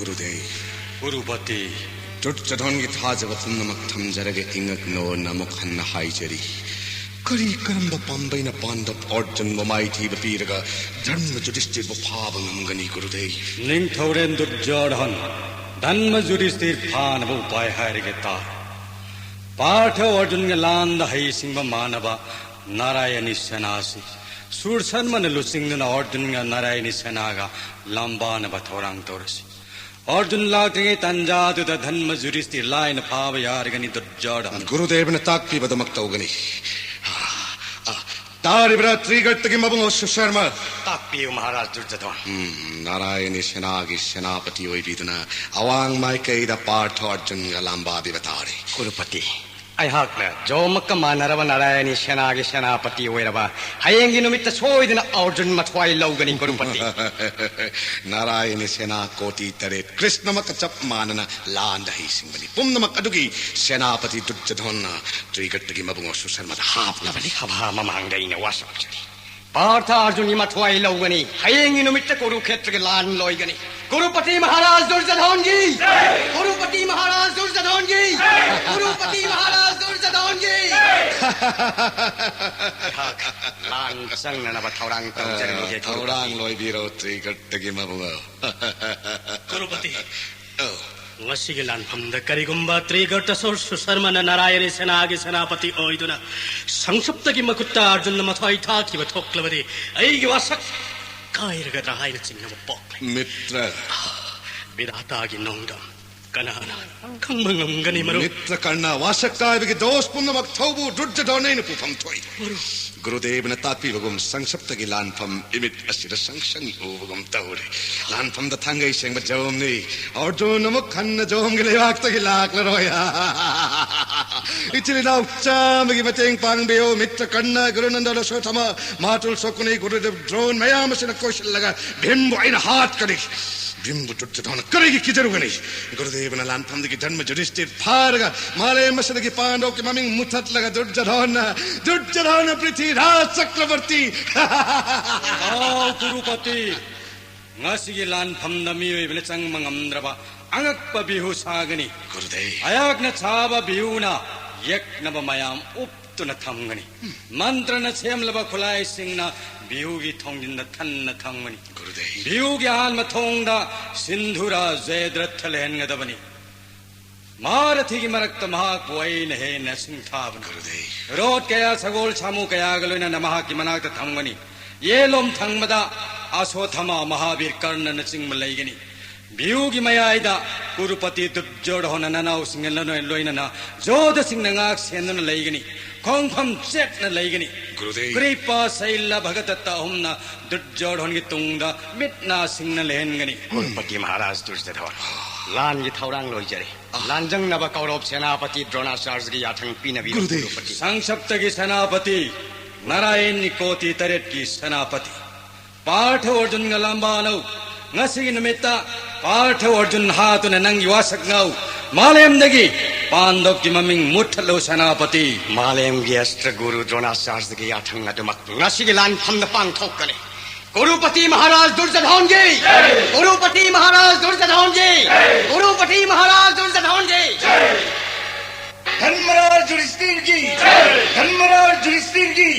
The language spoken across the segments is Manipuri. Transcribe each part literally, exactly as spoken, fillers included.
ꯇꯨꯗꯦ꯫ ꯀꯨꯔꯨꯄꯇꯤ꯫ ꯗꯨꯔꯖꯣꯙꯟꯒꯤ ꯊꯥꯖꯕ ꯄꯨꯝꯅꯃꯛ ꯊꯝꯖꯔꯒ ꯏꯉꯛꯅꯣꯅ ꯑꯃꯨꯛ ꯍꯟꯅ ꯍꯥꯏꯖꯔꯤ꯫ ꯀꯔꯤ ꯀꯔꯝꯕ ꯄꯥꯝꯕꯩꯅ ꯄꯥꯟꯗꯕ ꯑꯔꯖꯨꯟꯕꯨ ꯃꯥꯏꯊꯤꯕ ꯄꯤꯔꯒ ꯙꯔꯃ ꯌꯨꯙꯤꯁꯇꯤꯔꯕꯨ ꯐꯥꯕ ꯉꯝꯒꯅꯤ, ꯒꯨꯔꯨꯗꯦꯕ? ꯅꯤꯡꯊꯧꯔꯦꯜ ꯗꯨꯔꯖꯣꯙꯟ, ꯙꯔꯃ ꯌꯨꯙꯤꯁꯇꯤꯔ ꯐꯥꯅꯕ ꯎꯄꯥꯏ ꯍꯥꯏꯔꯒꯦ ꯇꯥ꯫ ꯄꯥꯔꯊ ꯑꯔꯖꯨꯟꯒ ꯂꯥꯟꯗ ꯍꯩꯁꯤꯡꯕ ꯃꯥꯟꯅꯕ ꯅꯥꯔꯥꯌꯅꯤ ꯁꯦꯅꯥꯁꯤ ꯁꯨꯔꯁꯟꯃꯅ ꯂꯨꯆꯤꯡꯗꯨꯅ ꯑꯔꯖꯨꯟꯒ ꯅꯥꯔꯥꯌꯅꯤ ꯁꯦꯅꯥꯒ ꯂꯥꯝꯕꯥꯅꯕ ꯊꯧꯔꯥꯡ ꯇꯧꯔꯁꯤ꯫ ꯑꯔꯖꯨꯟ ꯂꯥꯛꯇ꯭ꯔꯤꯉꯩ ꯇꯥꯟꯖꯥꯗꯨꯗ ꯙꯔꯃ ꯌꯨꯙꯤꯁꯇꯤꯔ ꯂꯥꯏꯅ ꯐꯥꯕ ꯌꯥꯔꯒꯅꯤ, ꯗꯨꯔꯖꯣꯙꯟ꯫ ꯒꯨꯔꯨꯗꯦꯕꯅ ꯇꯥꯛꯄꯤꯕꯗꯨꯃꯛ ꯇꯧꯒꯅꯤ꯫ ꯑ, ꯑ, ꯇꯥꯔꯤꯕ꯭ꯔꯥ ꯇ꯭ꯔꯤꯒꯠꯇꯒꯤ ꯃꯕꯨꯡꯉꯣ ꯁꯨꯁꯔꯃ? ꯇꯥꯛꯄꯤꯌꯨ, ꯃꯍꯥꯔꯥꯖ ꯗꯨꯔꯖꯣꯙꯟ꯫ ꯎꯝ, ꯅꯥꯔꯥꯌꯅꯤ ꯁꯦꯅꯥꯒꯤ ꯁꯦꯅꯥꯄꯇꯤ ꯑꯣꯏꯕꯤꯗꯨꯅ ꯑꯋꯥꯡ ꯃꯥꯏꯀꯩꯗ ꯄꯥꯔꯊ ꯑꯔꯖꯨꯟꯒ ꯂꯥꯝꯕꯥꯕꯤꯕ ꯇꯥꯔꯦ꯫ ꯀꯨꯔꯨꯄꯇꯤ, ꯑꯩꯍꯥꯛꯅ ꯖꯣꯝꯃꯛꯀ ꯃꯥꯟꯅꯔꯕ ꯅꯥꯔꯥꯌꯅꯤ ꯁꯦꯅꯥꯒꯤ ꯁꯦꯅꯥꯄꯇꯤ ꯑꯣꯏꯔꯕ ꯍꯌꯦꯡꯒꯤ ꯅꯨꯃꯤꯠꯇ ꯁꯣꯏꯗꯅ ꯑꯔꯖꯨꯟ ꯃꯊ꯭ꯋꯥꯏ ꯂꯧꯒꯅꯤ, ꯀꯨꯔꯨꯄꯇꯤ꯫ ꯅꯥꯔꯥꯌꯅꯤ ꯁꯦꯅꯥ ꯀꯣꯇꯤ ꯇꯔꯦꯠ ꯀ꯭ꯔꯤꯁꯅꯃꯛꯀ ꯆꯞ ꯃꯥꯟꯅꯅ ꯂꯥꯟꯗ ꯍꯩꯁꯤꯡꯕꯅꯤ꯫ ꯄꯨꯝꯅꯃꯛ ꯑꯗꯨꯒꯤ ꯁꯦꯅꯥꯄꯇꯤ ꯗꯨꯔꯖꯣꯙꯟꯅ ꯇ꯭ꯔꯤꯒꯠꯇꯒꯤ ꯃꯕꯨꯡꯉꯣ ꯁꯨꯁꯔꯃꯗ ꯍꯥꯞꯅꯕꯅꯤ꯫ ꯁꯚꯥ ꯃꯃꯥꯡꯗ ꯑꯩꯅ ꯋꯥꯁꯛꯆꯔꯤ꯫ ꯄꯥꯔꯊ ꯑꯔꯖꯨꯟꯒꯤ ꯃꯊ꯭ꯋꯥꯏ ꯂꯧꯒꯅꯤ꯫ ꯍꯌꯦꯡꯒꯤ ꯅꯨꯃꯤꯠꯇ ꯀꯨꯔꯨꯈꯦꯇ꯭ꯔꯒꯤ ꯂꯥꯟ ꯂꯣꯏꯒꯅꯤ꯫ ꯀꯨꯔꯨꯄꯇꯤ ꯃꯍꯥꯔꯥꯖ ꯗꯨꯔꯖꯣꯙꯟꯒꯤ! ꯀꯨꯔꯨꯄꯇꯤ ꯃꯍꯥꯔꯥꯖ ꯗꯨꯔꯖꯣꯙꯟꯒꯤ! ꯀꯨꯔꯨꯄꯇꯤ ꯃꯍꯥꯔꯥꯖ ꯗꯨꯔꯖꯣꯙꯟꯒꯤ! ꯑꯩꯍꯥꯛ ꯂꯥꯟ ꯆꯪꯅꯅꯕ ꯊꯧꯔꯥꯡ ꯇꯧꯖꯔꯝꯒꯦ, ꯊꯧꯔꯥꯡ ꯀꯨꯔꯨꯄꯇꯤ꯫ ꯂꯣꯏꯕꯤꯔꯣ, ꯇ꯭ꯔꯤꯒꯠꯇꯒꯤ ꯃꯕꯨꯡꯉꯣ꯫ ꯀꯨꯔꯨꯄꯇꯤ, ꯑꯧ꯫ ꯉꯁꯤꯒꯤ ꯂꯥꯟꯐꯝꯗ ꯀꯔꯤꯒꯨꯝꯕ ꯇ꯭ꯔꯤꯒꯠꯇ ꯁꯨꯔ ꯁꯨꯁꯔꯃꯅ ꯅꯥꯔꯥꯌꯅꯤ ꯁꯦꯅꯥꯒꯤ ꯁꯦꯅꯥꯄꯇꯤ ꯑꯣꯏꯗꯨꯅ ꯁꯪꯁꯨꯞꯇꯒꯤ ꯃꯈꯨꯠꯇ ꯑꯔꯖꯨꯟꯅ ꯃꯊ꯭ꯋꯥꯏ ꯊꯥꯈꯤꯕ ꯊꯣꯛꯂꯕꯗꯤ ꯑꯩꯒꯤ ꯋꯥꯁꯛ ꯀꯥꯏꯔꯒꯗ꯭ꯔꯥ ꯍꯥꯏꯅ ꯆꯤꯡꯅꯕ ꯄꯣꯛꯂꯦ꯫ ꯃꯤꯇ꯭ꯔ꯫ ꯕꯤꯙꯥꯇꯥꯒꯤ ꯅꯣꯡꯗꯝ ꯀꯅꯥꯅ ꯈꯪꯕ ꯉꯝꯒꯅꯤ, ꯃꯔꯨꯞ? ꯃꯤꯇ꯭ꯔ ꯀꯔꯅ, ꯋꯥꯁꯛ ꯀꯥꯏꯕꯒꯤ ꯗꯣꯁ ꯄꯨꯝꯅꯃꯛ ꯊꯧꯕꯨ ꯗꯨꯔꯖꯣꯙꯟ ꯑꯩꯅ ꯄꯨꯐꯝ ꯊꯣꯛꯏ꯫ ꯃꯔꯨꯞ꯫ ꯒꯨꯔꯨꯗꯦꯕꯅ ꯇꯥꯛꯄꯤꯕꯒꯨꯝ ꯁꯪꯁꯞꯇꯒꯤ ꯂꯥꯟꯐꯝ ꯏꯃꯤꯠ ꯑꯁꯤꯗ ꯁꯪꯁꯪ ꯎꯕꯒꯨꯝ ꯇꯧꯔꯦ꯫ ꯂꯥꯟꯐꯝꯗ ꯊꯥꯡꯒꯩ ꯁꯦꯡꯕ ꯖꯣꯝꯅꯤ꯫ ꯑꯔꯖꯨꯟ ꯑꯃꯨꯛ ꯍꯟꯅ ꯖꯣꯝꯒꯤ ꯂꯩꯕꯥꯛꯇꯒꯤ ꯂꯥꯛꯂꯔꯣꯏ꯫ ꯏꯆꯤꯜ ꯏꯅꯥꯎ ꯆꯥꯝꯃꯒꯤ ꯃꯇꯦꯡ ꯄꯥꯡꯕꯤꯌꯨ꯫ ꯃꯤꯇ꯭ꯔ ꯀꯔꯅ, ꯒꯨꯔꯨꯅꯟꯗ, ꯁꯣꯊꯃ, ꯃꯥꯇꯨꯜ ꯁꯣꯀꯨꯅꯤ, ꯒꯨꯔꯨꯗꯦꯕ ꯗ꯭ꯔꯣꯟ ꯃꯌꯥꯝ ꯑꯁꯤꯅ ꯀꯣꯏꯁꯤꯜꯂꯒ ꯚꯤꯝꯕꯨ ꯑꯩꯅ ꯍꯥꯠꯀꯅꯤ꯫ ꯚꯤꯝꯕꯨ ꯗꯨꯔꯖꯣꯙꯅ ꯀꯔꯤꯒꯤ ꯀꯤꯖꯔꯨꯒꯅꯤ? ꯒꯨꯔꯨꯗꯦꯕꯅ ꯂꯥꯟꯐꯝꯗꯒꯤ ꯙꯔꯃ ꯌꯨꯙꯤꯁꯇꯤꯔ ꯐꯥꯔꯒ ꯃꯥꯂꯦꯝ ꯑꯁꯤꯗꯒꯤ ꯄꯥꯟꯗꯧꯒꯤ ꯃꯃꯤꯡ ꯃꯨꯊꯠꯂꯒ ꯗꯨꯔꯖꯣꯙꯅ, ꯗꯨꯔꯖꯣꯙꯅ ꯄ꯭ꯔꯤꯊꯤꯔꯥꯖ ꯆꯀ꯭ꯔꯕꯔꯇꯤ꯫ ꯑꯥꯎ, ꯀꯨꯔꯨꯄꯇꯤ꯫ ꯉꯁꯤꯒꯤ ꯂꯥꯟꯐꯝꯗ ꯃꯤꯑꯣꯏꯕꯅ ꯆꯪꯕ ꯉꯝꯗ꯭ꯔꯕ ꯑꯉꯛꯄ ꯕꯤꯍꯨ ꯁꯥꯒꯅꯤ꯫ ꯒꯨꯔꯨꯗꯦꯕ꯫ ꯑꯩꯍꯥꯛꯅ ꯁꯥꯕ ꯕꯤꯍꯨꯅ ꯌꯦꯛꯅꯕ ꯃꯌꯥꯝ ꯎꯞꯇꯨꯅ ꯊꯝꯒꯅꯤ꯫ ꯃꯟꯇ꯭ꯔꯅ ꯁꯦꯝꯂꯕ ꯈꯨꯠꯂꯥꯏꯁꯤꯡꯅ ꯕꯤꯍꯨꯒꯤ ꯊꯣꯡꯖꯤꯟꯗ ꯊꯟꯅ ꯊꯝꯒꯅꯤ꯫ ꯒꯨꯔꯨꯗꯦꯕ꯫ ꯕꯤꯍꯨꯒꯤ ꯑꯍꯥꯟꯕ ꯊꯣꯡꯗ ꯁꯤꯟꯙꯨꯔꯥ ꯖꯌꯗ꯭ꯔꯊ ꯂꯩꯍꯟꯒꯗꯕꯅꯤ꯫ ꯃꯍꯥꯔꯊꯤꯒꯤ ꯃꯔꯛꯇ ꯃꯍꯥꯛꯄꯨ ꯑꯩꯅ ꯍꯦꯟꯅ ꯁꯤꯡꯊꯥꯕꯅꯤ꯫ ꯒꯨꯔꯨꯗꯦꯕ꯫ ꯔꯣꯠ ꯀꯌꯥ, ꯁꯒꯣꯜ ꯁꯥꯃꯨ ꯀꯌꯥꯒ ꯂꯣꯏꯅꯅ ꯃꯍꯥꯛꯀꯤ ꯃꯅꯥꯛꯇ ꯊꯝꯒꯅꯤ꯫ ꯌꯦꯠꯂꯣꯝ ꯊꯪꯕꯗ ꯑꯁꯣꯊꯃ ꯃꯍꯥꯕꯤꯔ ꯀꯔꯅꯅꯆꯤꯡꯕ ꯂꯩꯒꯅꯤ꯫ ꯕꯤꯍꯨꯒꯤ ꯃꯌꯥꯏꯗ ꯀꯨꯔꯨꯄꯇꯤ ꯗꯨꯔꯖꯣꯙꯅ ꯅꯅꯥꯎꯁꯤꯡꯒ ꯂꯣꯏ-, ꯂꯣꯏꯅꯅ ꯌꯣꯙꯁꯤꯡꯅ ꯉꯥꯛ ꯁꯦꯟꯗꯨꯅ ꯂꯩꯒꯅꯤ꯫ ꯈꯣꯡꯐꯝ ꯆꯦꯠꯅ ꯂꯩꯒꯅꯤ꯫ ꯒꯨꯔꯨꯗꯦꯕ꯫ ꯀ꯭ꯔꯤꯄꯥ, ꯁꯩꯂ, ꯚꯒꯗꯠꯇ ꯑꯍꯨꯝꯅ ꯗꯨꯔꯖꯣꯙꯟꯒꯤ ꯇꯨꯡꯗ ꯃꯤꯠ ꯅꯥ ꯁꯤꯡꯅ ꯂꯩꯍꯟꯒꯅꯤ꯫ ꯀꯨꯔꯨꯄꯇꯤ ꯃꯍꯥꯔꯥꯖ ꯗꯨꯔꯖꯣꯙꯟ, ꯂꯥꯟꯒꯤ ꯊꯧꯔꯥꯡ ꯂꯣꯏꯖꯔꯦ꯫ ꯂꯥꯟꯖꯪꯅꯕ ꯀꯧꯔꯕ ꯁꯦꯅꯥꯄꯇꯤ ꯗ꯭ꯔꯣꯅꯥꯆꯥꯔꯖꯒꯤ ꯌꯥꯊꯪ ꯄꯤꯅꯕꯤꯔꯣ, ꯒꯨꯔꯨꯗꯦꯕ꯫ ꯀꯨꯔꯨꯄꯇꯤ꯫ ꯁꯪꯁꯞꯇꯒꯤ ꯁꯦꯅꯥꯄꯇꯤ, ꯅꯥꯔꯥꯌꯟꯒꯤ ꯀꯣꯇꯤ ꯇꯔꯦꯠꯀꯤ ꯁꯦꯅꯥꯄꯇꯤ꯫ ꯄꯥꯔꯊ ꯑꯔꯖꯨꯟꯒ ꯂꯝꯕꯥꯅꯧ꯫ ꯉꯁꯤꯒꯤ ꯅꯨꯃꯤꯠꯇ ꯄꯥꯔꯊ ꯑꯔꯖꯨꯟ ꯍꯥꯠꯇꯨꯅ ꯅꯪꯒꯤ ꯋꯥꯁꯛꯅꯧ꯫ ꯃꯥꯂꯦꯝꯗꯒꯤ ꯄꯥꯟꯗꯕꯀꯤ ꯃꯃꯤꯡ ꯃꯨꯠꯊꯠꯂꯨ, ꯁꯦꯅꯥꯄꯇꯤ꯫ ꯃꯥꯂꯦꯝꯒꯤ ꯑꯁꯇ꯭ꯔ ꯒꯨꯔꯨ ꯗ꯭ꯔꯣꯅꯥꯆꯥꯔꯖꯒꯤ ꯌꯥꯊꯪ ꯑꯗꯨꯃꯛ ꯉꯁꯤꯒꯤ ꯂꯥꯟꯐꯝꯗ ꯄꯥꯡꯊꯣꯛꯀꯅꯤ꯫ ꯀꯨꯔꯨꯄꯇꯤ ꯃꯍꯥꯔꯥꯖ ꯗꯨꯔꯖꯣꯙꯟꯒꯤ! ꯀꯨꯔꯨꯄꯇꯤ ꯃꯍꯥꯔꯥꯖ ꯗꯨꯔꯖꯣꯙꯟꯒꯤ! ꯀꯨꯔꯨꯄꯇꯤ ꯃꯍꯥꯔꯥꯖ ꯗꯨꯔꯖꯣꯙꯟꯒꯤ! ꯙꯔꯃꯔꯥꯖ ꯌꯨꯙꯤꯁꯊꯤꯔꯒꯤ! ꯙꯔꯃꯔꯥꯖ ꯌꯨꯙꯤꯁꯊꯤꯔꯒꯤ!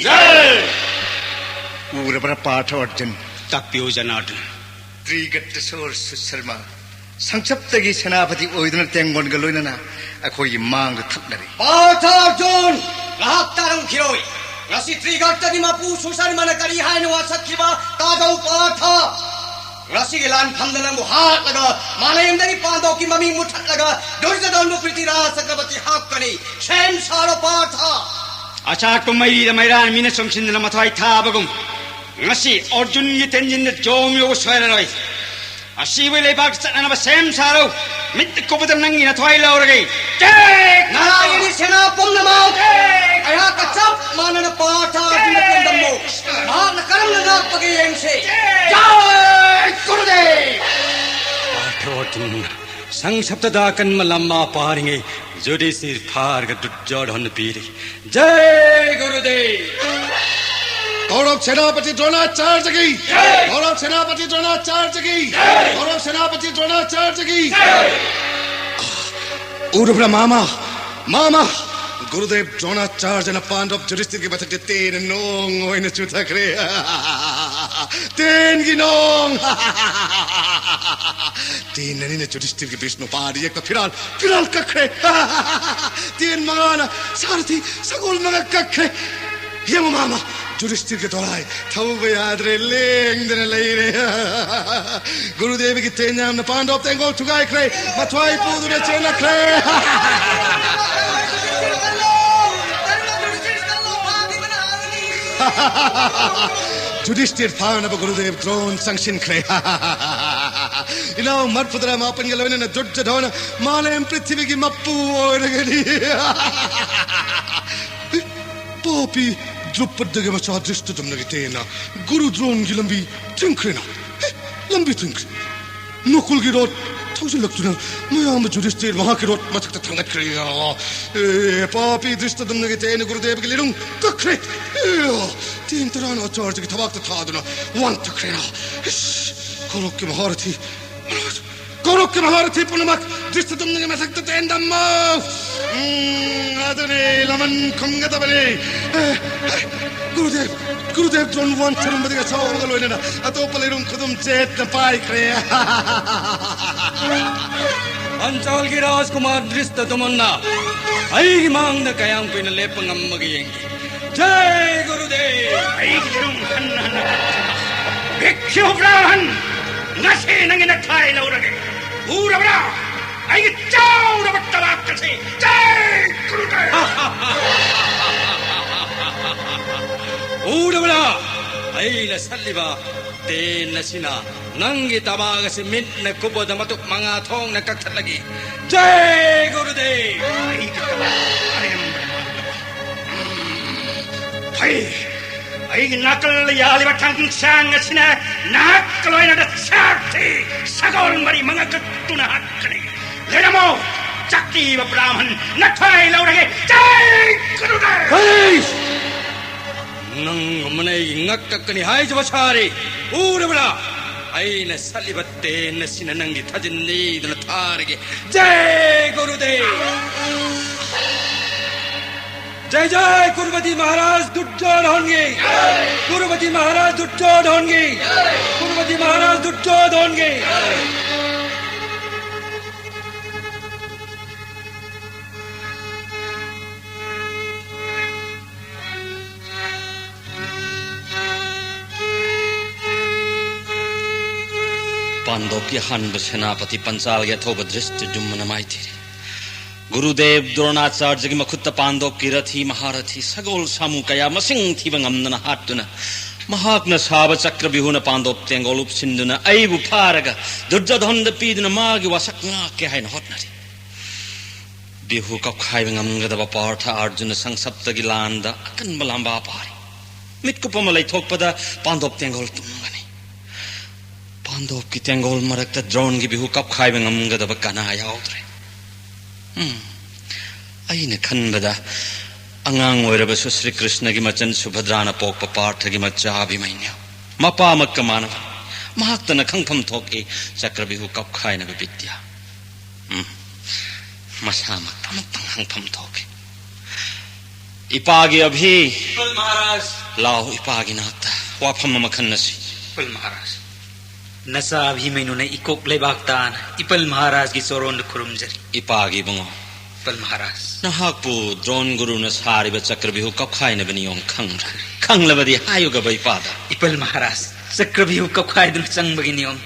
ꯎꯔꯕ꯭ꯔꯥ ꯄꯥꯔꯊ ꯑꯔꯖꯨꯟ? ꯇꯥꯛꯄꯤꯌꯨ ꯖꯅꯥꯔꯗꯟ꯫ ꯇ꯭ꯔꯤꯒꯠꯇ ꯁꯣꯔ ꯁꯨꯁꯔꯃ ꯁꯪꯁꯞꯇꯒꯤ ꯁꯦꯅꯥꯄꯇꯤ ꯑꯣꯏꯗꯨꯅ ꯇꯦꯡꯒꯣꯟꯒ ꯂꯣꯏꯅꯅ ꯑꯩꯈꯣꯏꯒꯤ ꯃꯥꯡꯗ ꯊꯛꯅꯔꯤ꯫ ꯄꯥꯔꯊ ꯑꯔꯖꯨꯟ! ꯉꯥꯏꯍꯥꯛ ꯇꯥꯔꯝꯈꯤꯔꯣꯏ꯫ ꯉꯁꯤ ꯇ꯭ꯔꯤꯒꯠꯇꯒꯤ ꯃꯄꯨ ꯁꯨꯁꯔꯃꯅ ꯀꯔꯤ ꯍꯥꯏꯅ ꯋꯥꯁꯛꯈꯤꯕ ꯇꯥꯗꯧ, ꯄꯥꯔꯊ꯫ ꯉꯁꯤꯒꯤ ꯂꯥꯟꯐꯝꯗ ꯅꯪꯕꯨ ꯍꯥꯠꯂꯒ, ꯃꯥꯂꯦꯝꯗꯒꯤ ꯄꯥꯟꯗꯣꯛꯀꯤ ꯃꯃꯤꯡ ꯃꯨꯠꯊꯠꯂꯒ, ꯗꯨꯔꯖꯣꯙꯟꯕꯨ ꯄ꯭ꯔꯤꯊꯤꯔꯥꯖ ꯆꯀ꯭ꯔꯕꯔꯇꯤ ꯍꯥꯞꯀꯅꯤ꯫ ꯁꯦꯝ ꯁꯥꯔꯣ, ꯄꯥꯔꯊ꯫ ꯑꯆꯥꯛꯄ ꯃꯩꯔꯤꯗ ꯃꯩꯔꯥꯟ ꯃꯤꯅ ꯆꯣꯡꯁꯤꯟꯗꯨꯅ ꯃꯊ꯭ꯋꯥꯏ ꯊꯥꯕꯒꯨꯝ, ꯉꯁꯤ ꯑꯔꯖꯨꯟꯒꯤ ꯇꯦꯟꯖꯤꯟꯗ ꯖꯣꯝ ꯌꯧꯕ ꯁꯣꯏꯔꯔꯣꯏ꯫ ꯑꯁꯤꯕ ꯂꯩꯕꯥꯛ ꯆꯠꯅꯅꯕ ꯁꯦꯝ ꯁꯥꯔꯣ꯫ ꯃꯤꯠ ꯀꯨꯞꯄꯗ ꯅꯪꯒꯤ ꯅꯊ꯭ꯋꯥꯏ ꯂꯧꯔꯒꯦ꯫ ꯖꯦ! ꯅꯥꯔꯥꯌꯟꯒꯤ ꯁꯦꯅꯥ ꯄꯨꯝꯅꯃꯛ ꯑꯩꯍꯥꯛꯀ ꯆꯞ ꯃꯥꯟꯅꯅ ꯄꯥꯔꯊ ꯑꯔꯖꯨꯟꯗ ꯄꯦꯟꯗꯝꯃꯨ꯫ ꯃꯍꯥꯛꯅ ꯀꯔꯝꯅ ꯉꯥꯛꯄꯒꯦ ꯌꯦꯡꯁꯤ꯫ ꯖꯥꯏ ꯒꯨꯔꯨꯗꯦꯕ! ꯄꯥꯔꯊ ꯑꯔꯖꯨꯟ ꯁꯪꯁꯞꯇꯗ ꯑꯀꯟꯕ ꯂꯝꯕꯥ ꯄꯥꯔꯤꯉꯩ ꯌꯨꯙꯤꯁꯊꯤꯔ ꯐꯥꯔꯒ ꯗꯨꯔꯖꯣꯙꯟ ꯄꯤꯔꯤ꯫ ꯖꯥꯏ ꯒꯨꯔꯨꯗꯦꯕ! ꯀꯧꯔꯕ ꯁꯦꯅꯥꯄꯇꯤ ꯗ꯭ꯔꯣꯅꯥꯆꯥꯔꯖꯒꯤ! ꯀꯧꯔꯕ ꯁꯦꯅꯥꯄꯇꯤ ꯗ꯭ꯔꯣꯅꯥꯆꯥꯔꯖꯒꯤ! ꯀꯧꯔꯕ ꯁꯦꯅꯥꯄꯇꯤ ꯗ꯭ꯔꯣꯅꯥꯆꯥꯔꯖꯒꯤ! ꯎꯔꯕ꯭ꯔꯥ ꯃꯥꯃ? ꯃꯥꯃ! ꯒꯨꯔꯨꯗꯦꯕ ꯗ꯭ꯔꯣꯅꯥꯆꯥꯔꯖꯅ ꯄꯥꯟꯗꯕ ꯌꯨꯙꯤꯁꯊꯤꯔꯒꯤ ꯃꯊꯛꯇ ꯇꯦꯟꯅ ꯅꯣꯡ ꯑꯣꯏꯅ ꯆꯨꯊꯈ꯭ꯔꯦ꯫ ꯇꯦꯟꯒꯤ ꯅꯣꯡ! ꯇꯦꯟ ꯑꯅꯤꯅ ꯌꯨꯙꯤꯁꯊꯤꯔꯒꯤ ꯕꯤꯁꯅꯨ ꯄꯥꯗ ꯌꯦꯛꯄ ꯐꯤꯔꯥꯜ, ꯐꯤꯔꯥꯜ ꯀꯛꯈ꯭ꯔꯦ꯫ ꯇꯦꯟ ꯃꯉꯥꯅ ꯁꯥꯔꯊꯤ ꯁꯒꯣꯜ ꯃꯉꯛ ꯀꯛꯈ꯭ꯔꯦ꯫ ꯌꯦꯡꯉꯨ ꯃꯥꯃ, ꯌꯨꯙꯤꯁꯊꯤꯔꯒꯤ ꯗꯣꯂꯥꯏ ꯊꯧꯕ ꯌꯥꯗ꯭ꯔꯦ, ꯂꯦꯡꯗꯅ ꯂꯩꯔꯦ꯫ ꯒꯨꯔꯨꯗꯦꯕꯒꯤ ꯇꯦꯟ ꯌꯥꯝꯅ ꯄꯥꯟꯗꯕ ꯇꯦꯡꯒꯣꯜ ꯊꯨꯒꯥꯏꯈ꯭ꯔꯦ, ꯃꯊ꯭ꯋꯥꯏ ꯄꯨꯗꯨꯅ ꯆꯦꯜꯂꯛꯈ꯭ꯔꯦ꯫ ꯌꯨꯙꯤꯁꯊꯤꯔ ꯐꯥꯅꯕ ꯒꯨꯔꯨꯗꯦꯕ ꯗ꯭ꯔꯣꯟ ꯆꯪꯁꯤꯟꯈ꯭ꯔꯦ꯫ ꯏꯅꯥꯎ ꯃꯔꯐꯨꯇꯔꯥ ꯃꯥꯄꯟꯒ ꯂꯣꯏꯅꯅ ꯗꯨꯔꯖꯣꯙꯅ ꯃꯥꯂꯦꯝ ꯄ꯭ꯔꯤꯊꯤꯕꯤꯒꯤ ꯃꯄꯨ ꯑꯣꯏꯔꯒꯅꯤ꯫ ꯄꯥꯄꯤ ꯗ꯭ꯔꯨꯄꯗꯒꯤ ꯃꯆꯥ ꯗ꯭ꯔꯤꯁꯇꯗꯨꯝꯅꯒꯤ ꯇꯦꯟꯅ ꯒꯨꯔꯨ ꯗ꯭ꯔꯣꯟꯒꯤ ꯂꯝꯕꯤ ꯊꯤꯡꯈ꯭ꯔꯦꯅ꯫ ꯍꯦ, ꯂꯝꯕꯤ ꯊꯤꯡꯈ꯭ꯔꯦ꯫ ꯅꯀꯨꯜꯒꯤ ꯔꯣꯠ ꯊꯧꯖꯤꯜꯂꯛꯇꯨꯅ ꯃꯌꯥꯝꯕ ꯌꯨꯙꯤꯁꯊꯤꯔ ꯃꯍꯥꯛꯀꯤ ꯔꯣꯠ ꯃꯊꯛꯇ ꯊꯥꯡꯒꯠꯈ꯭ꯔꯦ꯫ ꯑꯦ, ꯄꯥꯄꯤ ꯗ꯭ꯔꯤꯁꯇꯗꯨꯝꯅꯒꯤ ꯇꯦꯟꯅ ꯒꯨꯔꯨꯗꯦꯕꯒꯤ ꯂꯤꯔꯨꯡ ꯀꯛꯈ꯭ꯔꯦ꯫ ꯑꯦ, ꯇꯦꯟ ꯇꯔꯥꯅ ꯑꯆꯥꯔꯖꯒꯤ ꯊꯕꯥꯛꯇ ꯊꯥꯗꯨꯅ ꯋꯥꯟꯊꯈ꯭ꯔꯦꯅ꯫ ꯏꯁ, ꯀꯧꯔꯣꯛꯀꯤ ꯃꯍꯥꯔꯊꯤ! ꯀꯧꯔꯣꯛꯀꯤ ꯃꯍꯥꯔꯊꯤ ꯄꯨꯝꯅꯃꯛ ꯗ꯭ꯔꯤꯁꯇꯗꯨꯝꯅꯒꯤ ꯃꯊꯛꯇ ꯇꯦꯟꯗꯝꯃꯨ! ꯎꯝ, ꯑꯗꯨꯅꯤ ꯂꯃꯟ ꯈꯨꯝꯒꯗꯕꯅꯤ꯫ ꯑꯦ, ꯑꯦ, ꯒꯨꯔꯨꯗꯦꯕ, ꯒꯨꯔꯨꯗꯦꯕ ꯗ꯭ꯔꯣꯟ ꯋꯥꯟꯊꯔꯝꯕꯗꯒꯤ ꯑꯆꯥꯎꯕꯒ ꯂꯣꯏꯅꯅ ꯑꯇꯣꯞꯄ ꯂꯩꯔꯨꯝ ꯈꯨꯗꯨꯝ ꯆꯦꯠꯅ ꯄꯥꯏꯈ꯭ꯔꯦ꯫ ꯄꯟꯆꯥꯜꯒꯤ ꯔꯥꯖꯀꯨꯃꯥꯔ ꯗ꯭ꯔꯤꯁꯇꯗꯨꯃꯟꯅ ꯑꯩꯒꯤ ꯃꯥꯡꯗ ꯀꯌꯥꯝ ꯀꯨꯏꯅ ꯂꯦꯞꯄ ꯉꯝꯃꯒꯦ ꯌꯦꯡꯒꯦ꯫ ꯖꯥꯏ ꯒꯨꯔꯨꯗꯦꯕ! ꯑꯩꯒꯤ ꯂꯩꯔꯨꯝ ꯍꯟꯅ ꯍꯟꯅ ꯀꯛꯈꯤꯕ ꯚꯤꯛꯈ꯭ꯌꯨ ꯕ꯭ꯔꯥꯍꯟ, ꯉꯁꯤ ꯅꯪꯒꯤ ꯅꯊ꯭ꯋꯥꯏ ꯂꯧꯔꯒꯦ꯫ ꯎꯔꯕ꯭ꯔꯥ? ꯑꯩꯒꯤ ꯆꯥꯎꯔꯕ ꯇꯕꯥꯛ ꯑꯁꯤ! ꯖꯥꯏ ꯒꯨꯔꯨꯗꯦꯕ! ꯎꯔꯕ꯭ꯔꯥ? ꯑꯩꯅ ꯁꯠꯂꯤꯕ ꯇꯦꯟ ꯑꯁꯤꯅ ꯅꯪꯒꯤ ꯇꯕꯥꯛ ꯑꯁꯤ ꯃꯤꯠꯅ ꯀꯨꯞꯄꯗ ꯃꯇꯨꯞ ꯃꯉꯥ ꯊꯣꯛꯅ ꯀꯛꯊꯠꯂꯒꯦ꯫ ꯖꯥꯏ ꯒꯨꯔꯨꯗꯦꯕ! ꯑꯩꯒꯤ ꯇꯕꯥꯛ ꯑꯔꯦꯝꯕꯗ ꯃꯥꯡꯂꯕ꯫ ꯐꯩ! ꯑꯩꯒꯤ ꯅꯥꯀꯜꯗ ꯌꯥꯜꯂꯤꯕ ꯊꯥꯡꯁꯥꯡ ꯑꯁꯤꯅ ꯅꯍꯥꯛꯀ ꯂꯣꯏꯅꯅ ꯁꯥꯔꯊꯤ ꯁꯒꯣꯜ ꯃꯔꯤ ꯃꯉꯥ ꯀꯛꯇꯨꯅ ꯍꯥꯠꯀꯅꯤ꯫ ꯂꯩꯔꯝꯃꯣ, ꯆꯥꯛꯄꯤꯕ ꯕ꯭ꯔꯥꯍꯃꯟ, ꯅꯊ꯭ꯋꯥꯏ ꯂꯧꯔꯒꯦ꯫ ꯖꯥꯏ ꯒꯨꯔꯨꯗꯦꯕ! ꯍꯩ! ꯅꯪꯒꯨꯝꯕꯅ ꯑꯩꯒꯤ ꯉꯛ ꯀꯛꯀꯅꯤ ꯍꯥꯏꯖꯕ ꯁꯥꯔꯤ꯫ ꯎꯔꯕ꯭ꯔꯥ? ꯑꯩꯅ ꯁꯠꯂꯤꯕ ꯇꯦꯟ ꯑꯁꯤꯅ ꯅꯪꯒꯤ ꯊꯥꯖꯤꯟ ꯅꯤꯗꯨꯅ ꯊꯥꯔꯒꯦ꯫ ꯖꯩ ꯒꯨꯔꯨꯗꯦꯕ! ꯖꯩ ꯖꯩ ꯀꯨꯔꯨꯄꯇꯤ ꯃꯍꯥꯔꯥꯖ ꯗꯨꯔꯖꯣꯙꯟꯒꯤ! ꯀꯨꯔꯨꯄꯇꯤ ꯃꯍꯥꯔꯥꯖ ꯗꯨꯔꯖꯣꯙꯟꯒꯤ! ꯀꯨꯔꯨꯄꯇꯤ ꯃꯍꯥꯔꯥꯖ ꯗꯨꯔꯖꯣꯙꯟꯒꯤ! ꯄꯥꯟꯗꯣꯞꯀꯤ ꯑꯍꯥꯟꯕ ꯁꯦꯅꯥꯄꯇꯤ ꯄꯟꯆꯥꯜꯒꯤ ꯑꯊꯧꯕ ꯙ꯭ꯔꯤꯁꯇ꯭ꯌ ꯖꯨꯝꯃꯅ ꯃꯥꯏꯊꯤꯔꯦ꯫ ꯒꯨꯔꯨꯗꯦꯕ ꯗ꯭ꯔꯣꯅꯥꯆꯥꯔꯖꯒꯤ ꯃꯈꯨꯠꯇ ꯄꯥꯟꯗꯣꯞꯀꯤ ꯔꯊꯤ ꯃꯍꯥꯔꯊꯤ ꯁꯒꯣꯜ ꯁꯥꯃꯨ ꯀꯌꯥ ꯃꯁꯤꯡ ꯊꯤꯕ ꯉꯝꯗꯅ ꯍꯥꯠꯇꯨꯅ, ꯃꯍꯥꯛꯅ ꯁꯥꯕ ꯆꯀ꯭ꯔꯕꯤꯍꯨꯅ ꯄꯥꯟꯗꯣꯞ ꯇꯦꯡꯒꯣꯜ ꯎꯞꯁꯤꯟꯗꯨꯅ ꯑꯩꯕꯨ ꯐꯥꯔꯒ ꯗꯨꯔꯖꯣꯙꯟꯗ ꯄꯤꯗꯨꯅ ꯃꯥꯒꯤ ꯋꯥꯁꯛ ꯉꯥꯛꯀꯦ ꯍꯥꯏꯅ ꯍꯣꯠꯅꯔꯤ꯫ ꯕꯤꯍꯨ ꯀꯞꯈꯥꯏꯕ ꯉꯝꯒꯗꯕ ꯄꯥꯔꯊ ꯑꯥꯔꯖꯨꯅ ꯁꯪꯁꯞꯇꯒꯤ ꯂꯥꯟꯗ ꯑꯀꯟꯕ ꯂꯥꯝꯕꯥ ꯄꯥꯔꯤ꯫ ꯃꯤꯠꯀꯨꯞ ꯑꯃ ꯂꯩꯊꯣꯛꯄꯗ ꯄꯥꯟꯗꯣꯞ ꯇꯦꯡꯒꯣꯜ ꯇꯨꯝꯒꯅꯤ꯫ ꯄꯥꯟꯗꯣꯞꯀꯤ ꯇꯦꯡꯒꯣꯜ ꯃꯔꯛꯇ ꯗ꯭ꯔꯣꯟꯒꯤ ꯕꯤꯍꯨ ꯀꯞꯈꯥꯏꯕ ꯉꯝꯒꯗꯕ ꯀꯅꯥ ꯌꯥꯎꯗ꯭ꯔꯦ꯫ ꯎꯝ, ꯑꯩꯅ ꯈꯟꯕꯗ ꯑꯉꯥꯡ ꯑꯣꯏꯔꯕꯁꯨ ꯁ꯭ꯔꯤ ꯀ꯭ꯔꯤꯁꯅꯒꯤ ꯃꯆꯟ ꯁꯨꯚꯗ꯭ꯔꯥꯅ ꯄꯣꯛꯄ ꯄꯥꯔꯊꯒꯤ ꯃꯆꯥ ꯑꯚꯤꯃꯟꯌꯨ꯫ ꯃꯄꯥꯃꯛꯀ ꯃꯥꯟꯅꯕ꯫ ꯃꯍꯥꯛꯇꯅ ꯈꯪꯐꯝ ꯊꯣꯛꯏ ꯆꯀ꯭ꯔꯕꯤꯍꯨ ꯀꯞꯈꯥꯏꯅꯕ ꯕꯤꯗ꯭ꯌꯥ꯫ ꯎꯝ, ꯃꯁꯥꯃꯛꯇ ꯑꯃꯨꯛꯇꯪ ꯍꯪꯐꯝ ꯊꯣꯛꯏ꯫ ꯏꯄꯥꯒꯤ ꯑꯚꯤ꯫ ꯀ꯭ꯔꯤꯄꯜ ꯃꯍꯥꯔꯥꯖ꯫ ꯂꯥꯎ, ꯏꯄꯥꯒꯤ ꯅꯥꯛꯇ ꯋꯥꯐꯝ ꯑꯃ ꯈꯟꯅꯁꯤ꯫ ꯀ꯭ꯔꯤꯄꯜ ꯃꯍꯥꯔꯥꯖ, ꯅꯆꯥ ꯑꯚꯤꯃꯩꯅꯨꯅ ꯏꯀꯣꯛ ꯂꯩꯕꯥꯛ ꯇꯥꯅ ꯏꯄꯜ ꯃꯍꯥꯔꯥꯖꯒꯤ ꯆꯣꯔꯣꯟꯗ ꯈꯨꯔꯨꯝꯖꯔꯤ꯫ ꯏꯄꯥꯒꯤ ꯏꯕꯨꯡꯉꯣ꯫ ꯀ꯭ꯔꯤꯄꯜ ꯃꯍꯥꯔꯥꯖ꯫ ꯅꯍꯥꯛꯄꯨ ꯗ꯭ꯔꯣꯟ ꯒꯨꯔꯨꯅ ꯁꯥꯔꯤꯕ ꯆꯀ꯭ꯔꯕꯤꯍꯨ ꯀꯞꯈꯥꯏꯅꯕ ꯅꯤꯌꯣꯝ ꯈꯪꯗ꯭ꯔꯥ? ꯈꯪꯂꯕꯗꯤ ꯍꯥꯏꯌꯨꯒꯕ ꯏꯄꯥꯗ꯫ ꯀ꯭ꯔꯤꯄꯜ ꯃꯍꯥꯔꯥꯖ, ꯆꯀ꯭ꯔꯕꯤꯍꯨ ꯀꯞꯈꯥꯏꯗꯨꯅ ꯆꯪꯕꯒꯤ ꯅꯤꯌꯣꯝ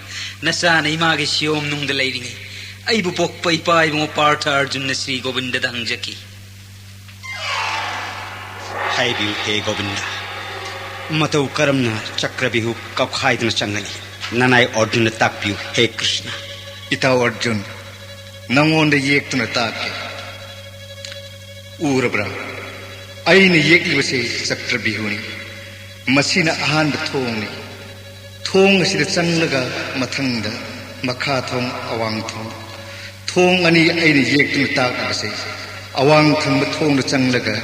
ꯅꯆꯥꯅ ꯏꯃꯥꯒꯤ ꯁꯤꯌꯣꯝ ꯅꯨꯡꯗ ꯂꯩꯔꯤꯉꯩ ꯑꯩꯕꯨ ꯄꯣꯛꯄ ꯏꯄꯥ ꯏꯕꯨꯡꯉꯣ ꯄꯥꯔꯊ ꯑꯥꯔꯖꯨꯟꯅ ꯁ꯭ꯔꯤ ꯒꯣꯕꯤꯟꯗꯗ ꯍꯪꯖꯈꯤ꯫ ꯍꯥꯏꯕꯤꯌꯨ ꯍꯦ ꯒꯣꯕꯤꯟꯗ, ꯃꯇꯧ ꯀꯔꯝꯅ ꯆꯀ꯭ꯔꯕꯤꯍꯨ ꯀꯞꯈꯥꯏꯗꯨꯅ ꯆꯪꯒꯅꯤ? ꯅꯅꯥꯏ ꯑꯔꯖꯨꯟꯗ ꯇꯥꯛꯄꯤꯌꯨ ꯍꯦ ꯀ꯭ꯔꯤꯁꯅ꯫ ꯏꯇꯥꯎ ꯑꯔꯖꯨꯟ, ꯅꯉꯣꯟꯗ ꯌꯦꯛꯇꯨꯅ ꯇꯥꯛꯀꯦ꯫ ꯎꯔꯕ꯭ꯔꯥ? ꯑꯩꯅ ꯌꯦꯛꯂꯤꯕꯁꯤ ꯆꯀ꯭ꯔꯕꯤꯍꯨꯅꯤ꯫ ꯃꯁꯤꯅ ꯑꯍꯥꯟꯕ ꯊꯣꯡꯅꯤ꯫ ꯊꯣꯡ ꯑꯁꯤꯗ ꯆꯪꯂꯒ ꯃꯊꯪꯗ ꯃꯈꯥ ꯊꯣꯡ, ꯑꯋꯥꯡ ꯊꯣꯡ, ꯊꯣꯡ ꯑꯅꯤ ꯑꯩꯅ ꯌꯦꯛꯇꯨꯅ ꯇꯥꯛꯂꯤꯕꯁꯦ ꯑꯋꯥꯡ ꯊꯪꯕ ꯊꯣꯡꯗ ꯆꯪꯂꯒ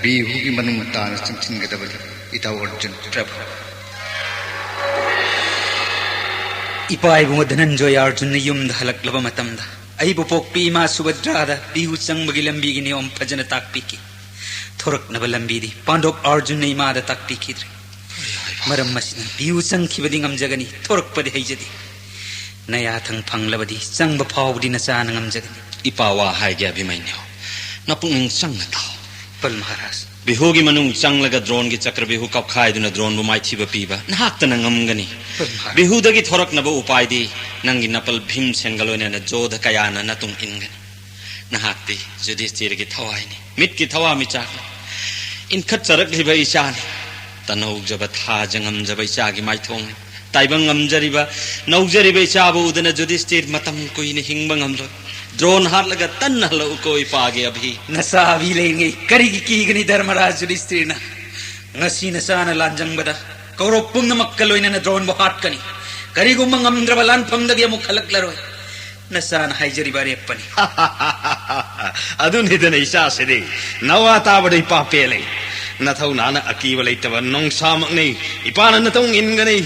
ꯕꯤꯍꯨꯒꯤ ꯃꯅꯨꯡ ꯇꯥꯅ ꯆꯪꯁꯤꯟꯒꯗꯕꯅꯤ꯫ ꯏꯇꯥꯎ ꯑꯔꯖꯨꯟ꯫ ꯄ꯭ꯔꯚꯨ꯫ ꯏꯄꯥ ꯏꯕꯨꯡꯉꯣ ꯙꯅꯟꯖꯣꯌ ꯑꯔꯖꯨꯟꯅ ꯌꯨꯝꯗ ꯍꯜꯂꯛꯂꯕ ꯃꯇꯝꯗ, ꯑꯩꯕꯨ ꯄꯣꯛꯄꯤ ꯏꯃꯥ ꯁꯨꯚꯗ꯭ꯔꯥꯗ ꯕꯤꯍꯨ ꯆꯪꯕꯒꯤ ꯂꯝꯕꯤꯒꯤ ꯅꯤꯌꯣꯝ ꯐꯖꯅ ꯇꯥꯛꯄꯤꯈꯤ꯫ ꯊꯣꯔꯛꯅꯕ ꯂꯝꯕꯤꯗꯤ ꯄꯥꯟꯗꯣꯞ ꯑꯔꯖꯨꯟꯅ ꯏꯃꯥꯗ ꯇꯥꯛꯄꯤꯈꯤꯗ꯭ꯔꯦ꯫ ꯃꯔꯝ ꯑꯁꯤꯅ ꯕꯤꯍꯨ ꯆꯪꯈꯤꯕꯗꯤ ꯉꯝꯖꯒꯅꯤ, ꯊꯣꯔꯛꯄꯗꯤ ꯍꯩꯖꯗꯦ꯫ ꯅꯌꯥꯊꯪ ꯐꯪꯂꯕꯗꯤ ꯆꯪꯕ ꯐꯥꯎꯕꯗꯤ ꯅꯆꯥꯅ ꯉꯝꯖꯒꯅꯤ꯫ ꯏꯄꯥ, ꯋꯥ ꯍꯥꯏꯒꯦ ꯑꯚꯤꯃꯟꯌꯨ, ꯅꯄꯨꯛꯅꯤꯡ ꯆꯪꯅ ꯇꯥꯎ꯫ ꯄꯜ ꯃꯍꯥꯔꯥꯖ꯫ ꯕꯤꯍꯨꯒꯤ ꯃꯅꯨꯡ ꯆꯪꯂꯒ ꯗ꯭ꯔꯣꯟꯒꯤ ꯆꯀ꯭ꯔ ꯕꯤꯍꯨ ꯀꯞꯈꯥꯏꯗꯨꯅ ꯗ꯭ꯔꯣꯟꯕꯨ ꯃꯥꯏꯊꯤꯕ ꯄꯤꯕ ꯅꯍꯥꯛꯇꯅ ꯉꯝꯒꯅꯤ꯫ ꯄꯜ ꯃꯍꯥꯔꯥꯖ꯫ ꯕꯤꯍꯨꯗꯒꯤ ꯊꯣꯔꯛꯅꯕ ꯎꯄꯥꯏꯗꯤ ꯅꯪꯒꯤ ꯅꯄꯜ ꯚꯤꯝꯁꯦꯟꯒ ꯂꯣꯏꯅꯅ ꯖꯣꯙ ꯀꯌꯥꯅ ꯅꯇꯨꯡ ꯏꯟꯒꯅꯤ꯫ ꯅꯍꯥꯛꯇꯤ ꯖꯨꯙꯤꯁꯇꯤꯔꯒꯤ ꯊꯋꯥꯏꯅꯤ, ꯃꯤꯠꯀꯤ ꯊꯋꯥꯃꯤꯆꯥꯛꯅꯤ, ꯏꯟꯈꯠꯆꯔꯛꯂꯤꯕ ꯏꯆꯥꯅꯤ, ꯇꯅꯧꯖꯕ ꯊꯥꯖ ꯉꯝꯖꯕ ꯏꯆꯥꯒꯤ ꯃꯥꯏꯊꯣꯡꯅꯤ꯫ ꯇꯥꯏꯕꯪ ꯉꯝꯖꯔꯤꯕ, ꯅꯧꯖꯔꯤꯕ ꯏꯆꯥꯕꯨ ꯎꯗꯅ ꯖꯨꯙꯤꯁꯇꯤꯔ ꯃꯇꯝ ꯀꯨꯏꯅ ꯍꯤꯡꯕ ꯉꯝꯂꯣꯏ꯫ ꯗ꯭ꯔꯣꯟ ꯍꯥꯠꯂꯒ ꯇꯟꯅ ꯍꯜꯂꯛꯎꯀꯣ ꯏꯄꯥꯒꯤ ꯑꯚꯤ꯫ ꯅꯆꯥ ꯑꯚꯤ ꯂꯩꯔꯤꯉꯩ ꯀꯔꯤꯒꯤ ꯀꯤꯒꯅꯤ ꯙꯔꯃꯔꯥꯖ ꯖꯨꯙꯤꯁꯇꯤꯔꯅ? ꯉꯁꯤ ꯅꯆꯥꯅ ꯂꯥꯟꯖꯪꯕꯗ ꯀꯧꯔꯕ ꯄꯨꯝꯅꯃꯛꯀ ꯂꯣꯏꯅꯅ ꯗ꯭ꯔꯣꯟꯕꯨ ꯍꯥꯠꯀꯅꯤ꯫ ꯀꯔꯤꯒꯨꯝꯕ ꯉꯝꯗ꯭ꯔꯕ ꯂꯥꯟꯐꯝꯗꯒꯤ ꯑꯃꯨꯛ ꯍꯜꯂꯛꯂꯔꯣꯏ꯫ ꯅꯆꯥꯅ ꯍꯥꯏꯖꯔꯤꯕ ꯑꯔꯦꯞꯄꯅꯤ꯫ ꯑꯗꯨꯅꯤꯗꯅ ꯏꯆꯥꯁꯤꯗꯤ꯫ ꯅꯋꯥ ꯇꯥꯕꯗ ꯏꯄꯥ ꯄꯦꯜꯂꯦ꯫ ꯅꯊꯧꯅꯥꯅ ꯑꯀꯤꯕ ꯂꯩꯇꯕ ꯅꯣꯡꯁꯥꯃꯛꯅꯤ꯫ ꯏꯄꯥꯅ ꯅꯇꯧ ꯏꯟꯒꯅꯤ꯫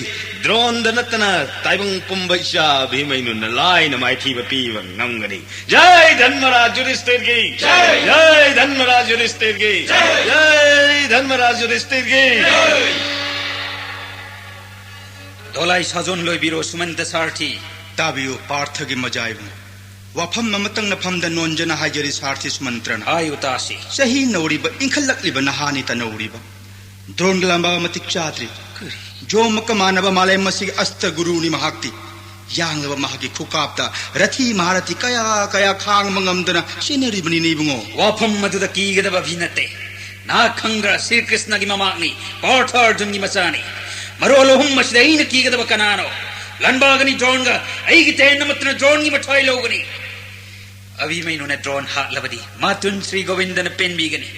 ꯗ꯭ꯔꯣꯟꯗ ꯅꯠꯇꯅ ꯇꯥꯏꯕꯪ ꯄꯨꯝꯕ ꯏꯆꯥ ꯚꯤꯃꯩꯅꯨꯅ ꯂꯥꯏꯅ ꯃꯥꯏꯊꯤꯕ ꯄꯤꯕ ꯉꯝꯒꯅꯤ꯫ ꯖꯩ ꯙꯟꯃꯔꯥꯖ ꯌꯨꯙꯤꯁꯇꯤꯔꯒꯤ! ꯖꯩ! ꯖꯩ ꯙꯟꯃꯔꯥꯖ ꯌꯨꯙꯤꯁꯇꯤꯔꯒꯤ! ꯖꯩ! ꯖꯩ ꯙꯟꯃꯔꯥꯖ ꯌꯨꯙꯤꯁꯇꯤꯔꯒꯤ! ꯖꯩ! ꯗꯣꯂꯥꯏ ꯁꯥꯖꯣꯟ ꯂꯣꯏꯕꯤꯔꯣ, ꯁꯨꯃꯟꯇ ꯁꯥꯔꯊꯤ꯫ ꯇꯥꯕꯤꯌꯨ, ꯄꯥꯔꯊꯒꯤ ꯃꯖꯥ ꯏꯕꯨꯡꯉꯣ꯫ ꯋꯥꯐꯝ ꯑꯃꯇꯪ ꯅꯐꯝꯗ ꯅꯣꯟꯖꯅ ꯍꯥꯏꯖꯔꯤ, ꯁꯥꯔꯊꯤ ꯁꯨꯃꯟꯇ꯭ꯔꯅ꯫ ꯍꯥꯏꯌꯨ ꯇꯥꯁꯤ꯫ ꯆꯍꯤ ꯅꯧꯔꯤꯕ, ꯏꯟꯈꯠꯂꯛꯂꯤꯕ ꯅꯍꯥꯅꯤ ꯇꯅꯧꯔꯤꯕ꯫ ꯗ꯭ꯔꯣꯟꯒ ꯂꯥꯟꯕ ꯃꯇꯤꯛ ꯆꯥꯗ꯭ꯔꯤ꯫ ꯀꯔꯤ? ꯖꯣꯝ ꯑꯃꯒ ꯃꯥꯟꯅꯕ ꯃꯥꯂꯦꯝ ꯑꯁꯤꯒꯤ ꯑꯁꯇ ꯒꯨꯔꯨꯅꯤ ꯃꯍꯥꯛꯇꯤ꯫ ꯌꯥꯡꯂꯕ ꯃꯍꯥꯛꯀꯤ ꯈꯨꯀꯥꯞꯇ ꯔꯊꯤ ꯃꯍꯥꯔꯊꯤ ꯀꯌꯥ ꯀꯌꯥ ꯈꯥꯡꯕ ꯉꯝꯗꯅ ꯆꯦꯟꯅꯔꯤꯕꯅꯤꯅꯦ ꯏꯕꯨꯡꯉꯣ꯫ ꯋꯥꯐꯝ ꯑꯗꯨꯗ ꯀꯤꯒꯗꯕ ꯚꯤ ꯅꯠꯇꯦ꯫ ꯅꯍꯥꯛ ꯈꯪꯗ꯭ꯔꯥ, ꯁ꯭ꯔꯤ ꯀ꯭ꯔꯤꯁꯅꯒꯤ ꯃꯃꯥꯛꯅꯤ, ꯄꯥꯔꯊ ꯑꯔꯖꯨꯟꯒꯤ ꯃꯆꯥꯅꯤ꯫ ꯃꯔꯣꯜ ꯑꯍꯨꯝ ꯑꯁꯤꯗ ꯑꯩꯅ ꯀꯤꯒꯗꯕ ꯀꯅꯥꯅꯣ? ꯂꯥꯟꯕꯥꯒꯅꯤ ꯗ꯭ꯔꯣꯟꯒ, ꯑꯩꯒꯤ ꯇꯦꯟ ꯑꯃꯠꯇꯅ ꯗ꯭ꯔꯣꯟꯒꯤ ꯃꯊ꯭ꯋꯥꯏ ꯂꯧꯒꯅꯤ꯫ ꯑꯚꯤꯃꯩꯅꯨꯅ ꯗ꯭ꯔꯣꯟ ꯍꯥꯠꯂꯕꯗꯤ ꯃꯥꯇꯨꯟ ꯁ꯭ꯔꯤ ꯒꯣꯕꯤꯟꯗꯅ ꯄꯦꯟꯕꯤꯒꯅꯤ꯫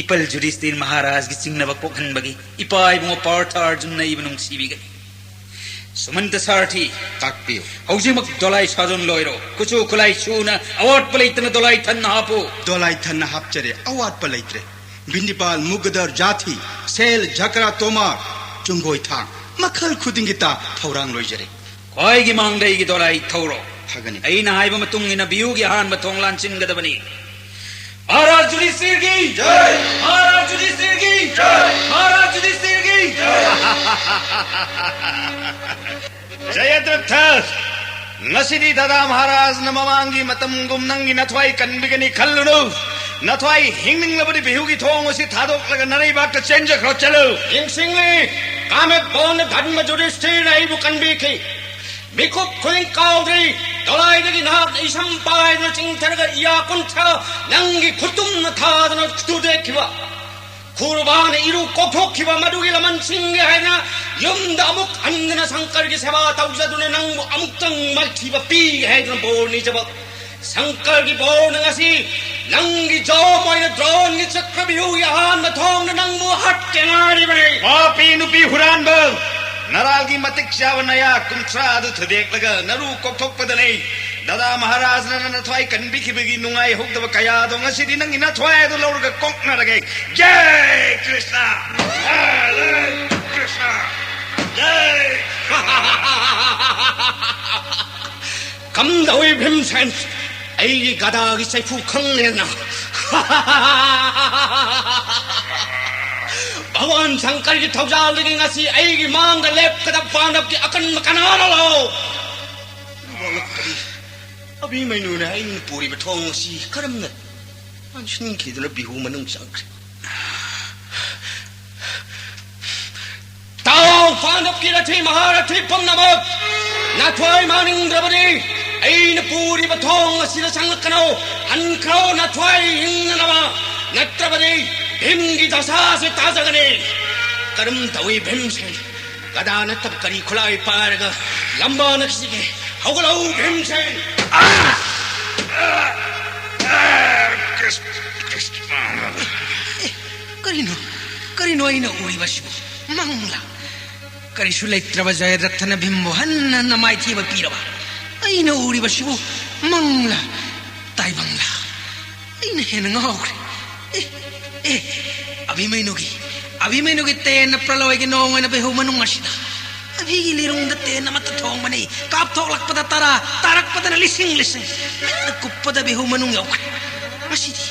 ꯏꯄꯜ ꯖꯨꯙꯤꯁꯇꯤꯔ ꯃꯍꯥꯔꯥꯖꯒꯤ ꯆꯤꯡꯅꯕ ꯀꯣꯛꯍꯟꯕꯒꯤ ꯏꯄꯥ ꯏꯕꯨꯡꯉꯣ ꯄꯥꯔꯊ ꯑꯔꯖꯨꯟꯅ ꯑꯩꯕꯨ ꯅꯨꯡꯁꯤꯕꯤꯒꯅꯤ꯫ ꯁꯨꯃꯟꯇ ꯁꯥꯔꯊꯤ꯫ ꯇꯥꯛꯄꯤꯌꯨ꯫ ꯍꯧꯖꯤꯛꯃꯛ ꯗꯣꯂꯥꯏ ꯁꯥꯖꯣꯟ ꯂꯣꯏꯔꯣ꯫ ꯈꯨꯠꯁꯨ ꯈꯨꯠꯂꯥꯏ ꯁꯨꯅ ꯑꯋꯥꯠꯄ ꯂꯩꯇꯅ ꯗꯣꯂꯥꯏ ꯊꯟꯅ ꯍꯥꯞꯄꯨ꯫ ꯗꯣꯂꯥꯏ ꯊꯟꯅ ꯍꯥꯞꯆꯔꯦ, ꯑꯋꯥꯠꯄ ꯂꯩꯇ꯭ꯔꯦ꯫ ꯚꯤꯟꯗꯤꯄꯥꯜ, ꯃꯨꯒꯗꯔ, ꯖꯥꯊꯤ, ꯁꯦꯜ, ꯖꯀ꯭ꯔꯥ, ꯇꯣꯃꯥꯔ, ꯆꯨꯡꯒꯣꯏ ꯊꯥꯡ, ꯃꯈꯜ ꯈꯨꯗꯤꯡꯒꯤ ꯇ ꯊꯧꯔꯥꯡ ꯂꯣꯏꯖꯔꯦ꯫ ꯈ꯭ꯋꯥꯏꯒꯤ ꯃꯥꯡꯗ ꯑꯩꯒꯤ ꯗꯣꯂꯥꯏ ꯊꯧꯔꯣ꯫ ꯐꯒꯅꯤ꯫ ꯑꯩꯅ ꯍꯥꯏꯕ ꯃꯇꯨꯡ ꯏꯟꯅ ꯕꯤꯍꯨꯒꯤ ꯑꯍꯥꯟꯕ ꯊꯣꯡ ꯂꯥꯟꯁꯤꯟꯒꯗꯕꯅꯤ꯫ ꯃꯍꯥꯔꯥꯖ ꯌꯨꯙꯤꯁꯊꯤꯔꯒꯤ! ꯖꯥꯏ! ꯃꯍꯥꯔꯥꯖ ꯌꯨꯙꯤꯁꯊꯤꯔꯒꯤ! ꯖꯥꯏ! ꯃꯍꯥꯔꯥꯖ ꯌꯨꯙꯤꯁꯊꯤꯔꯒꯤ! ꯖꯥꯏ! ꯖꯌꯗ꯭ꯔꯊ, ꯉꯁꯤꯗꯤ ꯗꯥꯗꯥ ꯃꯍꯥꯔꯥꯖꯅ ꯃꯃꯥꯡꯒꯤ ꯃꯇꯝꯒꯨꯝ ꯅꯪꯒꯤ ꯅꯊ꯭ꯋꯥꯏ ꯀꯟꯕꯤꯒꯅꯤ ꯈꯜꯂꯨꯅꯨ꯫ ꯅꯊ꯭ꯋꯥꯏ ꯍꯤꯡꯅꯤꯡꯂꯕꯗꯤ ꯕꯤꯍꯨꯒꯤ ꯊꯣꯡ ꯑꯁꯤ ꯊꯥꯗꯣꯛꯂꯒ ꯅꯔꯩꯕꯥꯛꯇ ꯆꯦꯟꯖꯈ꯭ꯔꯣ, ꯆꯠꯂꯨ꯫ ꯅꯤꯡꯁꯤꯡꯂꯤ, ꯀꯥꯃꯦꯠ ꯕꯣꯟꯅ ꯙꯔꯃ ꯌꯨꯙꯤꯁꯊꯤꯔꯅ ꯑꯩꯕꯨ ꯀꯟꯕꯤꯈꯤ꯫ ꯃꯤꯀꯨꯞ ꯈꯨꯗꯤꯡ ꯀꯥꯎꯗ꯭ꯔꯤ꯫ ꯗꯣꯂꯥꯏꯗꯒꯤ ꯅꯍꯥꯛꯅ ꯏꯁꯝ ꯄꯥꯏꯗꯨꯅ ꯆꯤꯡꯊꯔꯒ ꯏꯌꯥ ꯀꯨꯟꯊ꯭ꯔꯥ ꯅꯪꯒꯤ ꯈꯨꯠꯇꯨꯝꯅ ꯊꯥꯗꯨꯅ ꯇꯨꯗꯦꯛꯈꯤꯕ꯫ ꯈꯨꯔꯨꯕꯥꯅ ꯏꯔꯨ ꯀꯣꯛꯊꯣꯛꯈꯤꯕ ꯃꯗꯨꯒꯤ ꯂꯃꯟꯁꯤꯡꯒꯤ ꯍꯥꯏꯅ ꯌꯨꯝꯗ ꯑꯃꯨꯛ ꯍꯟꯗꯨꯅ ꯁꯪꯀꯔꯒꯤ ꯁꯦꯕꯥ ꯇꯧꯖꯗꯨꯅ ꯅꯪꯕꯨ ꯑꯃꯨꯛꯇꯪ ꯃꯥꯏꯊꯤꯕ ꯄꯤꯒꯦ ꯍꯥꯏꯗꯨꯅ ꯕꯣꯔ ꯅꯤꯖꯕ꯫ ꯁꯪꯀꯔꯒꯤ ꯕꯣꯔꯅ ꯉꯁꯤ ꯅꯪꯒꯤ ꯖꯣꯝ ꯑꯣꯏꯅ ꯗ꯭ꯔꯣꯟꯒꯤ ꯆꯀ꯭ꯔꯕ꯭ꯌꯨꯍꯒꯤ ꯑꯍꯥꯟꯕ ꯊꯣꯡꯅ ꯅꯪꯕꯨ ꯍꯥꯠꯀꯦ ꯉꯥꯏꯔꯤꯕꯅꯤ꯫ ꯄꯥꯄꯤ ꯅꯨꯄꯤ ꯍꯨꯔꯥꯟꯕ! ꯅꯔꯥꯜꯒꯤ ꯃꯇꯤꯛ ꯆꯥꯕ ꯅꯌꯥ ꯀꯨꯟꯊ꯭ꯔꯥ ꯑꯗꯨ ꯊꯨꯗꯦꯛꯂꯒ ꯅꯔꯨ ꯀꯣꯛꯊꯣꯛꯄꯗꯅꯤ ꯗꯥꯗꯥ ꯃꯍꯥꯔꯥꯖꯅ ꯅꯊ꯭ꯋꯥꯏ ꯀꯟꯕꯤꯈꯤꯕꯒꯤ ꯅꯨꯡꯉꯥꯏ ꯍꯧꯗꯕ ꯀꯌꯥꯗꯣ ꯉꯁꯤꯗꯤ ꯅꯪꯒꯤ ꯅꯊ꯭ꯋꯥꯏ ꯑꯗꯨ ꯂꯧꯔꯒ ꯀꯣꯛꯅꯔꯒꯦ꯫ ꯖꯥꯏ ꯀ꯭ꯔꯤꯁꯅ! ꯍꯔꯦ ꯀ꯭ꯔꯤꯁꯅ! ꯖꯥꯏ! ꯀꯝꯗꯧꯏ ꯚꯤꯝꯁꯦꯟ? ꯑꯩꯒꯤ ꯒꯗꯥꯒꯤ ꯆꯩꯐꯨ ꯈꯪꯂꯦꯅ꯫ ꯚꯒꯋꯥꯟ ꯁꯪꯀꯔꯒꯤ ꯊꯧꯖꯥꯜꯗꯒꯤ ꯉꯁꯤ ꯑꯩꯒꯤ ꯃꯥꯡꯗ ꯂꯦꯞꯀꯗꯕ ꯄꯥꯟꯗꯕꯀꯤ ꯑꯀꯟꯕ ꯀꯅꯥꯅꯣ? ꯂꯥꯛꯑꯣ꯫ ꯅꯣꯡꯂꯛꯄꯗꯤ ꯑꯕꯤꯃꯩꯅꯨꯅ ꯑꯩꯅ ꯄꯨꯔꯤꯕ ꯊꯣꯡ ꯑꯁꯤ ꯀꯔꯝꯅ ꯂꯥꯟꯁꯤꯟꯈꯤꯗꯨꯅ ꯕꯤꯍꯨ ꯃꯅꯨꯡ ꯆꯪꯈ꯭ꯔꯦ? ꯇꯥꯎ, ꯄꯥꯟꯗꯕꯀꯤ ꯔꯊꯤ ꯃꯍꯥꯔꯊꯤ ꯄꯨꯝꯅꯃꯛ! ꯅꯊ꯭ꯋꯥꯏ ꯃꯥꯡꯅꯤꯡꯗ꯭ꯔꯕꯗꯤ ꯑꯩꯅ ꯄꯨꯔꯤꯕ ꯊꯣꯡ ꯑꯁꯤꯗ ꯆꯪꯂꯛꯀꯅꯨ꯫ ꯍꯟꯈ꯭ꯔꯣ, ꯅꯊ꯭ꯋꯥꯏ ꯍꯤꯡꯅꯅꯕ, ꯅꯠꯇ꯭ꯔꯕꯗꯤ ꯚꯤꯝꯒꯤ ꯗꯁꯥꯁꯦ ꯇꯥꯖꯒꯅꯤ꯫ ꯀꯔꯝ ꯇꯧꯏ ꯚꯤꯝꯁꯦꯟ? ꯒꯗꯥ ꯅꯠꯇꯕ ꯀꯔꯤ ꯈꯨꯠꯂꯥꯏ ꯄꯥꯏꯔꯒ ꯂꯝꯕꯥꯅ ꯁꯤꯒꯦ? ꯍꯧꯒꯠꯂꯛꯎ ꯚꯤꯝꯁꯦꯟ! ꯀ꯭ꯔꯤꯁ-, ꯀ꯭ꯔꯤꯁ-, ꯑꯦ, ꯀꯔꯤꯅꯣ? ꯀꯔꯤꯅꯣ ꯑꯩꯅ ꯎꯔꯤꯕꯁꯤꯕꯨ? ꯃꯪꯂꯥ? ꯀꯔꯤꯁꯨ ꯂꯩꯇ꯭ꯔꯕ ꯖꯌꯗ꯭ꯔꯊꯅ ꯚꯤꯝꯕꯨ ꯍꯟꯅ ꯍꯟꯅ ꯃꯥꯏꯊꯤꯕ ꯄꯤꯔꯕ? ꯑꯩꯅ ꯎꯔꯤꯕꯁꯤꯕꯨ ꯃꯪꯂꯥ? ꯇꯥꯏꯕꯪꯂꯥ? ꯑꯩꯅ ꯍꯦꯟꯅ ꯉꯥꯎꯈ꯭ꯔꯦ꯫ ꯑꯦ, ꯑꯦ, ꯑꯚꯤꯃꯩꯅꯨꯒꯤ ꯑꯚꯤꯃꯅꯨꯒꯤ ꯇꯦꯟꯅ ꯄ꯭ꯔꯂꯣꯏꯒꯤ ꯅꯣꯡ ꯑꯣꯏꯅ ꯕꯤꯍꯨ ꯃꯅꯨꯡ ꯑꯁꯤꯗ ꯑꯚꯤꯒꯤ ꯂꯤꯔꯨꯡꯗ ꯇꯦꯟ ꯑꯃꯠꯇ ꯊꯣꯡꯕꯅꯤ꯫ ꯀꯥꯞꯊꯣꯛꯂꯛꯄꯗ ꯇꯔꯥ, ꯇꯥꯔꯛꯄꯗꯅ ꯂꯤꯁꯤꯡ ꯂꯤꯁꯤꯡ꯫ ꯃꯤꯠꯅ ꯀꯨꯞꯄꯗ ꯕꯤꯍꯨ ꯃꯅꯨꯡ ꯌꯧꯈ꯭ꯔꯦ꯫ ꯉꯁꯤꯗꯤ,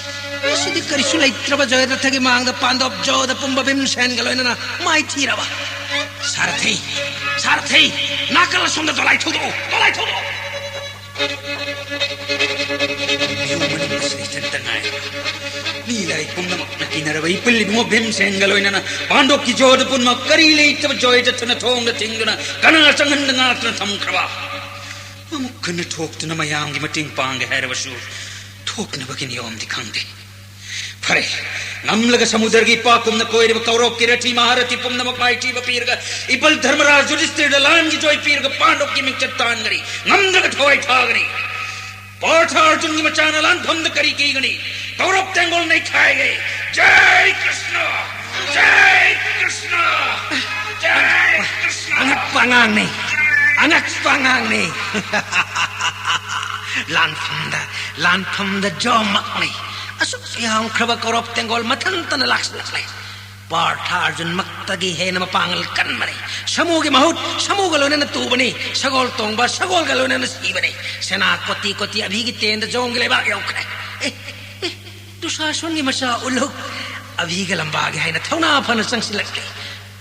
ꯉꯁꯤꯗꯤ ꯀꯔꯤꯁꯨ ꯂꯩꯇ꯭ꯔꯕ ꯖꯣꯌꯔꯊꯒꯤ ꯃꯥꯡꯗ ꯄꯥꯟꯗꯣꯞ ꯖꯣꯗ ꯄꯨꯝꯕ ꯚꯤꯝꯁꯦꯟꯒ ꯂꯣꯏꯅꯅ ꯃꯥꯏꯊꯤꯔꯕ꯫ ꯁꯥꯔꯊꯤ, ꯁꯥꯔꯊꯤ, ꯅꯥꯀꯜ ꯑꯁꯣꯝꯗ ꯗꯣꯂꯥꯏ ꯊꯧꯗꯣꯛꯑꯣ, ꯗꯣꯂꯥꯏ ꯊꯧꯗꯣꯛꯑꯣ꯫ ꯃꯤꯑꯣꯏ ꯃꯅꯨꯡꯗ ꯁꯤꯗ ꯏꯊꯟꯇ ꯉꯥꯏꯔꯦ꯫ ꯃꯤ ꯂꯥꯏ ꯄꯨꯝꯅꯃꯛꯅ ꯀꯤꯅꯔꯕ ꯏꯄꯨꯜ ꯏꯕꯨꯡꯉꯣ ꯚꯤꯝꯁꯦꯟꯒ ꯂꯣꯏꯅꯅ ꯄꯥꯟꯗꯣꯞꯀꯤ ꯖꯣꯗ ꯄꯨꯝꯅꯃꯛ ꯀꯔꯤ ꯂꯩꯇꯕ ꯖꯣꯏꯗꯊꯅ ꯊꯣꯡꯗ ꯊꯤꯡꯗꯨꯅ ꯀꯅꯥ ꯆꯪꯍꯟꯗ ꯉꯥꯛꯇꯨꯅ ꯊꯝꯈ꯭ꯔꯕ꯫ ꯑꯃꯨꯛ ꯍꯟꯅ ꯊꯣꯛꯇꯨꯅ ꯃꯌꯥꯝꯒꯤ ꯃꯇꯦꯡ ꯄꯥꯡꯒꯦ ꯍꯥꯏꯔꯕꯁꯨ ꯊꯣꯛꯅꯕꯒꯤ ꯅꯤꯌꯣꯝꯗꯤ ꯈꯪꯗꯦ꯫ ꯐꯔꯦ, ꯉꯝꯂꯒ ꯁꯃꯨꯗ꯭ꯔꯒꯤ ꯏꯄꯥꯛꯀꯨꯝꯅ ꯀꯣꯏꯔꯤꯕ ꯀꯧꯔꯕꯀꯤ ꯔꯊꯤ ꯃꯍꯥꯔꯊꯤ ꯄꯨꯝꯅꯃꯛ ꯃꯥꯏꯊꯤꯕ ꯄꯤꯔꯒ ꯏꯄꯜ ꯙꯔꯃꯔꯥꯖ ꯌꯨꯙꯤꯁꯊꯤꯔꯗ ꯂꯥꯟꯒꯤ ꯖꯣꯏ ꯄꯤꯔꯒ ꯄꯥꯟꯗꯣꯞꯀꯤ ꯃꯤꯡꯆꯠ ꯇꯥꯟꯒꯅꯤ꯫ ꯉꯝꯗ꯭ꯔꯒ ꯊꯋꯥꯏ ꯊꯥꯒꯅꯤ꯫ ꯄꯥꯔꯊ ꯑꯔꯖꯨꯟꯒꯤ ꯃꯆꯥꯅ ꯂꯥꯟꯐꯝꯗ ꯀꯔꯤ ꯀꯤꯒꯅꯤ? ꯀꯧꯔꯕ ꯇꯦꯡꯒꯣꯜ ꯅꯩꯈꯥꯏꯒꯦ꯫ ꯖꯥꯏ ꯀ꯭ꯔꯤꯁꯅ! ꯖꯥꯏ ꯀ꯭ꯔꯤꯁꯅ! ꯖꯥꯏ ꯀ꯭ꯔꯤꯁꯅ! ꯑꯉꯛꯄ ꯑꯉꯥꯡꯅꯤ, ꯑꯉꯛꯄ ꯑꯉꯥꯡꯅꯤ꯫ ꯂꯥꯟꯐꯝꯗ, ꯂꯥꯟꯐꯝꯗ ꯖꯣꯃꯛꯅꯤ꯫ ꯑꯁꯨꯛ ꯌꯥꯝꯈ꯭ꯔꯕ ꯀꯧꯔꯕ ꯇꯦꯡꯒꯣꯜ ꯃꯊꯟꯇꯅ ꯂꯥꯛꯁꯤꯜꯂꯛꯂꯦ꯫ ꯄꯥꯔꯊ ꯑꯔꯖꯨꯟꯃꯛꯇꯒꯤ ꯍꯦꯟꯅ ꯃꯄꯥꯡꯒꯜ ꯀꯟꯕꯅꯤ꯫ ꯁꯃꯨꯒꯤ ꯃꯍꯨꯠ ꯁꯃꯨꯒ ꯂꯣꯏꯅꯅ ꯇꯨꯕꯅꯤ꯫ ꯁꯒꯣꯜ ꯇꯣꯡꯕ ꯁꯒꯣꯜꯒ ꯂꯣꯏꯅꯅ ꯁꯤꯕꯅꯤ꯫ ꯁꯦꯅꯥ ꯀꯣꯇꯤ ꯀꯣꯇꯤ ꯑꯚꯤꯒꯤ ꯇꯦꯟꯗ ꯖꯣꯝꯒꯤ ꯂꯩꯕꯥꯛ ꯌꯧꯈ꯭ꯔꯦ꯫ ꯑꯦ, ꯑꯦ, ꯗꯨꯁꯥꯁꯣꯟꯒꯤ ꯃꯆꯥ ꯎꯂꯨꯛ, ꯑꯚꯤꯒ ꯂꯝꯕꯥꯒꯦ ꯍꯥꯏꯅ ꯊꯧꯅꯥ ꯐꯅ ꯆꯪꯁꯤꯜꯂꯛꯂꯤ꯫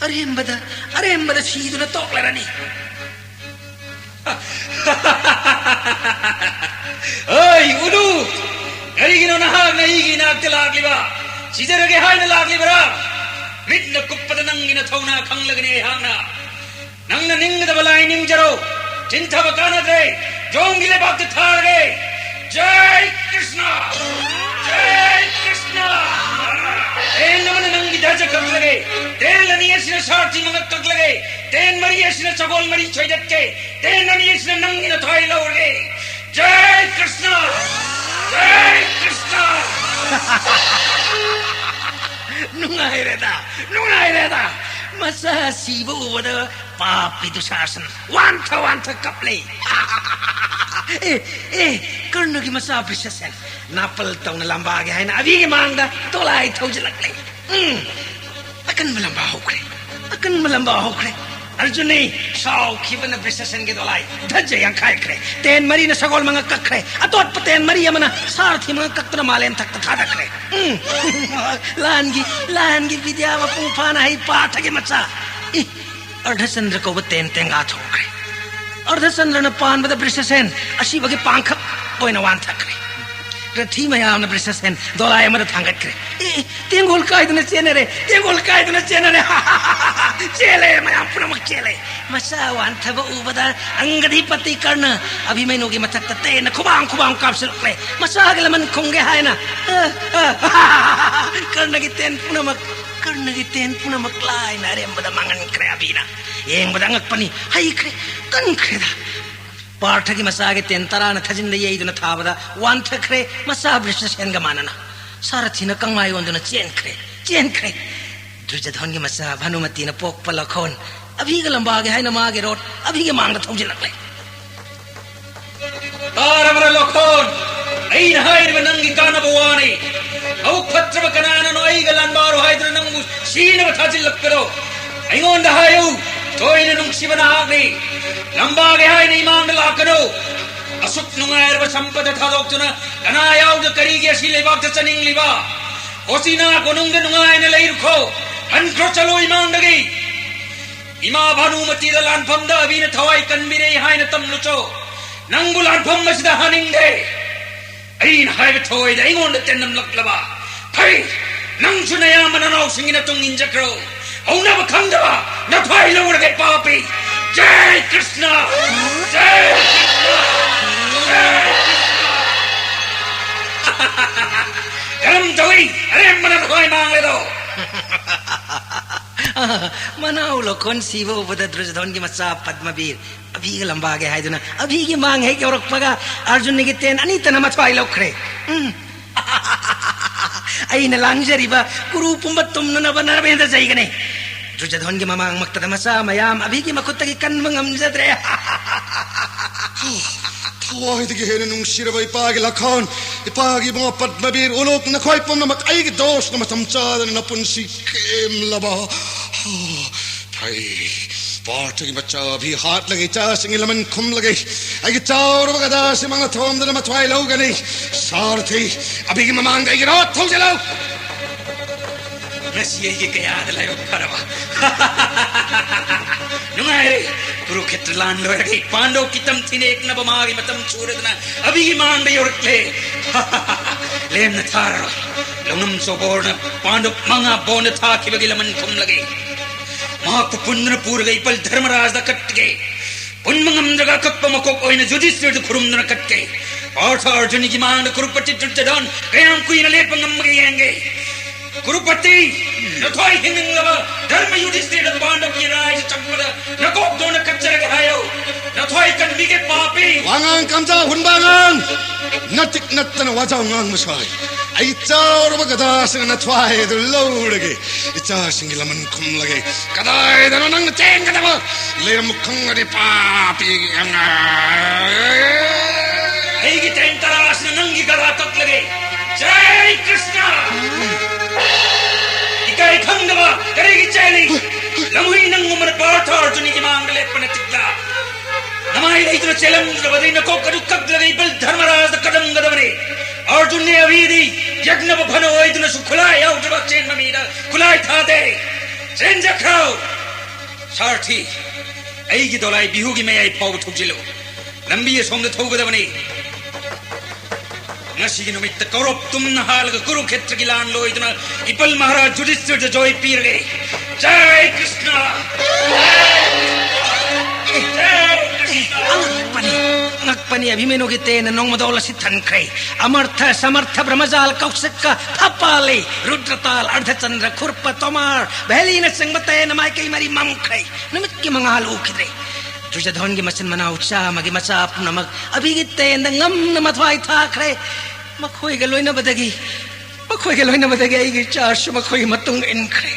ꯑꯔꯦꯝꯕꯗ, ꯑꯔꯦꯝꯕꯗ ꯁꯤꯗꯨꯅ ꯇꯣꯛꯂꯔꯅꯤ꯫ ꯑꯩ ꯎꯂꯨ, ꯀꯔꯤꯒꯤꯅꯣ ꯅꯍꯥꯛꯅ ꯑꯩꯒꯤ ꯏꯅꯥꯛꯇ ꯂꯥꯛꯂꯤꯕ? ꯁꯤꯖꯔꯒꯦ ꯍꯥꯏꯅ ꯂꯥꯛꯂꯤꯕꯔꯥ? ꯃꯤꯠꯅ ꯀꯨꯞꯄꯗ ꯅꯪꯒꯤ ꯅꯊꯧꯅꯥ ꯈꯪꯂꯒꯅꯤ ꯑꯩꯍꯥꯛꯅ꯫ ꯅꯪꯅ ꯅꯤꯡꯒꯗꯕ ꯂꯥꯏ ꯅꯤꯡꯖꯔꯣ꯫ ꯆꯤꯟꯊꯕ ꯀꯥꯟꯅꯗ꯭ꯔꯦ꯫ ꯖꯣꯝꯒꯤ ꯂꯩꯕꯥꯛꯇ ꯊꯥꯔꯒꯦ꯫ ꯖꯥꯏ ꯀ꯭ꯔꯤꯁꯅ! ꯖꯥꯏ ꯀ꯭ꯔꯤꯁꯅ! ꯇꯦꯟ ꯑꯃꯅ ꯅꯪꯒꯤ ꯙꯖ ꯀꯛꯂꯒꯦ꯫ ꯇꯦꯟ ꯑꯅꯤ ꯑꯁꯤꯅ ꯁꯥꯔꯊꯤ ꯃꯉꯛ ꯀꯛꯂꯒꯦ꯫ ꯇꯦꯟ ꯃꯔꯤ ꯑꯁꯤꯅ ꯁꯒꯣꯜ ꯃꯔꯤ ꯁꯣꯏꯗꯠꯀꯦ꯫ ꯇꯦꯟ ꯑꯅꯤ ꯑꯁꯤꯅ ꯅꯪꯒꯤ ꯅꯊ꯭ꯋꯥꯏ ꯂꯧꯔꯒꯦ꯫ ꯖꯥꯏ ꯀ꯭ꯔꯤꯁꯅ! ꯖꯥꯏ ꯀ꯭ꯔꯤꯁꯅ! ꯅꯨꯡꯉꯥꯏꯔꯦꯗ, ꯅꯨꯡꯉꯥꯏꯔꯦꯗ꯫ ꯃꯆꯥ ꯁꯤꯕ ꯎꯕꯗ ꯄꯥꯄꯤ ꯗꯨꯁꯥꯁꯟ ꯋꯥꯟꯊ ꯋꯥꯟꯊ ꯀꯞꯂꯦ꯫ ꯑꯦ, ꯑꯦ, ꯀꯔꯅꯒꯤ ꯃꯆꯥ ꯕ꯭ꯔꯤꯁꯦꯁꯟ ꯅꯥꯄꯜ ꯇꯧꯅ ꯂꯝꯕꯥꯒꯦ ꯍꯥꯏꯅ ꯑꯕꯤꯒꯤ ꯃꯥꯡꯗ ꯇꯣꯂꯥꯏ ꯊꯧꯖꯤꯜꯂꯛꯂꯦ꯫ ꯎꯝ, ꯑꯀꯟꯕ ꯂꯝꯕꯥ ꯍꯧꯈ꯭ꯔꯦ꯫ ꯑꯀꯟꯕ ꯂꯝꯕꯥ ꯍꯧꯈ꯭ꯔꯦ꯫ ꯑꯔꯖꯨꯟꯅꯤ ꯁꯥꯎꯈꯤꯕꯅ ꯕ꯭ꯔꯤꯁꯦꯁꯟꯒꯤ ꯗꯣꯂꯥꯏ ꯙꯟꯖ ꯌꯥꯡꯈꯥꯏꯈ꯭ꯔꯦ꯫ ꯇꯦꯟ ꯃꯔꯤꯅ ꯁꯒꯣꯜ ꯃꯉꯛ ꯀꯛꯈ꯭ꯔꯦ꯫ ꯑꯇꯣꯠꯄ ꯇꯦꯟ ꯃꯔꯤ ꯑꯃꯅ ꯁꯥꯔꯊꯤ ꯃꯉꯛ ꯀꯛꯇꯨꯅ ꯃꯥꯂꯦꯝ ꯊꯛꯇ ꯊꯥꯗꯈ꯭ꯔꯦ꯫ ꯎꯝ꯫ ꯂꯥꯟꯒꯤ, ꯂꯥꯟꯒꯤ ꯕꯤꯗ꯭ꯌꯥ ꯃꯄꯨꯡ ꯐꯥꯅ ꯍꯩ ꯄꯥꯊꯒꯤ ꯃꯆꯥ꯫ ꯏ, ꯑꯔꯙꯆꯟꯗ꯭ꯔ ꯀꯧꯕ ꯇꯦꯟ ꯇꯦꯡꯒꯥ ꯊꯣꯛꯈ꯭ꯔꯦ꯫ ꯑꯔꯙꯆꯟꯗ꯭ꯔꯅ ꯄꯥꯟꯕꯗ ꯕ꯭ꯔꯤꯁꯦꯁꯦꯟ ꯑꯁꯤꯕꯒꯤ ꯄꯥꯡꯈꯛ ꯑꯣꯏꯅ ꯋꯥꯟꯊꯈ꯭ꯔꯦ꯫ ꯔꯊꯤ ꯃꯌꯥꯝꯅ ꯕ꯭ꯔꯤꯁꯦꯁꯦꯟ ꯗꯣꯂꯥꯏ ꯑꯃꯗ ꯊꯥꯡꯒꯠꯈ꯭ꯔꯦ꯫ ꯑꯦ, ꯑꯦ, ꯇꯦꯡꯒꯣꯜ ꯀꯥꯏꯗꯨꯅ ꯆꯦꯟꯅꯔꯦ, ꯇꯦꯡꯒꯣꯜ ꯀꯥꯏꯗꯨꯅ ꯆꯦꯟꯅꯔꯦ꯫ ꯆꯦꯜꯂꯦ, ꯃꯌꯥꯝ ꯄꯨꯝꯅꯃꯛ ꯆꯦꯜꯂꯦ꯫ ꯃꯆꯥ ꯋꯥꯟꯊꯕ ꯎꯕꯗ ꯑꯪꯒꯗꯤꯄꯇꯤ ꯀꯔꯅ ꯑꯚꯤꯃꯩꯅꯨꯒꯤ ꯃꯊꯛꯇ ꯇꯦꯟꯅ ꯈꯨꯕꯥꯡ ꯈꯨꯕꯥꯡ ꯀꯥꯞꯁꯤꯜꯂꯛꯂꯦ꯫ ꯃꯆꯥꯒꯤ ꯂꯃꯟ ꯈꯨꯝꯒꯦ ꯍꯥꯏꯅ, ꯑ, ꯑ, ꯀꯔꯅꯒꯤ ꯇꯦꯟ ꯄꯨꯝꯅꯃꯛ, ꯀꯔꯅꯒꯤ ꯇꯦꯟ ꯄꯨꯝꯅꯃꯛ ꯂꯥꯏꯅ ꯑꯔꯦꯝꯕꯗ ꯃꯥꯡꯍꯟꯈ꯭ꯔꯦ ꯑꯚꯤꯅ꯫ ꯌꯦꯡꯕꯗ ꯑꯉꯛꯄꯅꯤ, ꯍꯩꯈ꯭ꯔꯦ, ꯀꯟꯈ꯭ꯔꯦꯗ꯫ ꯄꯥꯔꯊꯒꯤ ꯃꯆꯥꯒꯤ ꯇꯦꯟ ꯇꯔꯥꯅ ꯊꯥꯖꯤꯟꯗ ꯌꯩꯗꯨꯅ ꯊꯥꯕꯗ ꯋꯥꯟꯊꯈ꯭ꯔꯦ, ꯃꯆꯥ ꯕ꯭ꯔꯤꯁꯦꯁꯦꯟꯒ ꯃꯥꯟꯅꯅ꯫ ꯁꯥꯔꯊꯤꯅ ꯀꯪꯃꯥꯏ ꯑꯣꯟꯗꯨꯅ ꯆꯦꯟꯈ꯭ꯔꯦ, ꯆꯦꯟꯈ꯭ꯔꯦ꯫ ꯗꯨꯔꯖꯙꯣꯟꯒꯤ ꯃꯆꯥ ꯚꯥꯅꯨꯃꯇꯤꯅ ꯄꯣꯛꯄ ꯂꯈꯣꯟ ꯑꯚꯤꯒ ꯂꯝꯕꯥꯒꯦ ꯍꯥꯏꯅ ꯃꯥꯒꯤ ꯔꯣꯠ ꯑꯚꯤꯒꯤ ꯃꯥꯡꯗ ꯊꯧꯖꯤꯜꯂꯛꯂꯦ꯫ ꯇꯥꯔꯕ꯭ꯔꯥ ꯂꯈꯣꯟ? ꯑꯩꯅ ꯍꯥꯏꯔꯤꯕ ꯅꯪꯒꯤ ꯀꯥꯟꯅꯕ ꯋꯥꯅꯤ꯫ ꯃꯕꯨꯛ ꯐꯠꯇ꯭ꯔꯕ ꯀꯅꯥꯅꯅꯣ ꯑꯩꯒ ꯂꯥꯟꯕꯥꯔꯣ ꯍꯥꯏꯗꯨꯅ ꯅꯪꯕꯨ ꯁꯤꯅꯕ ꯊꯥꯖꯤꯜꯂꯛꯄꯗꯣ? ꯑꯩꯉꯣꯟꯗ ꯍꯥꯏꯌꯨ, ꯊꯣꯏꯅ ꯅꯨꯡꯁꯤꯕ ꯅꯍꯥꯛꯅꯤ꯫ ꯂꯝꯕꯥꯒꯦ ꯍꯥꯏꯅ ꯏꯃꯥꯡꯗ ꯂꯥꯛꯀꯅꯨ꯫ ꯑꯁꯨꯛ ꯅꯨꯡꯉꯥꯏꯔꯕ ꯁꯝꯄꯗ ꯊꯥꯗꯣꯛꯇꯨꯅ ꯀꯅꯥ ꯌꯥꯎꯗ ꯀꯔꯤꯒꯤ ꯑꯁꯤ ꯂꯩꯕꯥꯛꯇ ꯆꯠꯅꯤꯡꯂꯤꯕ? ꯀꯣꯆꯤꯅꯥ ꯀꯣꯅꯨꯡꯗ ꯅꯨꯡꯉꯥꯏꯅ ꯂꯩꯔꯨꯈꯣ꯫ ꯍꯟꯈ꯭ꯔꯣ ꯆꯠꯂꯣ ꯏꯃꯥꯡꯗꯒꯤ꯫ ꯏꯃꯥ ꯚꯥꯅꯨꯃꯇꯤꯗ ꯂꯥꯟꯐꯝꯗ ꯑꯕꯤꯅ ꯊꯋꯥꯏ ꯀꯟꯕꯤꯔꯦ ꯍꯥꯏꯅ ꯇꯝꯂꯨꯆꯣ꯫ ꯅꯪꯕꯨ ꯂꯥꯟꯐꯝ ꯑꯁꯤꯗ ꯍꯥꯅꯤꯡꯗꯦ꯫ ꯑꯩꯅ ꯍꯥꯏꯕ ꯊꯋꯥꯏꯗ ꯑꯩꯉꯣꯟꯗ ꯇꯦꯟꯅꯝꯂꯛꯂꯕ꯫ ꯐꯩ, ꯅꯪꯁꯨ ꯅꯌꯥꯝꯕ ꯅꯅꯥꯎꯁꯤꯡꯒꯤ ꯅꯇꯨꯡ ꯏꯟꯖꯈ꯭ꯔꯣ꯫ ꯍꯧꯅꯕ ꯈꯪꯗꯕ ꯅꯊ꯭ꯋꯥꯏ ꯂꯧꯔꯒꯦ ꯄꯥꯄꯤ꯫ ꯖꯩ ꯀ꯭ꯔꯤꯁꯅ! ꯖꯩ ꯀ꯭ꯔꯤꯁꯅ! ꯖꯩ ꯀ꯭ꯔꯤꯁꯅ! ꯀꯔꯝ ꯇꯧꯏ? ꯑꯔꯦꯝꯕꯅ ꯅꯊ꯭ꯋꯥꯏ ꯃꯥꯡꯂꯦꯗꯣ꯫ ꯃꯅꯥꯎ ꯂꯣꯈꯣꯟ ꯁꯤꯕ ꯎꯕꯗ ꯗ꯭ꯔꯨꯖꯙꯣꯟꯒꯤ ꯃꯆꯥ ꯄꯗꯃꯕꯤꯔ ꯑꯚꯤꯒ ꯂꯝꯕꯥꯒꯦ ꯍꯥꯏꯗꯨꯅ ꯑꯚꯤꯒꯤ ꯃꯥꯡ ꯍꯦꯛ ꯌꯧꯔꯛꯄꯒ ꯑꯔꯖꯨꯟꯒꯤ ꯇꯦꯟ ꯑꯅꯤꯇꯅ ꯃꯊ꯭ꯋꯥꯏ ꯂꯧꯈ꯭ꯔꯦ꯫ ꯎꯝ꯫ ꯑꯩꯅ ꯂꯥꯡꯖꯔꯤꯕ ꯀꯨꯔꯨ ꯄꯨꯝꯕ ꯇꯨꯝꯅꯅꯕ ꯅꯔꯕꯦꯟꯗ ꯖꯩꯒꯅꯤ꯫ ꯗ꯭ꯔꯨꯖꯙꯣꯟꯒꯤ ꯃꯃꯥꯡꯃꯛꯇꯗ ꯃꯆꯥ ꯃꯌꯥꯝ ꯑꯚꯤꯒꯤ ꯃꯈꯨꯠꯇꯒꯤ ꯀꯟꯕ ꯉꯝꯖꯗ꯭ꯔꯦ꯫ ꯊꯋꯥꯏꯗꯒꯤ ꯍꯦꯟꯅ ꯅꯨꯡꯁꯤꯔꯕ ꯏꯄꯥꯒꯤ ꯂꯈꯣꯟ, ꯏꯄꯥꯒꯤ ꯏꯕꯨꯡꯉꯣ ꯄꯗꯃꯕꯤꯔ, ꯎꯂꯨꯛ, ꯅꯈꯣꯏ ꯄꯨꯝꯅꯃꯛ ꯑꯩꯒꯤ ꯗꯣꯁꯅ ꯃꯇꯝ ꯆꯥꯗꯅ ꯅꯄꯨꯟꯁꯤ ꯀꯦꯝꯂꯕ꯫ ꯍꯥ, ꯐꯩ꯫ ꯄꯥꯔꯊꯒꯤ ꯃꯆꯥ ꯑꯚꯤ ꯍꯥꯠꯂꯒ ꯏꯆꯥꯁꯤꯡꯒꯤ ꯂꯃꯟ ꯈꯨꯝꯂꯒꯦ꯫ ꯑꯩꯒꯤ ꯆꯥꯎꯔꯕ ꯒꯗꯥꯁꯤꯃꯛꯅ ꯊꯣꯝꯗꯨꯅ ꯃꯊ꯭ꯋꯥꯏ ꯂꯧꯒꯅꯤ꯫ ꯁꯥꯔꯊꯤ, ꯑꯚꯤꯒꯤ ꯃꯃꯥꯡꯗ ꯑꯩꯒꯤ ꯔꯣꯠ ꯊꯧꯖꯤꯜꯂꯨ꯫ ꯉꯁꯤ ꯑꯩꯒꯤ ꯀꯌꯥꯗ ꯂꯥꯏꯕꯛ ꯐꯔꯕ꯫ ꯅꯨꯡꯉꯥꯏꯔꯦ꯫ ꯀꯨꯔꯨꯈꯦꯇ꯭ꯔ ꯂꯥꯟ ꯂꯣꯏꯔꯒ ꯄꯥꯟꯗꯣꯞꯀꯤ ꯇꯝꯊꯤ ꯅꯦꯛꯅꯕ ꯃꯥꯒꯤ ꯃꯇꯝ ꯁꯨꯔꯗꯅ ꯑꯚꯤꯒꯤ ꯃꯥꯡꯗ ꯌꯧꯔꯛꯂꯦ꯫ ꯂꯦꯝꯅ ꯊꯥꯔꯔꯣꯏ꯫ ꯂꯧꯅꯝ ꯆꯣꯕꯣꯔꯅ ꯄꯥꯟꯗꯣꯞ ꯃꯉꯥ ꯕꯣꯟꯗ ꯊꯥꯈꯤꯕꯒꯤ ꯂꯃꯟ ꯈꯨꯝꯂꯒꯦ꯫ ꯃꯍꯥꯛꯄꯨ ꯄꯨꯟꯗꯨꯅ ꯄꯨꯔꯒ ꯏꯄꯜ ꯙꯔꯃꯔꯥꯖꯗ ꯀꯠꯀꯦ꯫ ꯄꯨꯟꯕ ꯉꯝꯗ꯭ꯔꯒ ꯑꯀꯛꯄ ꯃꯀꯣꯛ ꯑꯣꯏꯅ ꯌꯨꯙꯤꯁꯊꯤꯔꯗ ꯈꯨꯔꯨꯝꯗꯨꯅ ꯀꯠꯀꯦ꯫ ꯄꯥꯔꯊ ꯑꯔꯖꯨꯟꯒꯤ ꯃꯥꯡꯗ ꯀꯨꯔꯨꯄꯇꯤ ꯗꯨꯔꯖꯣꯙꯟ ꯀꯌꯥꯝ ꯀꯨꯏꯅ ꯂꯦꯞꯄ ꯉꯝꯕꯒꯦ ꯌꯦꯡꯒꯦ꯫ ꯀꯨꯔꯨꯄꯇꯤ, ꯅꯊ꯭ꯋꯥꯏ ꯍꯤꯡꯅꯤꯡꯂꯕ ꯙꯔꯃ ꯌꯨꯙꯤꯁꯊꯤꯔꯗ ꯄꯥꯟꯗꯕꯒꯤ ꯔꯥꯏꯖ ꯆꯪꯕꯗ ꯅꯀꯣꯛ ꯇꯣꯟꯅ ꯀꯠꯆꯔꯒꯦ ꯍꯥꯏꯌꯣ꯫ ꯅꯊ꯭ꯋꯥꯏ ꯀꯟꯕꯤꯒꯦ ꯄꯥꯄꯤ꯫ ꯋꯥꯉꯥꯡ ꯀꯝꯖꯥ ꯍꯨꯟꯕ ꯑꯉꯥꯡ, ꯅꯇꯤꯛ ꯅꯠꯇꯅ ꯋꯥꯖꯥꯎ ꯉꯥꯡꯕ ꯁꯥꯏ꯫ ꯑꯩ ꯆꯥꯎꯔꯕ ꯒꯗꯥꯁꯤꯅ ꯅꯊ꯭ꯋꯥꯏ ꯑꯗꯨ ꯂꯧꯔꯒꯦ꯫ ꯏꯆꯥꯁꯤꯡꯒꯤ ꯂꯃꯟ ꯈꯨꯝꯂꯒꯦ꯫ ꯀꯗꯥꯏꯗꯅꯣ ꯅꯪꯅ ꯆꯦꯟꯒꯗꯕ? ꯂꯩꯔꯝꯃꯨ ꯈꯪꯉꯗꯤ ꯄꯥꯄꯤꯒꯤ ꯑꯉꯥꯡ꯫ ꯑꯩꯒꯤ ꯇꯦꯟ ꯇꯔꯥꯁꯤꯅ ꯅꯪꯒꯤ ꯒꯗꯥ ꯀꯛꯂꯒꯦ꯫ ꯖꯥꯏ ꯀ꯭ꯔꯤꯁꯅ! ꯏꯀꯥꯏ ꯈꯪꯗꯕ ꯀꯔꯤꯒꯤ ꯆꯦꯜꯂꯤ? ꯂꯝꯍꯨꯏ ꯅꯪꯒꯨꯝꯕꯅ ꯄꯥꯔꯊ ꯑꯔꯖꯨꯟꯒꯤ ꯃꯥꯡꯗ ꯂꯦꯞꯄ ꯅꯇꯤꯛꯂꯥ? ꯅꯃꯥꯏ ꯂꯩꯗꯨꯅ ꯆꯦꯜꯂꯝꯗ꯭ꯔꯕꯗꯤ ꯅꯀꯣꯛ ꯑꯗꯨ ꯀꯛꯂꯒ ꯏꯕꯜ ꯙꯔꯃꯔꯥꯖꯗ ꯀꯗꯝꯒꯗꯕꯅꯤ꯫ ꯑꯔꯖꯨꯟꯅꯦ ꯑꯚꯤꯗꯤ ꯌꯦꯛꯅꯕ ꯐꯅ ꯑꯣꯏꯗꯨꯅꯁꯨ ꯈꯨꯠꯂꯥꯏ ꯌꯥꯎꯗ꯭ꯔꯕ ꯆꯦꯟꯕ ꯃꯤꯗ ꯈꯨꯠꯂꯥꯏ ꯊꯥꯗꯦ꯫ ꯆꯦꯟꯖꯈ꯭ꯔꯣ꯫ ꯁꯥꯔꯊꯤ, ꯑꯩꯒꯤ ꯗꯣꯂꯥꯏ ꯕꯤꯍꯨꯒꯤ ꯃꯌꯥꯏ ꯐꯥꯎꯕ ꯊꯧꯖꯤꯜꯂꯨ꯫ ꯂꯝꯕꯤ ꯑꯁꯣꯝꯗ ꯊꯧꯒꯗꯕꯅꯤ꯫ ꯉꯁꯤꯒꯤ ꯅꯨꯃꯤꯠꯇ ꯀꯧꯔꯞ ꯇꯨꯝꯅ ꯍꯥꯜꯂꯒ ꯀꯨꯔꯨꯈꯦꯇ꯭ꯔꯒꯤ ꯂꯥꯟ ꯂꯣꯏꯗꯨꯅ ꯏꯄꯜ ꯃꯍꯥꯔꯥꯖ ꯌꯨꯙꯤꯁꯊꯤꯔꯗ ꯖꯣꯏ ꯄꯤꯔꯒꯦ꯫ ꯖꯥꯏ ꯀ꯭ꯔꯤꯁꯅ! ꯖꯥꯏ ꯀ꯭ꯔꯤꯁꯅ! ꯑꯉꯛꯄꯅꯤ, ꯑꯉꯛꯄꯅꯤ꯫ ꯑꯚꯤꯃꯅꯨꯒꯤ ꯇꯦꯟꯅ ꯅꯣꯡꯃꯗꯣꯜ ꯑꯁꯤ ꯊꯟꯈ꯭ꯔꯦ꯫ ꯑꯃꯔꯊ, ꯁꯃꯔꯊ, ꯕ꯭ꯔꯍ꯭ꯃꯖꯥꯜ, ꯀꯧꯁꯤꯛꯀ, ꯐꯄꯥꯂꯤ, ꯔꯨꯗ꯭ꯔꯇꯥꯜ, ꯑꯔꯙꯆꯟꯗ꯭ꯔ, ꯈꯨꯔꯄ, ꯇꯣꯃꯥꯔ, ꯚꯦꯂꯤꯅꯆꯤꯡꯕ ꯇꯦꯟꯅ ꯃꯥꯏꯀꯩ ꯃꯔꯤ ꯃꯝꯈ꯭ꯔꯦ꯫ ꯅꯨꯃꯤꯠꯀꯤ ꯃꯉꯥꯜ ꯎꯈꯤꯗ꯭ꯔꯦ꯫ ꯗꯨꯔꯖꯣꯙꯟꯒꯤ ꯃꯆꯤꯟ ꯃꯅꯥꯎ ꯆꯥꯝꯃꯒꯤ ꯃꯆꯥ ꯄꯨꯝꯅꯃꯛ ꯑꯚꯤꯒꯤ ꯇꯦꯟꯗ ꯉꯝꯅ ꯃꯊ꯭ꯋꯥꯏ ꯊꯥꯈ꯭ꯔꯦ꯫ ꯃꯈꯣꯏꯒ ꯂꯣꯏꯅꯕꯗꯒꯤ, ꯃꯈꯣꯏꯒ ꯂꯣꯏꯅꯕꯗꯒꯤ ꯑꯩꯒꯤ ꯏꯆꯥꯁꯨ ꯃꯈꯣꯏꯒꯤ ꯃꯇꯨꯡ ꯏꯟꯈ꯭ꯔꯦ꯫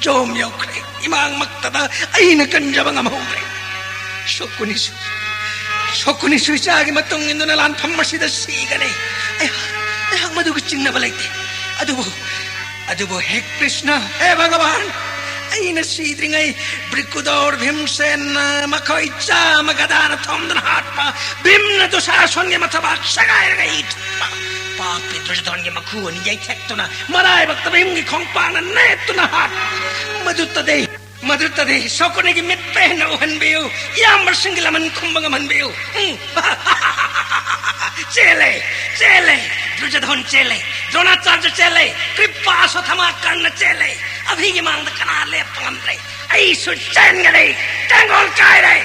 ꯖꯣꯝ ꯌꯧꯈ꯭ꯔꯦ꯫ ꯏꯃꯥꯡꯃꯛꯇꯗ ꯑꯩꯅ ꯀꯟꯖꯕ ꯉꯝꯍꯧꯗ꯭ꯔꯦ꯫ ꯁꯣꯀꯨꯅꯤꯁꯨ ꯁꯣꯀꯨꯅꯤꯁꯨ ꯏꯆꯥꯒꯤ ꯃꯇꯨꯡ ꯏꯟꯗꯨꯅ ꯂꯥꯟꯐꯝ ꯑꯁꯤꯗ ꯁꯤꯒꯅꯤ꯫ ꯑꯩꯍꯥꯛ, ꯑꯩꯍꯥꯛ ꯃꯗꯨꯒꯤ ꯆꯤꯡꯅꯕ ꯂꯩꯇꯦ꯫ ꯑꯗꯨꯕꯨ, ꯑꯗꯨꯕꯨ ꯍꯦ ꯀ꯭ꯔꯤꯁꯅ, ꯍꯦ ꯚꯒꯕꯥꯟ, ꯑꯩꯅ ꯁꯤꯗ꯭ꯔꯤꯉꯩ ꯕ꯭ꯔꯤꯀꯨꯗꯧꯔ ꯚꯤꯝꯁꯦꯟꯅ ꯃꯈꯣꯏ ꯆꯥꯝꯃ ꯒꯗꯥꯅ ꯊꯣꯝꯗꯨꯅ ꯍꯥꯠꯄ, ꯚꯤꯝꯅ ꯗꯨꯁꯥꯁꯣꯟꯒꯤ ꯃꯊꯕꯥꯛ ꯁꯦꯒꯥꯏꯔꯒ ꯏ ꯊꯨꯝꯕ, ꯄꯥꯄꯤ ꯗꯨꯔꯖꯣꯙꯟꯒꯤ ꯃꯈꯨ ꯑꯅꯤ ꯌꯩꯊꯦꯛꯇꯨꯅ ꯃꯔꯥꯏꯕꯛꯇ ꯚꯤꯝꯒꯤ ꯈꯣꯡꯄꯥꯛꯅ ꯅꯦꯠꯇꯨꯅ ꯍꯥꯠ, ꯃꯗꯨꯇꯗꯤ, ꯃꯗꯨꯇꯗꯤ ꯁꯣꯀꯨꯅꯤꯒꯤ ꯃꯤꯠ ꯄꯦꯟꯅ ꯎꯍꯟꯕꯤꯌꯨ, ꯏꯌꯥꯝꯕꯁꯤꯡꯒꯤ ꯂꯃꯟ ꯈꯨꯝꯕ ꯉꯝꯍꯟꯕꯤꯌꯨ꯫ ꯎꯝ꯫ ꯆꯦꯜꯂꯦ, ꯆꯦꯜꯂꯦ, ꯗꯨꯔꯖꯣꯙꯟ ꯆꯦꯜꯂꯦ, ꯗ꯭ꯔꯣꯅꯥꯆꯥꯔꯖ ꯆꯦꯜꯂꯦ, ꯀ꯭ꯔꯤꯄꯥ ꯁꯣꯊꯃꯥ ꯀꯔꯅ ꯆꯦꯜꯂꯦ꯫ ꯑꯚꯤꯒꯤ ꯃꯥꯡꯗ ꯀꯅꯥ ꯂꯦꯞꯄ ꯉꯝꯗ꯭ꯔꯦ? ꯑꯩꯁꯨ ꯆꯦꯟꯒꯅꯤ꯫ ꯇꯦꯡꯒꯣꯜ ꯀꯥꯏꯔꯦ꯫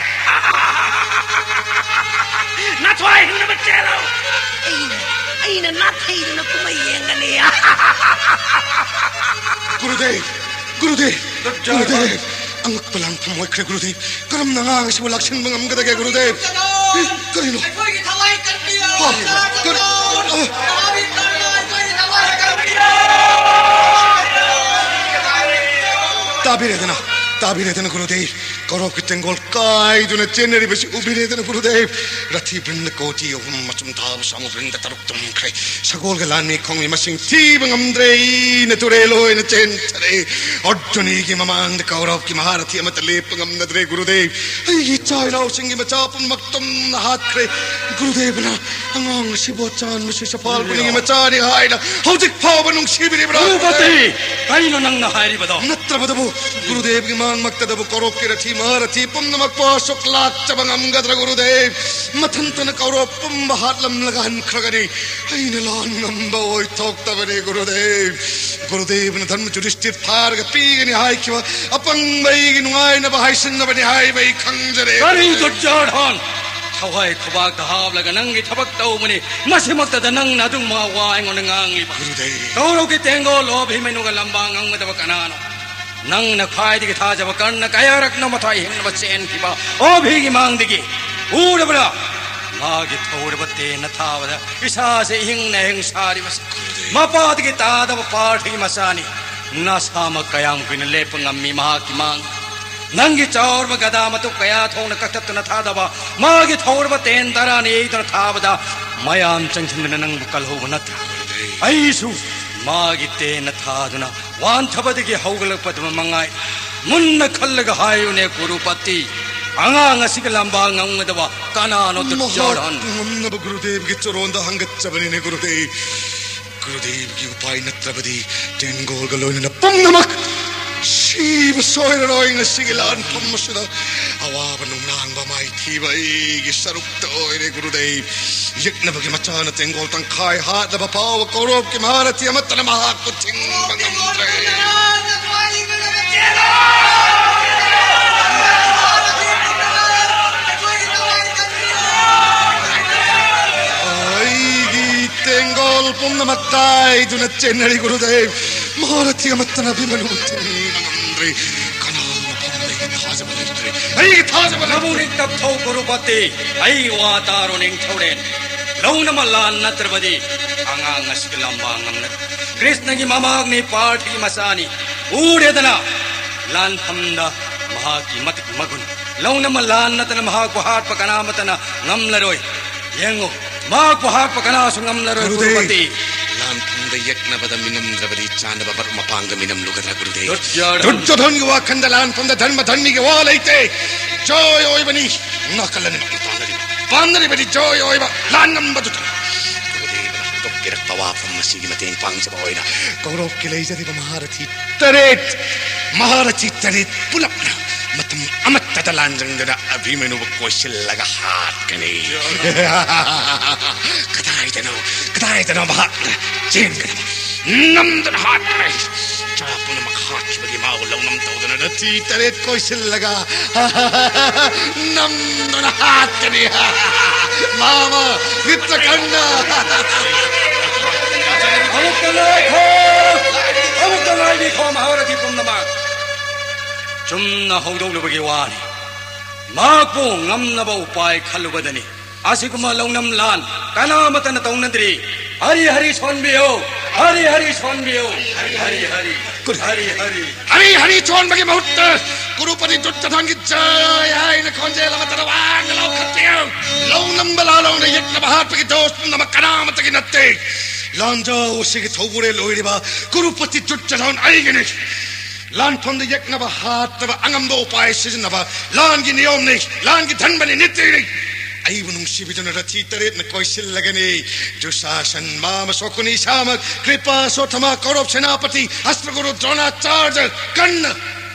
ꯅꯊ꯭ꯋꯥꯏ ꯍꯤꯡꯅꯕ ꯆꯦꯜꯂꯣ꯫ ꯑꯩꯅ, ꯑꯩꯅ ꯅꯥꯊꯩꯗꯨꯅ ꯀꯨꯝꯍꯩ ꯌꯦꯡꯒꯅꯤ꯫ ꯒꯨꯔꯨꯗꯦꯕ, ꯒꯨꯔꯨꯗꯦꯕ, ꯒꯨꯔꯨꯗꯦꯕ, ꯑꯉꯛꯄ ꯂꯥꯡꯐꯝ ꯑꯣꯏꯈ꯭ꯔꯦ ꯒꯨꯔꯨꯗꯦꯕ꯫ ꯀꯔꯝꯅ ꯑꯉꯥꯡ ꯑꯁꯤꯕꯨ ꯂꯥꯛꯁꯤꯟꯕ ꯉꯝꯒꯗꯒꯦ ꯒꯨꯔꯨꯗꯦꯕ? ꯀꯔꯤꯅꯣ? ꯑꯩꯈꯣꯏꯒꯤ ꯊꯋꯥꯏ ꯀꯟꯕꯤꯌꯣ꯫ ꯀꯔꯤ? ꯇꯥꯕꯤꯔꯦꯗꯅ, ꯇꯥꯕꯤꯔꯦꯗꯅ ꯒꯨꯔꯨꯗꯦꯕ꯫ ꯀꯧꯔꯕꯀꯤ ꯇꯦꯡꯒꯣꯜ ꯀꯥꯏꯗꯨꯅ ꯆꯦꯟꯅꯔꯤꯕꯁꯤ ꯎꯕꯤꯔꯦꯗꯅ ꯒꯨꯔꯨꯗꯦꯕ꯫ ꯔꯊꯤ ꯕ꯭ꯔꯤꯟꯗ ꯀꯣꯇꯤ ꯑꯍꯨꯝ, ꯃꯆꯨꯝ ꯊꯥꯕ ꯁꯥꯃꯨ ꯕ꯭ꯔꯤꯟꯗ ꯇꯔꯨꯛ ꯇꯨꯝꯈ꯭ꯔꯦ꯫ ꯁꯒꯣꯜꯒ ꯂꯥꯟꯃꯤ ꯈꯣꯡꯃꯤ ꯃꯁꯤꯡ ꯊꯤꯕ ꯉꯝꯗ꯭ꯔꯦ꯫ ꯑꯩꯅ ꯇꯨꯔꯦꯜ ꯑꯣꯏꯅ ꯆꯦꯟꯊꯔꯦ꯫ ꯑꯔꯖꯨꯅꯤꯒꯤ ꯃꯃꯥꯡꯗ ꯀꯧꯔꯕꯀꯤ ꯃꯍꯥꯔꯊꯤ ꯑꯃꯠꯇ ꯂꯦꯞꯄ ꯉꯝꯅꯗ꯭ꯔꯦ ꯒꯨꯔꯨꯗꯦꯕ꯫ ꯑꯩꯒꯤ ꯏꯆꯥ ꯏꯅꯥꯎꯁꯤꯡꯒꯤ ꯃꯆꯥ ꯄꯨꯝꯅꯃꯛ ꯇꯨꯝꯅ ꯍꯥꯠꯈ꯭ꯔꯦ꯫ ꯒꯨꯔꯨꯗꯦꯕꯅ ꯑꯉꯥꯡ ꯑꯁꯤꯕꯨ ꯑꯆꯥꯟꯕ ꯁꯤꯁꯐꯥꯜ ꯃꯨꯅꯤꯒꯤ ꯃꯆꯥꯅꯤ ꯍꯥꯏꯅ ꯍꯧꯖꯤꯛ ꯐꯥꯎꯕ ꯅꯨꯡꯁꯤꯕꯤꯔꯤꯕ꯭ꯔꯥ? ꯒꯨꯔꯨꯄꯇꯤ, ꯀꯔꯤꯅꯣ ꯅꯪꯅ ꯍꯥꯏꯔꯤꯕꯗꯣ? ꯅꯠꯇ꯭ꯔꯕꯗꯕꯨ ꯒꯨꯔꯨꯗꯦꯕꯒꯤ ꯃꯥꯡꯃꯛꯇꯗꯕꯨ ꯀꯧꯔꯕꯀꯤ ꯔꯊꯤ ꯃꯍꯥꯔꯊꯤ ꯄꯨꯝꯅꯃꯛꯄꯨ ꯑꯁꯨꯛ ꯂꯥꯛꯆꯕ ꯉꯝꯒꯗ꯭ꯔꯥ ꯒꯨꯔꯨꯗꯦꯕ? ꯃꯊꯟꯇꯅ ꯀꯧꯔꯕ ꯄꯨꯝꯕ ꯍꯥꯠꯂꯝꯂꯒ ꯍꯟꯈ꯭ꯔꯒꯅꯤ꯫ ꯑꯩꯅ ꯂꯥꯟ ꯉꯝꯕ ꯑꯣꯏꯊꯣꯛꯇꯕꯅꯤ ꯒꯨꯔꯨꯗꯦꯕ꯫ ꯒꯨꯔꯨꯗꯦꯕꯅ ꯙꯔꯃ ꯖꯨꯗꯤꯁꯇꯤꯔ ꯐꯥꯔꯒ ꯄꯤꯒꯅꯤ ꯍꯥꯏꯈꯤꯕ ꯑꯄꯪꯕ ꯑꯩꯒꯤ ꯅꯨꯡꯉꯥꯏꯅꯕ ꯍꯥꯏꯁꯤꯟꯅꯕꯅꯤ ꯍꯥꯏꯕ ꯑꯩ ꯈꯪꯖꯔꯦ꯫ ꯀꯔꯤ ꯗꯨꯔꯖꯣꯙꯟ? ꯊꯋꯥꯏ ꯈꯨꯕꯥꯛꯇ ꯍꯥꯞꯂꯒ ꯅꯪꯒꯤ ꯊꯕꯛ ꯇꯧꯕꯅꯤ꯫ ꯃꯁꯤꯃꯛꯇꯗ ꯅꯪꯅ ꯑꯗꯨꯝ ꯋꯥ ꯑꯩꯉꯣꯟꯗ ꯉꯥꯡꯂꯤꯕ꯫ ꯒꯨꯔꯨꯗꯦꯕ꯫ ꯀꯧꯔꯕꯀꯤ ꯇꯦꯡꯒꯣꯜ ꯑꯣ ꯚꯤꯃꯩꯅꯨꯒ ꯂꯝꯕꯥ ꯉꯝꯒꯗꯕ ꯀꯅꯥꯅꯣ? ꯅꯪꯅ ꯈ꯭ꯋꯥꯏꯗꯒꯤ ꯊꯥꯖꯕ ꯀꯔꯅ ꯀꯌꯥꯔꯛꯅꯣ ꯃꯊ꯭ꯋꯥꯏ ꯍꯤꯡꯅꯕ ꯆꯦꯟꯈꯤꯕ ꯑꯣ ꯚꯤꯒꯤ ꯃꯥꯡꯗꯒꯤ ꯎꯔꯕ꯭ꯔꯥ? ꯃꯥꯒꯤ ꯊꯧꯔꯕ ꯇꯦꯟꯅ ꯊꯥꯕꯗ ꯏꯁꯥꯁꯦ ꯏꯍꯤꯡ ꯅꯥꯍꯤꯡ ꯁꯥꯔꯤꯕꯁꯦ꯫ ꯃꯄꯥꯗꯒꯤ ꯇꯥꯗꯕ ꯄꯥꯔꯊꯒꯤ ꯃꯆꯥꯅꯤ꯫ ꯅꯁꯥꯃꯛ ꯀꯌꯥꯝ ꯀꯨꯏꯅ ꯂꯦꯞꯄ ꯉꯝꯃꯤ ꯃꯍꯥꯛꯀꯤ ꯃꯥꯡ? ꯅꯪꯒꯤ ꯆꯥꯎꯔꯕ ꯒꯗꯥ ꯃꯇꯨꯞ ꯀꯌꯥ ꯊꯣꯡꯅ ꯀꯛꯊꯠꯇꯨꯅ ꯊꯥꯗꯕ, ꯃꯥꯒꯤ ꯊꯧꯔꯕ ꯇꯦꯟ ꯇꯔꯥꯅ ꯌꯩꯗꯨꯅ ꯊꯥꯕꯗ ꯃꯌꯥꯝ ꯆꯪꯁꯤꯟꯗꯨꯅ ꯅꯪꯕꯨ ꯀꯜꯍꯧꯕ ꯅꯠꯇ꯭ꯔꯥ? ꯑꯩꯁꯨ ꯃꯥꯒꯤ ꯇꯦꯟꯅ ꯊꯥꯗꯨꯅ ꯋꯥꯟꯊꯕꯗꯒꯤ ꯍꯧꯒꯠꯂꯛꯄꯗꯨ ꯃꯉꯥꯏ꯫ ꯃꯨꯟꯅ ꯈꯜꯂꯒ ꯍꯥꯏꯌꯨꯅꯦ ꯀꯨꯔꯨꯄꯇꯤ, ꯑꯉꯥꯡ ꯑꯁꯤꯒ ꯂꯥꯝꯕꯥ ꯉꯝꯒꯗꯕ ꯀꯅꯥꯅꯣ? ꯃꯍꯥꯛ ꯗꯨꯔꯖꯣꯙꯟ꯫ ꯉꯝꯅꯕ ꯒꯨꯔꯨꯗꯦꯕꯒꯤ ꯆꯣꯔꯣꯟꯗ ꯍꯪꯒꯠꯆꯕꯅꯤꯅꯦ ꯒꯨꯔꯨꯗꯦꯕ꯫ ꯒꯨꯔꯨꯗꯦꯕꯒꯤ ꯎꯄꯥꯏ ꯅꯠꯇ꯭ꯔꯕꯗꯤ ꯇꯦꯡꯒꯣꯜꯒ ꯂꯣꯏꯅꯅ ꯄꯨꯝꯅꯃꯛ ꯁꯤꯕ ꯁꯣꯏꯔꯔꯣꯏ ꯉꯁꯤꯒꯤ ꯂꯥꯟꯐꯝ ꯑꯁꯤꯗ꯫ ꯑꯋꯥꯕ ꯅꯨꯡꯅꯥꯡꯕ ꯃꯥꯏꯊꯤꯕ ꯑꯩꯒꯤ ꯁꯔꯨꯛꯇ ꯑꯣꯏꯔꯦ ꯒꯨꯔꯨꯗꯦꯕ꯫ ꯌꯦꯛꯅꯕꯒꯤ ꯃꯆꯥꯅ ꯇꯦꯡꯒꯣꯜ ꯇꯪꯈꯥꯏ ꯍꯥꯠꯂꯕ ꯐꯥꯎꯕ ꯀꯧꯔꯣꯞꯀꯤ ꯃꯍꯥꯔꯊꯤ ꯑꯃꯠꯇꯅ ꯃꯍꯥꯛꯄꯨ ꯊꯤꯡꯕ ꯉꯝꯗ꯭ꯔꯦ꯫ ꯑꯩꯒꯤ ꯇꯦꯡꯒꯣꯜ ꯄꯨꯝꯅꯃꯛ ꯇꯥꯏꯗꯨꯅ ꯆꯦꯟꯅꯔꯤ ꯒꯨꯔꯨꯗꯦꯕ꯫ ꯃꯍꯥꯔꯊꯤ ꯑꯃꯠꯇꯅ ꯑꯚꯤꯃꯅꯨꯕꯨ ꯊꯤꯡꯕ ꯉꯝꯗ꯭ꯔꯤ꯫ ꯀꯅꯥꯒꯤ ꯃꯐꯝꯗ ꯑꯩꯒꯤ ꯊꯥꯖꯕ ꯂꯩꯇ꯭ꯔꯦ꯫ ꯑꯩꯒꯤ ꯊꯥꯖꯕ ꯂꯩꯇ꯭ꯔꯦ꯫ ꯅꯕꯨ ꯅꯤꯡꯇꯞꯊꯧ ꯒꯨꯔꯨꯄꯇꯤ, ꯑꯩ ꯋꯥ ꯇꯥꯔꯣ ꯅꯤꯡꯊꯧꯔꯦꯟ꯫ ꯂꯧꯅꯃ ꯂꯥꯟ ꯅꯠꯇ꯭ꯔꯕꯗꯤ ꯑꯉꯥꯡ ꯑꯁꯤꯒ ꯂꯥꯝꯕꯥ ꯉꯝꯅ꯫ ꯀ꯭ꯔꯤꯁꯅꯒꯤ ꯃꯃꯥꯛꯅꯤ, ꯄꯥꯔꯊꯤꯒꯤ ꯃꯆꯥꯅꯤ꯫ ꯎꯔꯦꯗꯅ, ꯂꯥꯟꯐꯝꯗ ꯃꯍꯥꯛꯀꯤ ꯃꯇꯤꯛ ꯃꯒꯨꯟ꯫ ꯂꯧꯅꯃ ꯂꯥꯟ ꯅꯠꯇꯅ ꯃꯍꯥꯛꯄꯨ ꯍꯥꯠꯄ ꯀꯅꯥꯃꯠꯇꯅ ꯉꯝꯂꯔꯣꯏ꯫ ꯌꯦꯡꯉꯨ, ꯃꯍꯥꯛꯄꯨ ꯍꯥꯠꯄ ꯀꯅꯥꯁꯨ ꯉꯝꯂꯔꯣꯏ, ꯒꯨꯔꯨꯗꯦꯕ꯫ ꯒꯨꯔꯨꯄꯇꯤ꯫ ꯂꯥꯟꯐꯝꯗ ꯌꯦꯛꯅꯕꯗ ꯃꯤꯅꯝꯗ꯭ꯔꯕꯗꯤ ꯆꯥꯅꯕ ꯃꯔꯨꯞ ꯃꯄꯥꯡꯒ ꯃꯤꯅꯝꯂꯨꯒꯗ꯭ꯔꯥ, ꯒꯨꯔꯨꯗꯦꯕ? ꯗꯨꯔꯖꯣꯙꯟ꯫ ꯗꯨꯔꯖꯣꯙꯟꯒꯤ ꯋꯥꯈꯟꯗ ꯂꯥꯟꯐꯝꯗ ꯙꯔꯃ ꯙꯔꯃꯤꯒꯤ ꯋꯥ ꯂꯩꯇꯦ꯫ ꯖꯣꯏ ꯑꯣꯏꯕꯅꯤ꯫ ꯅꯥꯀꯜ ꯑꯅꯤꯃꯛꯅ ꯄꯥꯝꯅꯔꯤꯕ, ꯄꯥꯝꯅꯔꯤꯕꯗꯤ ꯖꯣꯏ ꯑꯣꯏꯕ, ꯂꯥꯟ ꯉꯝꯕꯗꯨꯇꯅꯤ꯫ ꯒꯨꯔꯨꯗꯦꯕꯅ ꯍꯧꯗꯣꯛꯄꯤꯔꯛꯄ ꯋꯥꯐꯝ ꯑꯁꯤꯒꯤ ꯃꯇꯦꯡ ꯄꯥꯡꯖꯕ ꯑꯣꯏꯅ ꯀꯧꯔꯣꯞꯀꯤ ꯂꯩꯖꯔꯤꯕ ꯃꯍꯥꯔꯊꯤ ꯇꯔꯦꯠ, ꯃꯍꯥꯔꯊꯤ ꯇꯔꯦꯠ ꯄꯨꯂꯞꯅ ꯃꯇꯝ ꯑꯃꯠꯇꯗ ꯂꯥꯟꯖꯪꯗꯅ ꯑꯚꯤꯃꯅꯨꯕꯨ ꯀꯣꯏꯁꯤꯜꯂꯒ ꯍꯥꯠꯀꯅꯤ꯫ ꯀꯗꯥꯏꯗꯅꯣ, ꯀꯗꯥꯏꯗꯅꯣ ꯃꯍꯥꯛꯅ ꯆꯦꯟꯒꯗꯕ? ꯅꯝꯗꯨꯅ ꯍꯥꯠꯀꯅꯤ꯫ ꯆꯥ ꯄꯨꯝꯅꯃꯛ ꯍꯥꯠꯈꯤꯕꯒꯤ ꯃꯥꯕꯨ ꯂꯧꯅꯝ ꯇꯧꯗꯨꯅ ꯔꯊꯤ ꯇꯔꯦꯠ ꯀꯣꯏꯁꯤꯜꯂꯒ ꯅꯝꯗꯨꯅ ꯍꯥꯠꯀꯅꯤ꯫ ꯃꯥꯃ, ꯃꯤꯇ꯭ꯔꯀꯔꯅ꯫ ꯑꯃꯨꯛꯇ ꯉꯥꯏꯈꯣ! ꯑꯃꯨꯛꯇ ꯉꯥꯏꯕꯤꯈꯣ, ꯃꯍꯥꯔꯊꯤ ꯄꯨꯝꯅꯃꯛ꯫ ꯆꯨꯝꯅ ꯍꯧꯗꯣꯛꯂꯨꯕꯒꯤ ꯋꯥꯅꯤ꯫ ꯃꯍꯥꯛꯄꯨ ꯉꯝꯅꯕ ꯎꯄꯥꯏ ꯈꯜꯂꯨꯕꯗꯅꯤ꯫ ꯑꯁꯤꯒꯨꯝꯕ ꯂꯧꯅꯝ ꯂꯥꯟ ꯀꯅꯥꯃꯠꯇꯅ ꯇꯧꯅꯗ꯭ꯔꯤ꯫ ꯍꯔꯤ ꯍꯔꯤ ꯁꯣꯟꯕꯤꯌꯨ, ꯍꯔꯤ ꯍꯔꯤ ꯁꯣꯟꯕꯤꯌꯨ, ꯍꯔꯤ ꯍꯔꯤ꯫ ꯍꯔꯤ ꯍꯔꯤ꯫ ꯍꯔꯤ ꯍꯔꯤ ꯊꯣꯟꯕꯒꯤ ꯃꯍꯨꯠꯇ ꯀꯨꯔꯨꯄꯇꯤ ꯗꯨꯠꯇ ꯊꯥꯡꯒꯤ ꯖꯥꯏ ꯍꯥꯏꯅ ꯈꯣꯟꯖꯦꯜ ꯑꯃꯠꯇꯗ ꯋꯥꯡꯅ ꯂꯥꯎꯈꯠꯄꯤꯌꯨ꯫ ꯂꯧ ꯅꯝꯕ ꯂꯥꯂꯣꯡꯗ ꯌꯦꯛꯅꯕ ꯍꯥꯠꯄꯒꯤ ꯗꯣꯁ ꯄꯨꯝꯅꯃꯛ ꯀꯅꯥꯃꯠꯇꯒꯤ ꯅꯠꯇꯦ꯫ ꯂꯥꯟꯖꯥꯎ ꯑꯁꯤꯒꯤ ꯊꯧꯕꯨꯔꯦꯜ ꯑꯣꯏꯔꯤꯕ ꯀꯨꯔꯨꯄꯇꯤ ꯗꯨꯠꯇ ꯊꯥꯡ ꯑꯩꯒꯤꯅꯤ꯫ ꯂꯥꯟꯐꯝꯗ ꯌꯦꯛꯅꯕ ꯍꯥꯠꯅꯕ ꯑꯉꯝꯕ ꯎꯄꯥꯏ ꯁꯤꯖꯤꯟꯅꯕ ꯂꯥꯟꯒꯤ ꯅꯤꯌꯣꯝꯅꯤ, ꯂꯥꯟꯒꯤ ꯙꯟꯕꯅꯤ, ꯅꯤꯇꯤꯅꯤ꯫ ꯑꯩꯕꯨ ꯅꯨꯡꯁꯤꯕꯤꯗꯨꯅ ꯔꯊꯤ ꯇꯔꯦꯠꯅ ꯀꯣꯏꯁꯤꯜꯂꯒꯅꯤ꯫ ꯗꯨꯁꯥꯁꯟ, ꯃꯥꯃ ꯁꯣꯀꯨꯅꯤ, ꯁꯥꯃꯛ, ꯀ꯭ꯔꯤꯄꯥ, ꯁꯣꯊꯃꯥ, ꯀꯧꯔꯕ ꯁꯦꯅꯥꯄꯇꯤ, ꯑꯁ꯭ꯇ꯭ꯔꯒꯨꯔꯨ, ꯗ꯭ꯔꯣꯅꯥꯆꯥꯔꯖ, ꯀꯔꯅ,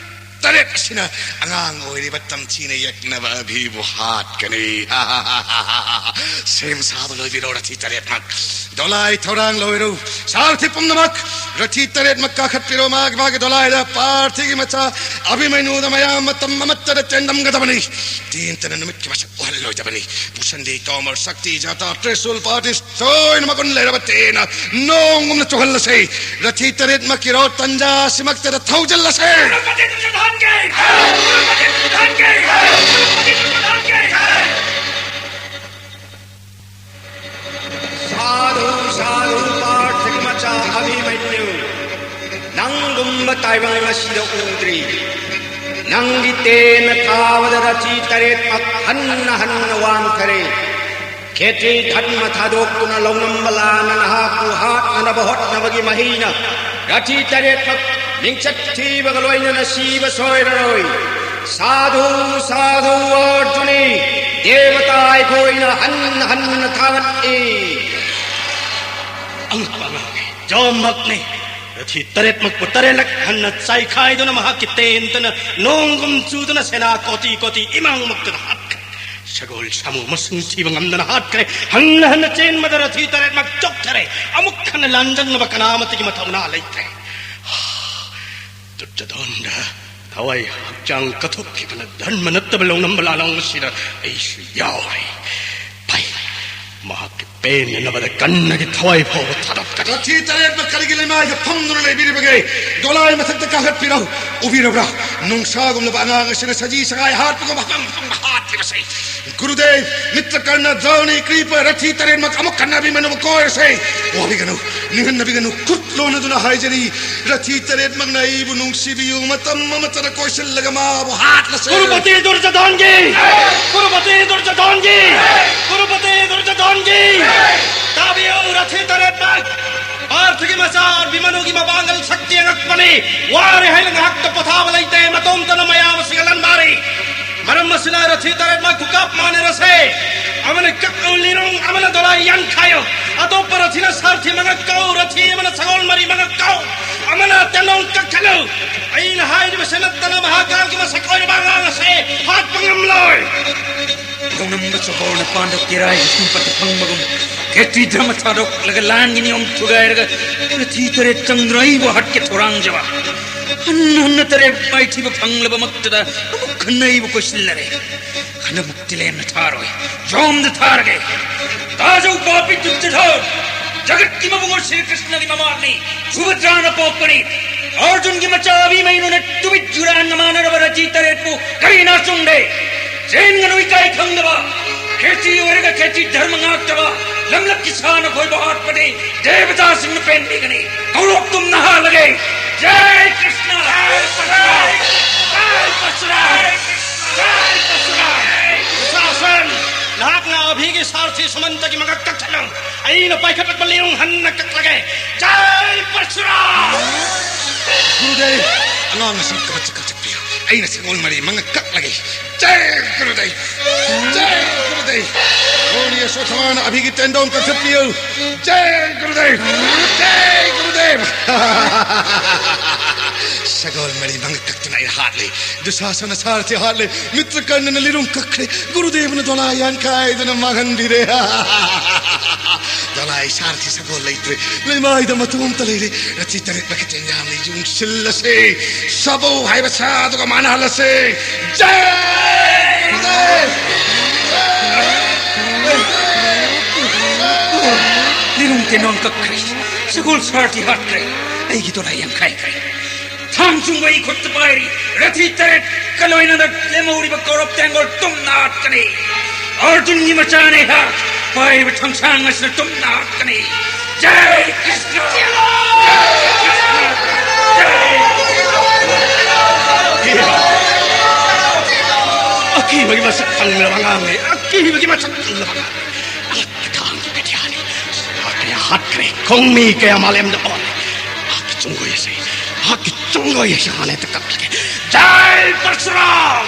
ꯇꯔꯦꯠ ꯑꯁꯤꯅ ꯑꯉꯥꯡ ꯑꯣꯏꯔꯤꯕ ꯇꯝꯊꯤꯅ ꯌꯦꯛꯅꯕ ꯑꯚꯤꯕꯨ ꯍꯥꯠꯀꯅꯤ꯫ ꯁꯦꯝ ꯁꯥꯕ ꯂꯣꯏꯕꯤꯔꯣ ꯔꯊꯤ ꯇꯔꯦꯠꯃꯛ꯫ ꯗꯣꯂꯥꯏ ꯊꯧꯔꯥꯡ ꯂꯣꯏꯔꯣ꯫ ꯁꯥꯔꯊꯤ ꯄꯨꯝꯅꯃꯛ ꯔꯊꯤ ꯇꯔꯦꯠꯃꯛ ꯀꯥꯈꯠꯄꯤꯔꯣ꯫ ꯃꯥꯒꯤ ꯃꯥꯒꯤ ꯗꯣꯂꯥꯏꯗ ꯄꯥꯔꯊꯤꯒꯤ ꯃꯆꯥ ꯑꯚꯤꯃꯩꯅꯨꯗ ꯃꯌꯥꯝ ꯃꯇꯝ ꯑꯃꯠꯇꯗ ꯆꯦꯟꯗꯝꯒꯗꯕꯅꯤ꯫ ꯇꯦꯟꯇꯅ ꯅꯨꯃꯤꯠꯀꯤ ꯃꯁꯛ ꯎꯍꯜꯂꯣꯏꯗꯕꯅꯤ꯫ ꯄꯨꯁꯟꯗꯤ ꯇꯣꯃꯔ ꯁꯛꯇꯤ ꯖꯥꯇꯥ ꯇ꯭ꯔꯤꯁꯨꯜ ꯄꯥꯔꯇꯤ ꯇꯣꯏꯅ ꯃꯒꯨꯟ ꯂꯩꯔꯕ ꯇꯦꯅ ꯅꯣꯡꯒꯨꯝꯅ ꯆꯨꯍꯜꯂꯁꯤ꯫ ꯔꯊꯤ ꯇꯔꯦꯠꯃꯛꯀꯤꯔꯣ ꯇꯟꯖꯥ ꯑꯁꯤꯃꯛꯇꯗ ꯊꯧꯖꯤꯜꯂꯁꯤ꯫ ꯁꯥꯙꯨ, ꯁꯥꯙꯨ, ꯄꯥꯔꯊꯒꯤ ꯃꯆꯥ ꯑꯚꯤꯃꯟꯌꯨ, ꯅꯪꯒꯨꯝꯕ ꯇꯥꯏꯕꯪ ꯑꯁꯤꯗ ꯎꯗ꯭ꯔꯤ꯫ ꯅꯪꯒꯤ ꯇꯦꯟꯅ ꯊꯥꯕꯗ ꯔꯊꯤ ꯇꯔꯦꯠꯃꯛ ꯍꯟꯅ ꯍꯟꯅ ꯋꯥꯟꯊꯔꯦ꯫ ꯈꯦꯇ꯭ꯔꯤ ꯙꯔꯃ ꯊꯥꯗꯣꯛꯇꯨꯅ ꯂꯧꯅꯝꯕ ꯂꯥꯟꯅ ꯅꯍꯥꯛꯄꯨ ꯍꯥꯠꯅꯅꯕ ꯍꯣꯠꯅꯕꯒꯤ ꯃꯍꯩꯅ ꯔꯊꯤ ꯇꯔꯦꯠꯃꯛ ꯃꯤꯡꯆꯠ ꯊꯤꯕꯒ ꯂꯣꯏꯅꯅ ꯁꯤꯕ ꯁꯣꯏꯔꯔꯣꯏ꯫ ꯁꯥꯙꯨ, ꯁꯥꯙꯨ ꯑꯣꯏꯔꯗꯨꯅꯤ꯫ ꯗꯦꯕꯇꯥ ꯑꯩꯈꯣꯏꯅ ꯍꯟꯅ ꯍꯟꯅ ꯊꯥꯒꯠꯂꯤ꯫ ꯑꯉꯛꯄ ꯑꯉꯥꯡꯅꯤ, ꯖꯣꯝꯃꯛꯅꯤ꯫ ꯔꯊꯤ ꯇꯔꯦꯠꯃꯛꯄꯨ ꯇꯔꯦꯠꯂꯛ ꯍꯟꯅ ꯆꯥꯏꯈꯥꯏꯗꯨꯅ ꯃꯍꯥꯛꯀꯤ ꯇꯦꯟꯇꯅ ꯅꯣꯡꯒꯨꯝ ꯆꯨꯗꯨꯅ ꯁꯦꯅꯥ ꯀꯣꯇꯤ ꯀꯣꯇꯤ ꯏꯃꯥꯡꯃꯛꯇꯗ ꯍꯥꯠꯈ꯭ꯔꯦ꯫ ꯁꯒꯣꯜ ꯁꯥꯃꯨ ꯃꯁꯤꯡ ꯊꯤꯕ ꯉꯝꯗꯅ ꯍꯥꯠꯈ꯭ꯔꯦ꯫ ꯍꯟꯅ ꯍꯟꯅ ꯆꯦꯟꯕꯗ ꯔꯊꯤ ꯇꯔꯦꯠꯃꯛ ꯆꯣꯛꯊꯔꯦ꯫ ꯑꯃꯨꯛ ꯍꯟꯅ ꯂꯥꯟꯖꯪꯅꯕ ꯀꯅꯥ ꯑꯃꯠꯇꯒꯤ ꯃꯊꯧꯅꯥ ꯂꯩꯇ꯭ꯔꯦ꯫ ꯗꯨꯔꯖꯣꯙꯟꯗ ꯊꯋꯥꯏ ꯍꯛꯆꯥꯡ ꯀꯠꯊꯣꯛꯈꯤꯕꯅ ꯙꯔꯃ ꯅꯠꯇꯕ ꯂꯧꯅꯝꯕ ꯂꯥꯂꯣꯡ ꯑꯁꯤꯗ ꯑꯩꯁꯨ ꯌꯥꯎꯔꯦ꯫ ꯐꯩ, ꯃꯍꯥꯛꯀꯤ ꯄꯦꯟꯅꯅꯕꯗ ꯀꯟꯅꯒꯤ ꯊꯋꯥꯏ ꯐꯥꯎꯕ ꯊꯥꯗꯣꯛꯀꯅꯤ꯫ ꯔꯊꯤ ꯇꯔꯦꯠꯃꯛ ꯀꯔꯤꯒꯤ ꯂꯩꯃꯥꯏꯗ ꯐꯝꯗꯨꯅ ꯂꯩꯕꯤꯔꯤꯕꯒꯦ? ꯗꯣꯂꯥꯏ ꯃꯊꯛꯇ ꯀꯥꯈꯠꯄꯤꯔꯣ꯫ ꯎꯕꯤꯔꯕ꯭ꯔꯥ? ꯅꯨꯡꯁꯥꯒꯨꯝꯂꯕ ꯑꯉꯥꯡ ꯑꯁꯤꯅ ꯁꯖꯤ ꯁꯉꯥꯏ ꯍꯥꯠꯄꯒꯨꯝꯕ ꯃꯐꯝ ꯃꯐꯝꯗ ꯍꯥꯠꯂꯤꯕꯁꯦ꯫ ꯒꯨꯔꯨꯗꯦꯕ, ꯃꯤꯇ꯭ꯔꯀꯔꯅ, ꯗ꯭ꯔꯧꯅꯤ, ꯀ꯭ꯔꯤꯄ, ꯔꯊꯤ ꯇꯔꯦꯠꯃꯛ ꯑꯃꯨꯛ ꯍꯟꯅ ꯑꯚꯤꯃꯅꯨꯕꯨ ꯀꯣꯏꯔꯁꯦ꯫ ꯋꯥꯕꯤꯒꯅꯨ, ꯅꯤꯡꯍꯟꯅꯕꯤꯒꯅꯨ, ꯈꯨꯠ ꯂꯣꯟꯅꯗꯨꯅ ꯍꯥꯏꯖꯔꯤ, ꯔꯊꯤ ꯇꯔꯦꯠꯃꯛꯅ ꯑꯩꯕꯨ ꯅꯨꯡꯁꯤꯕꯤꯌꯨ, ꯃꯇꯝ ꯑꯃꯠꯇꯗ ꯀꯣꯏꯁꯤꯜꯂꯒ ꯃꯥꯕꯨ ꯍꯥꯠꯂꯁꯦ꯫ ꯀꯨꯔꯨꯄꯇꯤ ꯗꯨꯔꯖꯣꯙꯟꯒꯤ! ꯀꯨꯔꯨꯄꯇꯤ ꯗꯨꯔꯖꯣꯙꯟꯒꯤ! ꯀꯨꯔꯨꯄꯇꯤ ꯗꯨꯔꯖꯣꯙꯟꯒꯤ! ꯇꯥꯕꯤꯌꯨ, ꯔꯊꯤ ꯇꯔꯦꯠꯃꯛ! ꯄꯥꯔꯊꯒꯤ ꯃꯆꯥ ꯑꯚꯤꯃꯅꯨꯒꯤ ꯃꯄꯥꯡꯒꯜ ꯁꯛꯇꯤ ꯑꯉꯛꯄꯅꯤ꯫ ꯋꯥꯔꯦ ꯍꯥꯏꯅ ꯉꯥꯏꯍꯥꯛꯇ ꯄꯣꯊꯥꯕ ꯂꯩꯇꯦ, ꯃꯇꯣꯝꯇꯅ ꯃꯌꯥꯝ ꯑꯁꯤꯒ ꯂꯟ ꯃꯥꯔꯤ꯫ ꯃꯔꯝ ꯑꯁꯤꯅ ꯔꯊꯤ ꯇꯔꯦꯠꯃꯛ ꯈꯨꯀꯥꯞ ꯃꯥꯟꯅꯔꯁꯦ꯫ ꯑꯃꯅ ꯀꯛꯎ ꯂꯤꯔꯨꯡ, ꯑꯃꯅ ꯗꯣꯂꯥꯏ ꯌꯥꯟꯈꯥꯏꯌꯨ꯫ ꯑꯇꯣꯞꯄ ꯔꯊꯤꯅ ꯁꯥꯔꯊꯤ ꯃꯉꯛ ꯀꯛꯎ, ꯔꯊꯤ ꯑꯃꯅ ꯁꯒꯣꯜ ꯃꯔꯤ ꯃꯉꯛ ꯀꯛꯎ, ꯑꯃꯅ ꯇꯦꯟꯗꯣꯡ ꯀꯛꯊꯠꯂꯨ꯫ ꯑꯩꯅ ꯍꯥꯏꯔꯤꯕꯁꯤ ꯅꯠꯇꯅ ꯃꯍꯥꯀꯥꯜꯒꯤ ꯃꯁꯛ ꯑꯣꯏꯔꯕ ꯑꯉꯥꯡ ꯑꯁꯦ ꯍꯥꯠꯄ ꯉꯝꯂꯣꯏ꯫ ꯅꯣꯡꯅꯝꯕ ꯆꯣꯀꯣꯔꯅ ꯄꯥꯟꯗ ꯀꯦꯔꯥꯏ ꯁꯨꯝꯄꯠꯇ ꯐꯪꯕꯒꯨꯝ, ꯈꯦꯇ꯭ꯔꯤ ꯙꯔꯃ ꯊꯥꯗꯣꯛꯂꯒ ꯂꯥꯟꯒꯤ ꯅꯤꯌꯣꯝ ꯊꯨꯒꯥꯏꯔꯒ ꯔꯊꯤ ꯇꯔꯦꯠ ꯆꯪꯗꯨꯅ ꯑꯩꯕꯨ ꯍꯥꯠꯀꯦ ꯊꯧꯔꯥꯡꯖꯕ꯫ ꯍꯟꯅ ꯍꯟꯅ ꯇꯔꯦꯠ ꯃꯥꯏꯊꯤꯕ ꯐꯪꯂꯕꯃꯛꯇꯗ ꯑꯃꯨꯛ ꯍꯟꯅ ꯑꯩꯕꯨ ꯀꯣꯏꯁꯤꯜꯂꯔꯦ꯫ ꯍꯟꯗꯛꯃꯨꯛꯇꯤ ꯂꯦꯝꯅ ꯊꯥꯔꯣꯏ, ꯌꯣꯝꯗ ꯊꯥꯔꯒꯦ꯫ ꯇꯥꯖꯧ ꯄꯥꯄꯤ ꯗꯨꯠꯇ ꯊꯥꯎ꯫ ꯖꯒꯠꯀꯤ ꯃꯕꯨꯡꯉꯣ ꯁ꯭ꯔꯤ ꯀ꯭ꯔꯤꯁꯅꯒꯤ ꯃꯃꯥꯅꯤ, ꯁꯨꯚꯗ꯭ꯔꯥꯅ ꯄꯣꯛꯄꯅꯤ꯫ ꯑꯔꯖꯨꯟꯒꯤ ꯃꯆꯥ ꯑꯚꯤꯃꯩꯅꯨꯅ ꯇꯨꯕꯤꯠ ꯌꯨꯔꯥꯟꯒ ꯃꯥꯟꯅꯔꯕ ꯔꯊꯤ ꯇꯔꯦꯠꯄꯨ ꯀꯔꯤꯅ ꯆꯨꯡꯗꯦ? ꯆꯦꯟꯒꯅꯨ ꯏꯀꯥꯏ ꯈꯪꯗꯕ, ꯈꯦꯇꯤ ꯑꯣꯏꯔꯒ ꯈꯦꯇꯤ ꯙꯔꯃ ꯉꯥꯛꯇꯕ, ꯂꯝꯂꯛꯀꯤ ꯁꯥꯟꯅ ꯈꯣꯏꯕ ꯍꯥꯠꯄꯗꯤ ꯗꯦꯕꯇꯥꯁꯤꯡꯅ ꯄꯦꯟꯕꯤꯒꯅꯤ꯫ ꯀꯧꯔꯣꯛ ꯇꯨꯝꯅ ꯍꯥꯜꯂꯒꯦ꯫ ꯖꯥꯏ ꯀ꯭ꯔꯤꯁꯅ! ꯖꯥꯏ ꯄꯔꯁꯨꯔꯥꯝ! ꯖꯥꯏ ꯄꯔꯁꯨꯔꯥꯝ! ꯖꯥꯏ ꯄꯔꯁꯨꯔꯥꯝ! ꯗꯨꯁꯥꯁꯟ, ꯅꯍꯥꯛꯅ ꯑꯚꯤꯒꯤ ꯁꯥꯔꯊꯤ ꯁꯨꯃꯟꯇꯒꯤ ꯃꯉꯛ ꯀꯛꯊꯠꯂꯨ꯫ ꯑꯩꯅ ꯄꯥꯏꯈꯠꯂꯛꯄ ꯂꯤꯔꯨꯡ ꯍꯟꯅ ꯀꯛꯂꯒꯦ꯫ ꯖꯥꯏ ꯄꯔꯁꯨꯔꯥꯝ! ꯒꯨꯔꯨꯗꯦꯕ, ꯑꯉꯥꯡ ꯑꯁꯤ ꯀꯃꯠ ꯆꯀꯠ ꯆꯠꯄꯤꯌꯨ꯫ ꯑꯩꯅ ꯁꯒꯣꯜ ꯃꯔꯤ ꯃꯉꯛ ꯀꯛꯂꯒꯦ꯫ ꯖꯥꯏ ꯒꯨꯔꯨꯗꯦꯕ! ꯖꯥꯏ ꯒꯨꯔꯨꯗꯦꯕ! ꯗ꯭ꯔꯣꯅꯤ ꯑꯁꯣꯊꯃꯥꯅ ꯑꯚꯤꯒꯤ ꯇꯦꯟꯗꯣꯡ ꯀꯛꯊꯠꯄꯤꯌꯨ꯫ ꯖꯥꯏ ꯒꯨꯔꯨꯗꯦꯕ! ꯖꯥꯏ ꯒꯨꯔꯨꯗꯦꯕ! ꯁꯒꯣꯜ ꯃꯔꯤ ꯃꯉꯛ ꯀꯛꯇꯨꯅ ꯑꯩ ꯍꯥꯠꯂꯦ꯫ ꯗꯨꯁꯥꯁꯅ ꯁꯥꯔꯊꯤ ꯍꯥꯠꯂꯦ꯫ ꯃꯤꯇ꯭ꯔꯀꯔꯅꯅ ꯂꯤꯔꯨꯡ ꯀꯛꯈ꯭ꯔꯦ꯫ ꯒꯨꯔꯨꯗꯦꯕꯅ ꯗꯣꯂꯥꯏ ꯌꯥꯟꯈꯥꯏꯗꯨꯅ ꯃꯥꯡꯍꯟꯕꯤꯔꯦ꯫ ꯗꯣꯂꯥꯏ ꯁꯥꯔꯊꯤ ꯁꯒꯣꯜ ꯂꯩꯇ꯭ꯔꯦ꯫ ꯂꯩꯃꯥꯏꯗ ꯃꯇꯣꯝꯇ ꯂꯩꯔꯦ꯫ ꯔꯊꯤ ꯇꯔꯦꯠ ꯃꯈꯛ ꯌꯥꯝꯅ ꯌꯨꯡꯁꯤꯜꯂꯁꯦ꯫ ꯁꯥꯕꯧ ꯍꯥꯏꯕ ꯁꯥꯗꯨꯒ ꯃꯥꯟꯅꯍꯜꯂꯁꯦ꯫ ꯖꯥꯏ ꯒꯨꯔꯨꯗꯦꯕ! ꯂꯤꯔꯨꯡ ꯇꯦꯟꯗꯣꯡ ꯀꯛꯈ꯭ꯔꯦ꯫ ꯁꯒꯣꯜ ꯁꯥꯔꯊꯤ ꯍꯥꯠꯈ꯭ꯔꯦ꯫ ꯑꯩꯒꯤ ꯗꯣꯂꯥꯏ ꯌꯥꯟꯈꯥꯏꯈ꯭ꯔꯦ꯫ ꯊꯥꯡ ꯆꯨꯡꯕ ꯑꯩ ꯈꯨꯠꯇ ꯄꯥꯏꯔꯤ꯫ ꯔꯊꯤ ꯇꯔꯦꯠꯀ ꯂꯣꯏꯅꯅ ꯂꯦꯝꯍꯧꯔꯤꯕ ꯀꯧꯔꯞ ꯇꯦꯡꯒꯣꯜ ꯇꯨꯝꯅ ꯍꯥꯠꯀꯅꯤ꯫ ꯑꯔꯖꯨꯟꯒꯤ ꯃꯆꯥꯅꯦ ꯑꯩꯍꯥꯛ꯫ ꯄꯥꯏꯔꯤꯕ ꯊꯥꯡꯁꯥꯡ ꯑꯁꯤꯅ ꯇꯨꯝꯅ ꯍꯥꯠꯀꯅꯤ꯫ ꯖꯥꯏ ꯀ꯭ꯔꯤꯁꯅ! ꯖꯥꯏ ꯀ꯭ꯔꯤꯁꯅ! ꯖꯥꯏ! ꯑꯀꯤꯕꯒꯤ ꯃꯁꯛ ꯈꯪꯂꯕ ꯑꯉꯥꯡꯅꯤ꯫ ꯑꯀꯤꯕꯒꯤ ꯃꯁꯛ ꯈꯪꯂꯕ ꯑꯉꯥꯡ꯫ ꯃꯍꯥꯛꯀꯤ ꯊꯥꯡꯒꯤ ꯕꯤꯗ꯭ꯌꯥꯅꯤ꯫ ꯁꯥ ꯀꯌꯥ ꯍꯥꯠꯈ꯭ꯔꯦ꯫ ꯈꯣꯡꯃꯤ ꯀꯌꯥ ꯃꯥꯂꯦꯝꯗ ꯑꯣꯜꯂꯦ꯫ ꯃꯍꯥꯛꯀꯤ ꯆꯨꯡꯒꯣꯏ ꯑꯁꯤ, ꯃꯍꯥꯛꯀꯤ ꯆꯨꯡꯒꯣꯏ ꯑꯁꯤ ꯍꯥꯟꯅ ꯍꯦꯛꯇ ꯀꯛꯂꯒꯦ꯫ ꯖꯥꯏ ꯄꯔꯁꯨꯔꯥꯝ!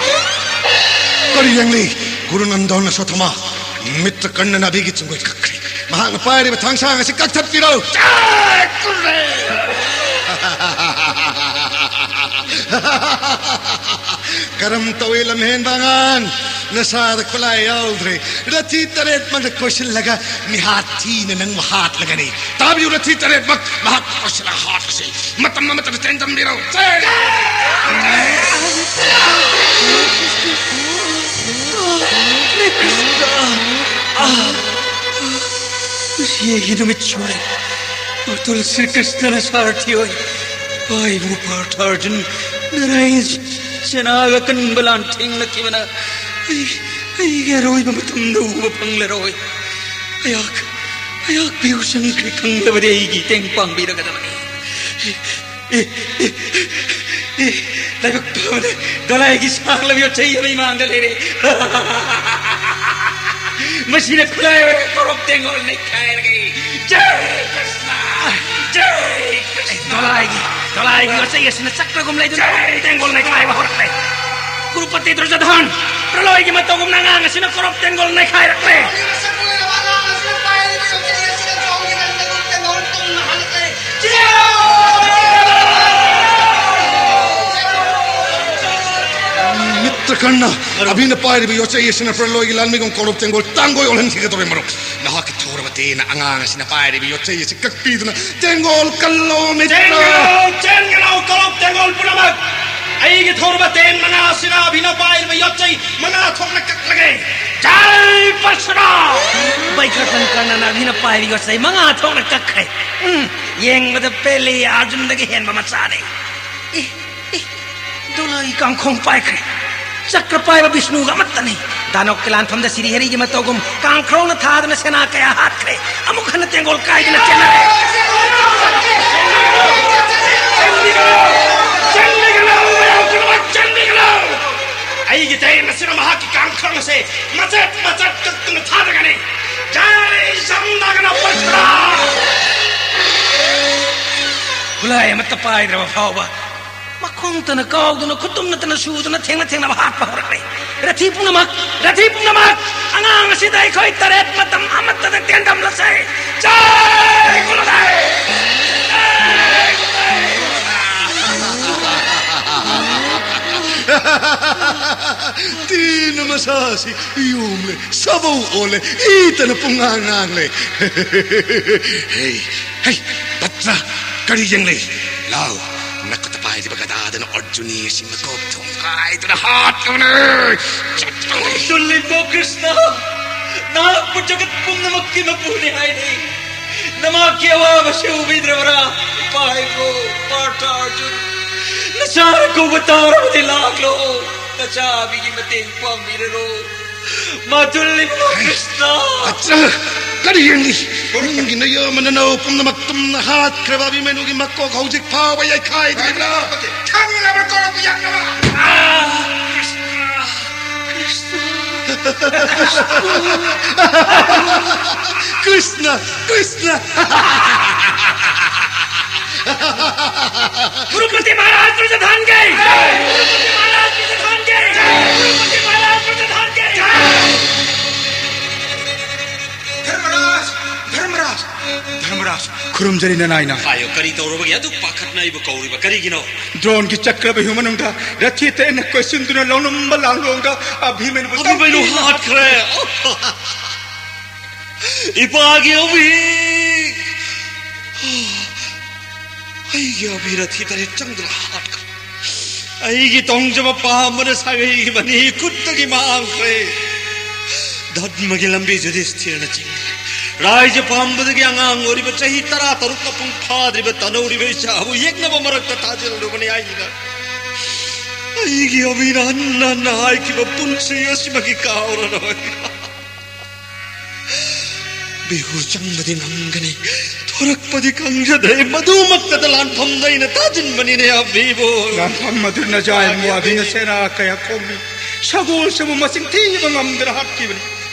ꯀꯔꯤ ꯌꯦꯡꯂꯤ? ꯒꯨꯔꯨ ꯅꯟꯗꯣꯟ ꯑꯁ꯭ꯋꯠꯊꯃꯥ, ꯃꯤꯇ꯭ꯔ ꯀꯔꯅꯅ ꯑꯕꯤꯒꯤ ꯆꯨꯡꯒꯣꯏ ꯀꯛꯈ꯭ꯔꯦ꯫ ꯃꯍꯥꯛꯅ ꯄꯥꯏꯔꯤꯕ ꯊꯥꯡꯁꯥꯡ ꯑꯁꯤ ꯀꯛꯊꯠꯄꯤꯔꯣ꯫ ꯖꯥꯏ ꯀꯨꯔꯨꯗꯦꯕ! ꯀꯔꯝ ꯇꯧꯏ ꯂꯝꯍꯦꯟꯕ ꯑꯉꯥꯡ? ꯅꯁꯥꯗ ꯈꯨꯠꯂꯥꯏ ꯌꯥꯎꯗ꯭ꯔꯦ꯫ ꯔꯊꯤ ꯇꯔꯦꯠꯃꯛꯅ ꯀꯣꯏꯁꯤꯜꯂꯒ ꯃꯤꯍꯥꯠ ꯊꯤꯅ ꯅꯪꯕꯨ ꯍꯥꯠꯂꯒꯅꯤ꯫ ꯇꯥꯕꯤꯌꯨ, ꯔꯊꯤ ꯇꯔꯦꯠꯃꯛ ꯃꯍꯥꯛꯄꯨ ꯀꯣꯏꯁꯤꯜꯂꯒ ꯍꯥꯠꯂꯁꯤ꯫ ꯃꯇꯝ ꯑꯃꯠꯇꯗ ꯆꯦꯟꯖꯟꯕꯤꯔꯣ꯫ ꯆꯦꯟ! ꯀ꯭ꯔꯤꯁꯅ! ꯑꯥ! ꯉꯁꯤ ꯑꯩꯒꯤ ꯅꯨꯃꯤꯠ ꯁꯨꯔꯦ꯫ ꯃꯇꯨꯜ ꯁ꯭ꯔꯤ ꯀ꯭ꯔꯤꯁꯅꯅ ꯁꯥꯔꯊꯤ ꯑꯣꯏ꯫ ꯄꯥꯏꯕꯨ ꯄꯥꯔꯊ ꯑꯔꯖꯨꯟ ꯅꯥꯔꯥꯌꯟ ꯁꯦꯅꯥꯒ ꯑꯀꯟꯕ ꯂꯥꯟ ꯊꯦꯡꯅꯈꯤꯕꯅ ꯑꯩ, ꯑꯩꯒꯤ ꯑꯔꯣꯏꯕ ꯃꯇꯝꯗ ꯎꯕ ꯐꯪꯂꯔꯣꯏ꯫ ꯑꯩꯍꯥꯛ, ꯑꯩꯍꯥꯛ ꯄꯤꯌꯨ ꯆꯪꯈ꯭ꯔꯦ ꯈꯪꯂꯕꯗꯤ ꯑꯩꯒꯤ ꯃꯇꯦꯡ ꯄꯥꯡꯕꯤꯔꯒꯗꯕꯅꯤ꯫ ꯑꯦ, ꯑꯦ, ꯑꯦ, ꯑꯦ, ꯂꯥꯏꯕꯛ ꯐꯕꯅ ꯗꯣꯂꯥꯏꯒꯤ ꯁꯥꯡꯂꯕ ꯌꯣꯠꯆꯩ ꯑꯃ ꯏꯃꯥꯡꯗ ꯂꯩꯔꯦ꯫ ꯃꯁꯤꯅ ꯈꯨꯠꯂꯥꯏ ꯑꯣꯏꯔꯒ ꯀꯣꯔꯣꯞ ꯇꯦꯡꯒꯣꯜ ꯅꯩꯈꯥꯏꯔꯒ ꯑꯩ ꯖꯥꯏ ꯀ꯭ꯔꯤꯁꯅ! ꯖꯥꯏ ꯀ꯭ꯔꯤꯁꯅ! ꯗꯣꯂꯥꯏꯒꯤ, ꯗꯣꯂꯥꯏꯒꯤ ꯌꯣꯠꯆꯩ ꯑꯁꯤꯅ ꯆꯛꯇꯒꯨꯝ ꯂꯩꯗꯨꯅ ꯀꯣꯔꯣꯞ ꯇꯦꯡꯒꯣꯜ ꯅꯩꯈꯥꯏꯕ ꯍꯧꯔꯛꯂꯦ꯫ ꯀꯨꯔꯨꯄꯇꯤ ꯗꯨꯔꯖꯣꯙꯟ, ꯄ꯭ꯔꯂꯣꯏꯒꯤ ꯃꯇꯧꯒꯨꯝꯅ ꯑꯉꯥꯡ ꯑꯁꯤꯅ ꯀꯣꯔꯣꯞ ꯇꯦꯡꯒꯣꯜ ꯅꯩꯈꯥꯏꯔꯛꯂꯦ꯫ ꯃꯤꯇ꯭ꯔ ꯀꯔꯅ, ꯑꯕꯤꯅ ꯄꯥꯏꯔꯤꯕ ꯌꯣꯠꯆꯩ ꯑꯁꯤꯅ ꯄ꯭ꯔꯂꯣꯏꯒꯤ ꯂꯥꯟꯃꯤꯒꯨꯝ ꯀꯣꯔꯣꯞ ꯇꯦꯡꯒꯣꯜ ꯇꯥꯡꯒꯣꯏ ꯑꯣꯜꯍꯟꯈꯤꯒꯗꯧꯔꯦ, ꯃꯔꯨꯞ꯫ ꯅꯍꯥꯛꯀꯤ ꯊꯧꯔꯕ ꯇꯦꯟꯅ ꯑꯉꯥꯡ ꯑꯁꯤꯅ ꯄꯥꯏꯔꯤꯕ ꯌꯣꯠꯆꯩ ꯑꯁꯤ ꯀꯛꯄꯤꯗꯨꯅ ꯇꯦꯡꯒꯣꯜ ꯀꯜꯂꯣ, ꯃꯤꯇ꯭ꯔ꯫ ꯆꯦꯟꯒꯅꯨ, ꯆꯦꯟꯒꯅꯨ, ꯀꯣꯔꯣꯞ ꯇꯦꯡꯒꯣꯜ ꯄꯨꯝꯅꯃꯛ! ꯑꯩꯒꯤ ꯊꯧꯔꯕ ꯇꯦꯟ ꯃꯉꯥ ꯑꯁꯤꯅ ꯑꯕꯤꯅ ꯄꯥꯏꯔꯤꯕ ꯌꯣꯠꯆꯩ ꯃꯉꯥ ꯊꯣꯛꯅ ꯀꯛꯂꯒꯦ꯫ ꯖꯥꯏ ꯄꯔꯁꯨꯔꯥꯝ! ꯕꯩꯀ꯭ꯔꯇꯟ ꯀꯔꯅꯅ ꯑꯕꯤꯅ ꯄꯥꯏꯔꯤꯕ ꯌꯣꯠꯆꯩ ꯃꯉꯥ ꯊꯣꯛꯅ ꯀꯛꯈ꯭ꯔꯦ꯫ ꯎꯝ, ꯌꯦꯡꯕꯗ ꯄꯦꯜꯂꯤ, ꯑꯔꯖꯨꯟꯗꯒꯤ ꯍꯦꯟꯕ ꯃꯆꯥꯅꯤ꯫ ꯑꯦ, ꯑꯦ, ꯗꯣꯂꯥꯏ ꯀꯥꯡꯈꯣꯡ ꯄꯥꯏꯈ꯭ꯔꯦ꯫ ꯆꯀ꯭ꯔ ꯄꯥꯏꯕ ꯕꯤꯁꯅꯨꯒ ꯑꯃꯠꯇꯅꯤ꯫ ꯗꯥꯅꯣꯛꯀꯤ ꯂꯥꯟꯐꯝꯗ ꯁꯤꯔꯤ ꯍꯦꯔꯤꯒꯤ ꯃꯇꯧꯒꯨꯝ ꯀꯥꯡ ꯈꯔꯧꯅ ꯊꯥꯗꯨꯅ ꯁꯦꯅꯥ ꯀꯌꯥ ꯍꯥꯠꯈ꯭ꯔꯦ꯫ ꯑꯃꯨꯛ ꯍꯟꯅ ꯇꯦꯡꯒꯣꯜ ꯀꯥꯏꯗꯨꯅ ꯆꯦꯟꯅꯔꯦ꯫ ꯆꯦꯟꯕꯤꯒꯅꯨ! ꯃꯌꯥꯝ ꯄꯨꯝꯅꯃꯛ ꯆꯦꯟꯕꯤꯒꯅꯨ! ꯑꯩꯒꯤ ꯇꯦꯡ ꯑꯁꯤꯅ ꯃꯍꯥꯛꯀꯤ ꯀꯥꯡ ꯈꯔꯧ ꯑꯁꯦ ꯃꯆꯦꯠ ꯃꯆꯦꯠ ꯀꯛꯇꯨꯅ ꯊꯥꯗꯒꯅꯤ꯫ ꯖꯥꯏ ꯁꯝꯗꯥꯒꯅ ꯄꯔꯤꯁ꯭ꯔꯥ! ꯈꯨꯠꯂꯥꯏ ꯑꯃꯠꯇ ꯄꯥꯏꯗ꯭ꯔꯕ ꯐꯥꯎꯕ ꯃꯈꯣꯡꯇꯅ ꯀꯥꯎꯗꯨꯅ, ꯈꯨꯠꯇꯨꯝꯅꯇꯅ ꯁꯨꯗꯨꯅ, ꯊꯦꯡꯅ ꯊꯦꯡꯅꯕ ꯍꯥꯠꯄ ꯍꯧꯔꯛꯂꯦ꯫ ꯔꯊꯤ ꯄꯨꯝꯅꯃꯛ, ꯔꯊꯤ ꯄꯨꯝꯅꯃꯛ, ꯑꯉꯥꯡ ꯑꯁꯤꯗ ꯑꯩꯈꯣꯏ ꯇꯔꯦꯠ ꯃꯇꯝ ꯑꯃꯠꯇꯗ ꯇꯦꯟꯗꯝꯂꯁꯦ꯫ ꯖꯥꯏ ꯒꯨꯔꯨꯗꯦꯕ! ꯖꯥꯏ ꯒꯨꯔꯨꯗꯦꯕ! ꯇꯦꯟ ꯃꯁꯥꯁꯤ ꯌꯣꯝꯂꯦ, ꯁꯥꯕꯧ ꯑꯣꯜꯂꯦ, ꯏꯇꯅ ꯄꯨꯡꯉꯥꯡ ꯉꯥꯡꯂꯦ꯫ ꯍꯦ, ꯍꯦ, ꯄꯠꯇ꯭ꯔ, ꯀꯔꯤ ꯌꯦꯡꯂꯤ? ꯂꯥꯎ, ꯅꯈꯨꯠꯇ ꯄꯥꯏꯔꯤꯕ ꯒꯗꯥꯗꯨꯅ ꯑꯔꯖꯨꯟꯒꯤ ꯃꯀꯣꯛ ꯊꯣꯡꯒꯥꯏꯗꯨꯅ ꯍꯥꯠꯂꯨꯅꯦ! ꯆꯠꯂꯨꯅꯦ! ꯇꯨꯜꯂꯤꯕꯣ ꯀ꯭ꯔꯤꯁꯅ, ꯅꯍꯥꯛꯄꯨ ꯖꯒꯠ ꯄꯨꯝꯅꯃꯛꯀꯤ ꯃꯄꯨꯅꯤ ꯍꯥꯏꯔꯤ꯫ ꯅꯃꯥꯛꯀꯤ ꯑꯋꯥꯕꯁꯤ ꯎꯕꯤꯗ꯭ꯔꯕ꯭ꯔꯥ? ꯏꯄꯥ ꯏꯕꯣ, ꯄꯥꯔꯊ ꯑꯔꯖꯨꯟ, ꯅꯆꯥꯅ ꯀꯧꯕ ꯇꯥꯔꯕꯗꯤ ꯂꯥꯛꯂꯣ꯫ ꯅꯆꯥꯕꯤꯒꯤ ꯃꯇꯦꯡ ꯄꯥꯡꯕꯤꯔꯔꯣ꯫ ꯃꯥ ꯇꯨꯜꯂꯤꯕꯣ ꯀ꯭ꯔꯤꯁꯅ! ꯑꯠꯆꯥ! ꯀꯔꯤ ꯌꯦꯡꯂꯤ? ꯅꯪꯒꯤ ꯅꯌꯥꯝꯕ ꯅꯅꯥꯎ ꯄꯨꯝꯅꯃꯛ ꯇꯨꯝꯅ ꯍꯥꯠꯈ꯭ꯔꯕ ꯑꯚꯤꯃꯅꯨꯒꯤ ꯃꯀꯣꯛ ꯍꯧꯖꯤꯛ ꯐꯥꯎꯕ ꯌꯩꯈꯥꯏꯗ꯭ꯔꯤꯕ꯭ꯔꯥ? ꯈꯪꯂꯕ ꯀꯧꯔꯛꯄ ꯌꯥꯅꯕ! ꯑꯥ! ꯀ꯭ꯔꯤꯁꯅ! ꯀ꯭ꯔꯤꯁꯅ! ꯀ꯭ꯔꯤꯁꯅ! ꯀ꯭ꯔꯤꯁꯅ! ꯀ꯭ꯔꯨꯄꯇꯤ ꯃꯍꯥꯔꯥꯖ ꯄ꯭ꯔꯖꯥꯙꯟꯒꯤ! ꯀ꯭ꯔꯨꯄꯇꯤ ꯃꯍꯥꯔꯥꯖ ꯄ꯭ꯔꯖꯥꯙꯟꯒꯤ! ꯀ꯭ꯔꯨꯄꯇꯤ ꯃꯍꯥꯔꯥꯖ ꯄ꯭ꯔꯖꯥꯙꯟꯒꯤ! ꯙꯔꯃꯔꯥꯖ! ꯙꯔꯃꯔꯥꯖ! ꯙꯔꯃꯔꯥꯖ! ꯈꯨꯔꯨꯝꯖꯔꯤ ꯅꯅꯥꯏꯅ꯫ ꯍꯥꯏꯌꯣ, ꯀꯔꯤ ꯇꯧꯔꯕꯒꯦ? ꯑꯗꯨꯛ ꯄꯥꯈꯠꯅ ꯑꯩꯕꯨ ꯀꯧꯔꯤꯕ ꯀꯔꯤꯒꯤꯅꯣ? ꯗ꯭ꯔꯣꯟꯒꯤ ꯆꯀ꯭ꯔꯕ꯭ꯌꯨꯍ ꯃꯅꯨꯡꯗ ꯔꯊꯤ ꯇꯔꯦꯠꯅ ꯀꯣꯏꯁꯤꯟꯗꯨꯅ ꯂꯧꯅꯝꯕ ꯂꯥꯡꯂꯣꯡꯗ ꯑꯚꯤꯃꯟꯌꯨꯕꯨ ꯑꯚꯤꯃꯟꯌꯨ ꯇꯝꯊꯤꯅ ꯍꯥꯠꯈ꯭ꯔꯦ꯫ ꯏꯄꯥꯒꯤ ꯑꯚꯤ! ꯑꯩꯒꯤ ꯑꯚꯤ ꯔꯊꯤ ꯇꯔꯦꯠ ꯆꯪꯗꯨꯅ ꯍꯥꯠꯈ꯭ꯔꯦ꯫ ꯑꯩꯒꯤ ꯇꯣꯡꯖꯕ ꯄꯥꯝꯕꯅ ꯁꯥꯒꯩꯒꯤ ꯃꯅꯤ ꯈꯨꯠꯇꯒꯤ ꯃꯥꯡꯈ꯭ꯔꯦ꯫ ꯙꯔꯃꯒꯤ ꯂꯝꯕꯤ ꯌꯨꯙꯤꯁꯊꯤꯔꯅ ꯆꯤꯡꯈ꯭ꯔꯦ꯫ ꯔꯥꯏꯖ ꯄꯥꯝꯕꯗꯒꯤ ꯑꯉꯥꯡ ꯑꯣꯏꯔꯤꯕ ꯆꯍꯤ ꯇꯔꯥ ꯇꯔꯨꯛ ꯃꯄꯨꯡ ꯐꯥꯗ꯭ꯔꯤꯕ ꯇꯅꯧꯔꯤꯕ ꯏꯆꯥꯕꯨ ꯌꯦꯛꯅꯕ ꯃꯔꯛꯇ ꯊꯥꯖꯤꯜꯂꯨꯕꯅꯤ ꯑꯩꯅ꯫ ꯑꯩꯒꯤ ꯑꯕꯤꯅ ꯍꯟꯅ ꯍꯟꯅ ꯍꯥꯏꯈꯤꯕ ꯄꯨꯟꯁꯤ ꯑꯁꯤꯃꯛꯀꯤ ꯀꯥꯎꯔꯔꯣꯏ꯫ ꯕꯤꯍꯨ ꯆꯪꯕꯗꯤ ꯉꯝꯒꯅꯤ, ꯊꯣꯔꯛꯄꯗꯤ ꯈꯪꯖꯗ꯭ꯔꯦ꯫ ꯃꯗꯨꯃꯛꯇꯗ ꯂꯥꯟꯐꯝꯗ ꯑꯩꯅ ꯇꯥꯁꯤꯟꯕꯅꯤꯅꯦ ꯑꯕꯤꯕꯨ꯫ ꯂꯥꯟꯐꯝ ꯑꯗꯨ ꯅꯖꯥꯏ ꯃꯨ ꯑꯕꯤꯅ ꯁꯦꯅꯥ ꯀꯌꯥ ꯈꯣꯝꯃꯤ꯫ ꯁꯒꯣꯜꯁꯤꯕꯨ ꯃꯁꯤꯡ ꯊꯤꯕ ꯉꯝꯗꯅ ꯍꯥꯠꯈꯤꯕꯅꯤ꯫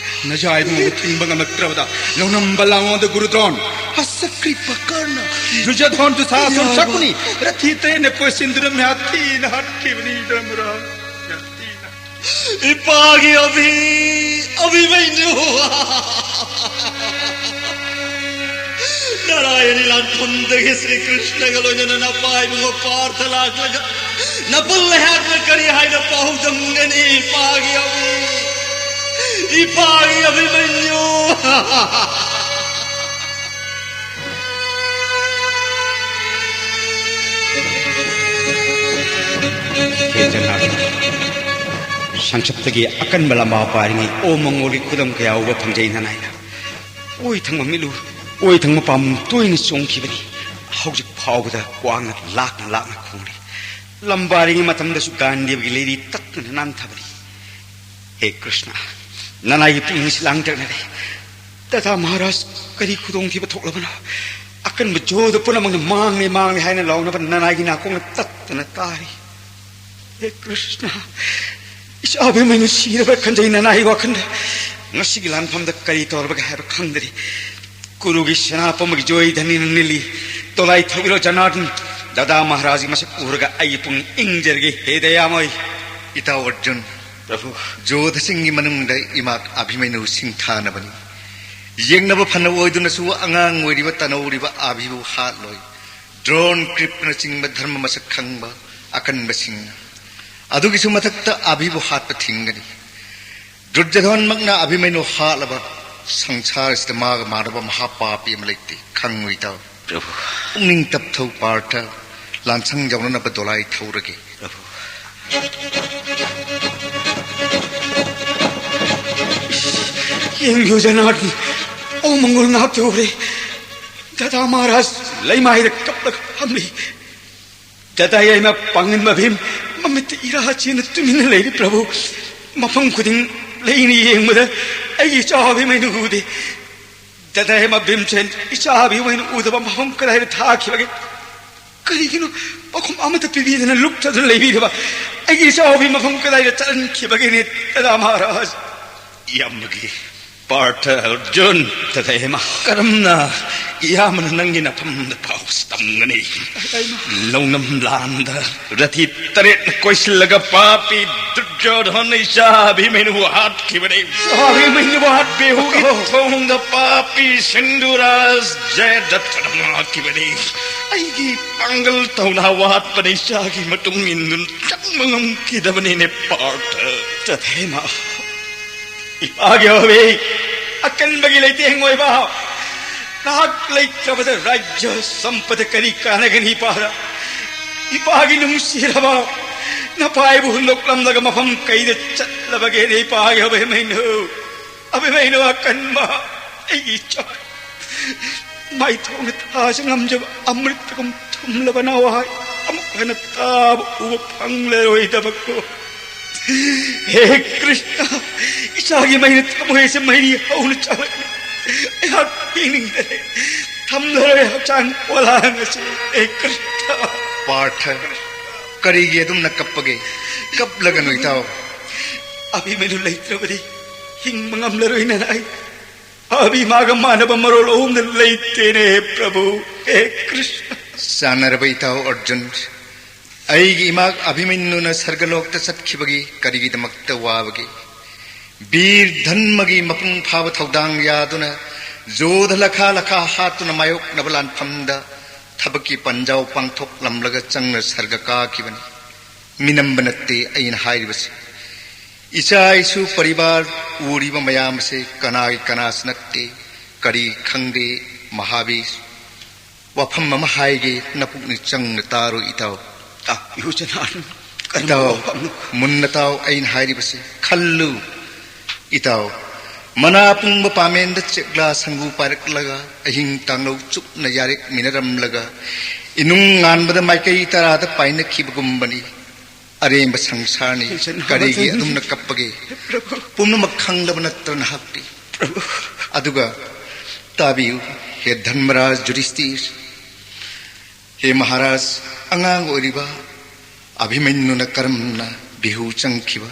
ꯅꯖꯥꯏꯕꯨ ꯊꯤꯡꯕ ꯉꯝꯂꯛꯇ꯭ꯔꯕꯗ ꯂꯧꯅꯝꯕ ꯂꯥꯡꯑꯣꯟꯗ ꯒꯨꯔꯨꯗ꯭ꯔꯣꯟ, ꯍꯁꯀ꯭ꯔꯤꯄ ꯀꯔꯅ, ꯗꯨꯔꯖꯣꯙꯣꯟ ꯗꯨꯁꯥꯁꯣꯟ, ꯏꯌꯥꯝꯕ꯫ ꯁꯀꯨꯅꯤ, ꯔꯊꯤ ꯇꯔꯦꯠꯅ ꯀꯣꯏꯁꯤꯟꯗꯨꯅ ꯃꯤꯍꯥꯠ ꯊꯤꯅ ꯍꯥꯠꯈꯤꯕꯅꯤ ꯙꯔꯃꯔꯥꯖ꯫ ꯌꯥꯝ ꯊꯤꯅ꯫ ꯏꯄꯥꯒꯤ ꯑꯚꯤ, ꯑꯚꯤꯃꯩꯅꯨ꯫ ꯅꯔꯥꯌꯅꯤ ꯂꯥꯟꯐꯝꯗꯒꯤ ꯁ꯭ꯔꯤ ꯀ꯭ꯔꯤꯁꯅꯒ ꯂꯣꯏꯅꯅ ꯅꯄꯥ ꯏꯕꯨꯡꯉꯣ ꯄꯥꯔꯊ ꯂꯥꯛꯂꯒ ꯅꯄꯜ ꯂꯩꯍꯥꯛꯅ ꯀꯔꯤ ꯍꯥꯏꯅ ꯄꯥꯎꯗꯝꯒꯅꯤ? ꯏꯄꯥꯒꯤ ꯑꯚꯤ, ꯏꯄꯥꯒꯤ ꯑꯚꯤꯃꯩꯅꯨ꯫ ꯍꯦ ꯖꯅꯥꯔꯗꯟ, ꯁꯪꯁꯞꯇꯒꯤ ꯑꯀꯟꯕ ꯂꯝꯕꯥ ꯄꯥꯔꯤꯉꯩ ꯑꯣ ꯃꯉꯣꯜꯒꯤ ꯈꯨꯗꯝ ꯀꯌꯥ ꯎꯕ ꯐꯪꯖꯩ ꯅꯅꯥꯏꯅ꯫ ꯑꯣꯏ ꯊꯪꯕ ꯃꯤꯠꯂꯨ, ꯑꯣꯏ ꯊꯪꯕ ꯄꯥꯝ ꯇꯣꯏꯅ ꯆꯣꯡꯈꯤꯕꯅꯤ꯫ ꯍꯧꯖꯤꯛ ꯐꯥꯎꯕꯗ ꯀ꯭ꯋꯥꯛꯅ ꯂꯥꯛꯅ ꯂꯥꯛꯅ ꯈꯣꯡꯂꯤ꯫ ꯂꯝꯕꯥꯔꯤꯉꯩ ꯃꯇꯝꯗꯁꯨ ꯒꯥꯟꯙꯤꯕꯒꯤ ꯂꯩꯔꯤ ꯇꯠꯇꯅ ꯅꯥꯟꯊꯕꯅꯤ꯫ ꯍꯦ ꯀ꯭ꯔꯤꯁꯅ, ꯅꯅꯥꯏꯒꯤ ꯄꯨꯛꯅꯤꯡꯁꯤ ꯂꯥꯡꯇꯛꯅꯔꯦ꯫ ꯗꯥꯗꯥ ꯃꯍꯥꯔꯥꯖ ꯀꯔꯤ ꯈꯨꯗꯣꯡꯊꯤꯕ ꯊꯣꯛꯂꯕꯅꯣ? ꯑꯀꯟꯕ ꯖꯣꯗ ꯄꯨꯝꯅꯃꯛꯅ ꯃꯥꯡꯂꯦ, ꯃꯥꯡꯂꯦ ꯍꯥꯏꯅ ꯂꯥꯎꯅꯕ ꯅꯅꯥꯏꯒꯤ ꯅꯥꯀꯣꯡꯅ ꯇꯠꯇꯅ ꯇꯥꯔꯤ꯫ ꯍꯦ ꯀ꯭ꯔꯤꯁꯅ, ꯏꯆꯥ ꯑꯕꯤꯃꯩꯅꯨ ꯁꯤꯔꯕ꯭ꯔꯥ ꯈꯟꯖꯩ ꯅꯅꯥꯏꯒꯤ ꯋꯥꯈꯜꯗ꯫ ꯉꯁꯤꯒꯤ ꯂꯥꯟꯐꯝꯗ ꯀꯔꯤ ꯇꯧꯔꯕꯒꯦ ꯍꯥꯏꯕ ꯈꯪꯗ꯭ꯔꯤ꯫ ꯀꯨꯔꯨꯒꯤ ꯁꯦꯅꯥ ꯄꯨꯝꯕꯒꯤ ꯖꯣꯏ ꯙꯅꯤꯅ ꯅꯤꯜꯂꯤ꯫ ꯗꯣꯂꯥꯏ ꯊꯧꯕꯤꯔꯣ ꯖꯅꯥꯔꯗꯟ꯫ ꯗꯥꯗꯥ ꯃꯍꯥꯔꯥꯖꯒꯤ ꯃꯁꯛ ꯎꯔꯒ ꯑꯩꯒꯤ ꯄꯨꯛꯅꯤꯡ ꯏꯪꯖꯔꯒꯦ ꯍꯦ ꯗꯌꯥꯃꯣꯏ꯫ ꯏꯇꯥꯎ ꯑꯔꯖꯨꯟ, ꯄ꯭ꯔꯚꯨ꯫ ꯖꯣꯙꯁꯤꯡꯒꯤ ꯃꯅꯨꯡꯗ ꯏꯃꯥ ꯑꯚꯤꯃꯩꯅꯨ ꯁꯤꯡꯊꯥꯅꯕꯅꯤ꯫ ꯌꯦꯡꯅꯕ ꯐꯅ ꯑꯣꯏꯗꯨꯅꯁꯨ ꯑꯉꯥꯡ ꯑꯣꯏꯔꯤꯕ ꯇꯅꯧꯔꯤꯕ ꯑꯚꯤꯕꯨ ꯍꯥꯠꯂꯣꯏ꯫ ꯗ꯭ꯔꯣꯟ, ꯀ꯭ꯔꯤꯞꯅꯆꯤꯡꯕ ꯙꯔꯃ ꯃꯁꯛ ꯈꯪꯕ ꯑꯀꯟꯕꯁꯤꯡꯅ꯫ ꯑꯗꯨꯒꯤꯁꯨ ꯃꯊꯛꯇ ꯑꯚꯤꯕꯨ ꯍꯥꯠꯄ ꯊꯤꯡꯒꯅꯤ꯫ ꯗꯨꯔꯖꯣꯙꯟꯃꯛꯅ ꯑꯚꯤꯃꯩꯅꯨ ꯍꯥꯠꯂꯕ ꯁꯪꯁꯥꯔꯁꯤꯗ ꯃꯥꯒ ꯃꯥꯟꯅꯕ ꯃꯍꯥꯄꯥꯄꯤ ꯑꯃ ꯂꯩꯇꯦ꯫ ꯈꯪꯉꯨ ꯏꯇꯥꯎ꯫ ꯄ꯭ꯔꯚꯨ꯫ ꯄꯨꯛꯅꯤꯡ ꯇꯞꯊꯧ ꯄꯥꯔꯊ꯫ ꯂꯥꯟꯁꯪ ꯌꯧꯅꯅꯕ ꯗꯣꯂꯥꯏ ꯊꯧꯔꯒꯦ꯫ ꯄ꯭ꯔꯚꯨ꯫ ꯌꯦꯡꯕꯤꯌꯨ ꯖꯅꯥꯔꯗꯟ, ꯑꯣ ꯃꯪꯒꯣꯜ ꯉꯥꯛꯇ ꯎꯔꯦ꯫ ꯗꯥꯗꯥ ꯃꯍꯥꯔꯥꯖ ꯂꯩꯃꯥꯏꯗ ꯀꯞꯂꯒ ꯐꯝꯂꯤ꯫ ꯗꯥꯗꯥ ꯌꯥꯏꯃ ꯄꯥꯡꯒꯟꯕ ꯚꯤꯝ ꯃꯤꯠꯇ ꯏꯔꯥ ꯆꯦꯟꯅ ꯇꯨꯃꯤꯟꯅ ꯂꯩꯔꯤ ꯄ꯭ꯔꯚꯨ꯫ ꯃꯐꯝ ꯈꯨꯗꯤꯡ ꯂꯩꯅ ꯌꯦꯡꯕꯗ ꯑꯩꯒꯤ ꯏꯆꯥ ꯑꯕꯤꯃꯩꯅꯨ ꯎꯗꯦ꯫ ꯇꯊꯦꯃ ꯚꯤꯝꯁꯦꯟ, ꯏꯆꯥ ꯑꯕꯤꯃꯩꯅꯨ ꯎꯗꯕ ꯃꯐꯝ ꯀꯗꯥꯏꯗ ꯊꯥꯈꯤꯕꯒꯦ? ꯀꯔꯤꯒꯤꯅꯣ ꯄꯥꯎꯈꯨꯝ ꯑꯃꯠꯇ ꯄꯤꯕꯤꯗꯅ ꯂꯨꯞꯇꯗꯨꯅ ꯂꯩꯕꯤꯔꯕ ꯑꯩꯒꯤ ꯏꯆꯥ ꯑꯕꯤ ꯃꯐꯝ ꯀꯗꯥꯏꯗ ꯆꯠꯍꯟꯈꯤꯕꯒꯦꯅꯦ ꯇꯊꯥ ꯃꯍꯥꯔꯥꯖ? ꯏꯌꯥꯝꯕꯒꯤ ꯄꯥꯔꯊ ꯑꯔꯖꯨꯟ꯫ ꯇꯊꯦꯃ꯫ ꯀꯔꯝꯅ ꯏꯌꯥꯝꯕꯅ ꯅꯪꯒꯤ ꯅꯐꯝꯗ ꯄꯥꯎ ꯇꯝꯒꯅꯤ? ꯂꯧꯅꯝ ꯂꯥꯟꯗ ꯔꯊꯤ ꯇꯔꯦꯠꯅ ꯀꯣꯏꯁꯤꯜꯂꯒ ꯄꯥꯄꯤ ꯗꯨꯔꯖꯣꯙꯟ ꯏꯆꯥ ꯑꯕꯤꯃꯩꯅꯨꯕꯨ ꯍꯥꯠꯈꯤꯕꯅꯤ꯫ ꯏꯆꯥ ꯑꯕꯤꯃꯩꯅꯨꯕꯨ ꯍꯥꯠꯄꯤꯍꯧꯒꯦ꯫ ꯕꯦꯍꯨꯒꯤ ꯊꯣꯡꯗ ꯄꯥꯄꯤ ꯁꯤꯟꯙꯨꯔꯥꯖ ꯖꯌꯗ꯭ꯔꯊꯅ ꯍꯥꯠꯈꯤꯕꯅꯤ꯫ ꯑꯩꯒꯤ ꯄꯥꯡꯒꯜ ꯊꯧꯅꯥ ꯋꯥꯠꯄꯅ ꯏꯆꯥꯒꯤ ꯃꯇꯨꯡ ꯏꯟꯗꯨꯅ ꯆꯪꯕ ꯉꯝꯈꯤꯗꯕꯅꯤꯅꯦ ꯄꯥꯔꯊ꯫ ꯇꯊꯦꯃ꯫ ꯏꯄꯥꯒꯤ ꯑꯣꯏꯕꯤ, ꯑꯀꯟꯕꯒꯤ ꯂꯩꯇꯦꯡ ꯑꯣꯏꯕ, ꯅꯍꯥꯛ ꯂꯩꯇ꯭ꯔꯕꯗ ꯔꯥꯖ꯭ꯌ ꯁꯝꯄꯗ ꯀꯔꯤ ꯀꯥꯟꯅꯒꯅꯤ ꯏꯄꯥꯗ? ꯏꯄꯥꯒꯤ ꯅꯨꯡꯁꯤꯔꯕ ꯅꯄꯥꯏꯕꯨ ꯍꯨꯟꯗꯣꯛꯂꯝꯂꯒ ꯃꯐꯝ ꯀꯩꯗ ꯆꯠꯂꯕꯒꯦꯅꯦ ꯏꯄꯥꯒꯤ ꯑꯕꯤꯃꯩꯅꯨ? ꯑꯕꯤꯃꯩꯅꯨ ꯑꯀꯟꯕ, ꯑꯩꯒꯤ ꯏꯆꯥ꯫ ꯃꯥꯏꯊꯣꯡꯅ ꯊꯥꯖ ꯉꯝꯖꯕ ꯑꯃ꯭ꯔꯤꯇꯒꯨꯝ ꯊꯨꯝꯂꯕ ꯅꯋꯥꯏ ꯑꯃꯨꯛ ꯍꯟꯅ ꯇꯥꯕ ꯎꯕ ꯐꯪꯂꯔꯣꯏꯗꯕꯀꯣ꯫ ꯍꯦ ꯀ꯭ꯔꯤꯁꯅ, ꯏꯆꯥꯒꯤ ꯃꯩꯅ ꯊꯃꯣꯏꯁꯦ ꯃꯩꯔꯤ ꯍꯧꯅ ꯆꯥꯛꯂꯛꯂꯤ꯫ ꯑꯩꯍꯥꯛ ꯍꯤꯡꯅꯤꯡꯗꯔꯦ꯫ ꯊꯝꯂꯔꯣꯏ ꯍꯛꯆꯥꯡ ꯄꯣꯂꯥꯡ ꯑꯁꯤ꯫ ꯍꯦ ꯀ꯭ꯔꯤꯁꯅ꯫ ꯄꯥꯔꯊ, ꯀꯔꯤꯒꯤ ꯑꯗꯨꯝꯅ ꯀꯞꯄꯒꯦ? ꯀꯞꯂꯒꯅꯨ ꯏꯇꯥꯎ꯫ ꯑꯕꯤꯃꯩꯅꯨ ꯂꯩꯇ꯭ꯔꯕꯗꯤ ꯍꯤꯡꯕ ꯉꯝꯂꯔꯣꯏ ꯅꯅꯥꯏ꯫ ꯑꯕꯤꯃꯥꯒ ꯃꯥꯟꯅꯕ ꯃꯔꯣꯜ ꯑꯍꯨꯝꯗ ꯂꯩꯇꯦꯅꯦ ꯍꯦ ꯄ꯭ꯔꯚꯨ, ꯍꯦ ꯀ꯭ꯔꯤꯁꯅ꯫ ꯆꯥꯟꯅꯔꯕ ꯏꯇꯥꯎ ꯑꯔꯖꯨꯟ, ꯑꯩꯒꯤ ꯏꯃꯥ ꯑꯚꯤꯃꯟꯌꯨꯅ ꯁꯔꯒꯂꯣꯛꯇ ꯆꯠꯈꯤꯕꯒꯤ ꯀꯔꯤꯒꯤꯗꯃꯛꯇ ꯋꯥꯕꯒꯦ? ꯕꯤꯔ ꯙꯟꯃꯒꯤ ꯃꯄꯨꯡ ꯐꯥꯕ ꯊꯧꯗꯥꯡ ꯌꯥꯗꯨꯅ ꯖꯣꯙ ꯂꯈꯥ ꯂꯈꯥ ꯍꯥꯠꯇꯨꯅ ꯃꯥꯌꯣꯛꯅꯕ ꯂꯥꯟꯐꯝꯗ ꯊꯕꯛꯀꯤ ꯄꯟꯖꯥꯎ ꯄꯥꯡꯊꯣꯛꯂꯝꯂꯒ ꯆꯪꯅ ꯁꯔꯒ ꯀꯥꯈꯤꯕꯅꯤ꯫ ꯃꯤꯅꯝꯕ ꯅꯠꯇꯦ ꯑꯩꯅ ꯍꯥꯏꯔꯤꯕꯁꯤ꯫ ꯏꯆꯥ ꯏꯁꯨ ꯄꯔꯤꯕꯥꯔ ꯎꯔꯤꯕ ꯃꯌꯥꯝ ꯑꯁꯤ ꯀꯅꯥꯒꯤ ꯀꯅꯥꯁꯨ ꯅꯠꯇꯦ꯫ ꯀꯔꯤ ꯈꯪꯗꯦ ꯃꯍꯥꯕꯤꯔ? ꯋꯥꯐꯝ ꯑꯃ ꯍꯥꯏꯒꯦ, ꯅꯄꯨꯛꯅꯤꯡ ꯆꯪꯅ ꯇꯥꯔꯣ ꯏꯇꯥꯎ꯫ ꯇꯥꯛꯄꯤꯌꯨ ꯖꯅꯥꯔꯗꯟ, ꯀꯔꯝꯕ ꯏꯇꯥꯎ, ꯋꯥꯐꯝꯅꯣ? ꯃꯨꯟꯅ ꯇꯥꯎ, ꯑꯩꯅ ꯍꯥꯏꯔꯤꯕꯁꯤ ꯈꯜꯂꯨ꯫ ꯏꯇꯥꯎ, ꯃꯅꯥ ꯄꯨꯡꯕ ꯄꯥꯃꯦꯟꯗ ꯆꯦꯛꯂꯥ ꯁꯪꯒꯨ ꯄꯥꯏꯔꯛꯂꯒ ꯑꯍꯤꯡ ꯇꯥꯡꯂꯧ ꯆꯨꯞꯅ ꯌꯥꯔꯦꯛꯃꯤꯟꯅꯔꯝꯂꯒ ꯏꯅꯨꯡ ꯉꯥꯟꯕꯗ ꯃꯥꯏꯀꯩ ꯇꯔꯥꯗ ꯄꯥꯏꯅꯈꯤꯕꯒꯨꯝꯕꯅꯤ꯫ ꯑꯔꯦꯝꯕ ꯁꯪꯁꯥꯔꯅꯤ꯫ ꯀꯔꯤꯒꯤ ꯑꯗꯨꯝꯅ ꯀꯞꯄꯒꯦ? ꯄꯨꯝꯅꯃꯛ ꯈꯪꯂꯕ ꯅꯠꯇ꯭ꯔ ꯅꯍꯥꯛꯇꯤ? ꯑꯗꯨꯒ ꯇꯥꯕꯤꯌꯨ, ꯍꯦ ꯙꯔꯃꯔꯥꯖ ꯌꯨꯙꯤꯁꯇꯤꯔ, ꯍꯦ ꯃꯍꯥꯔꯥꯖ, ꯑꯉꯥꯡ ꯑꯣꯏꯔꯤꯕ ꯑꯚꯤꯃꯟꯌꯨꯅ ꯀꯔꯝꯅ ꯕꯤꯍꯨ ꯆꯪꯈꯤꯕ,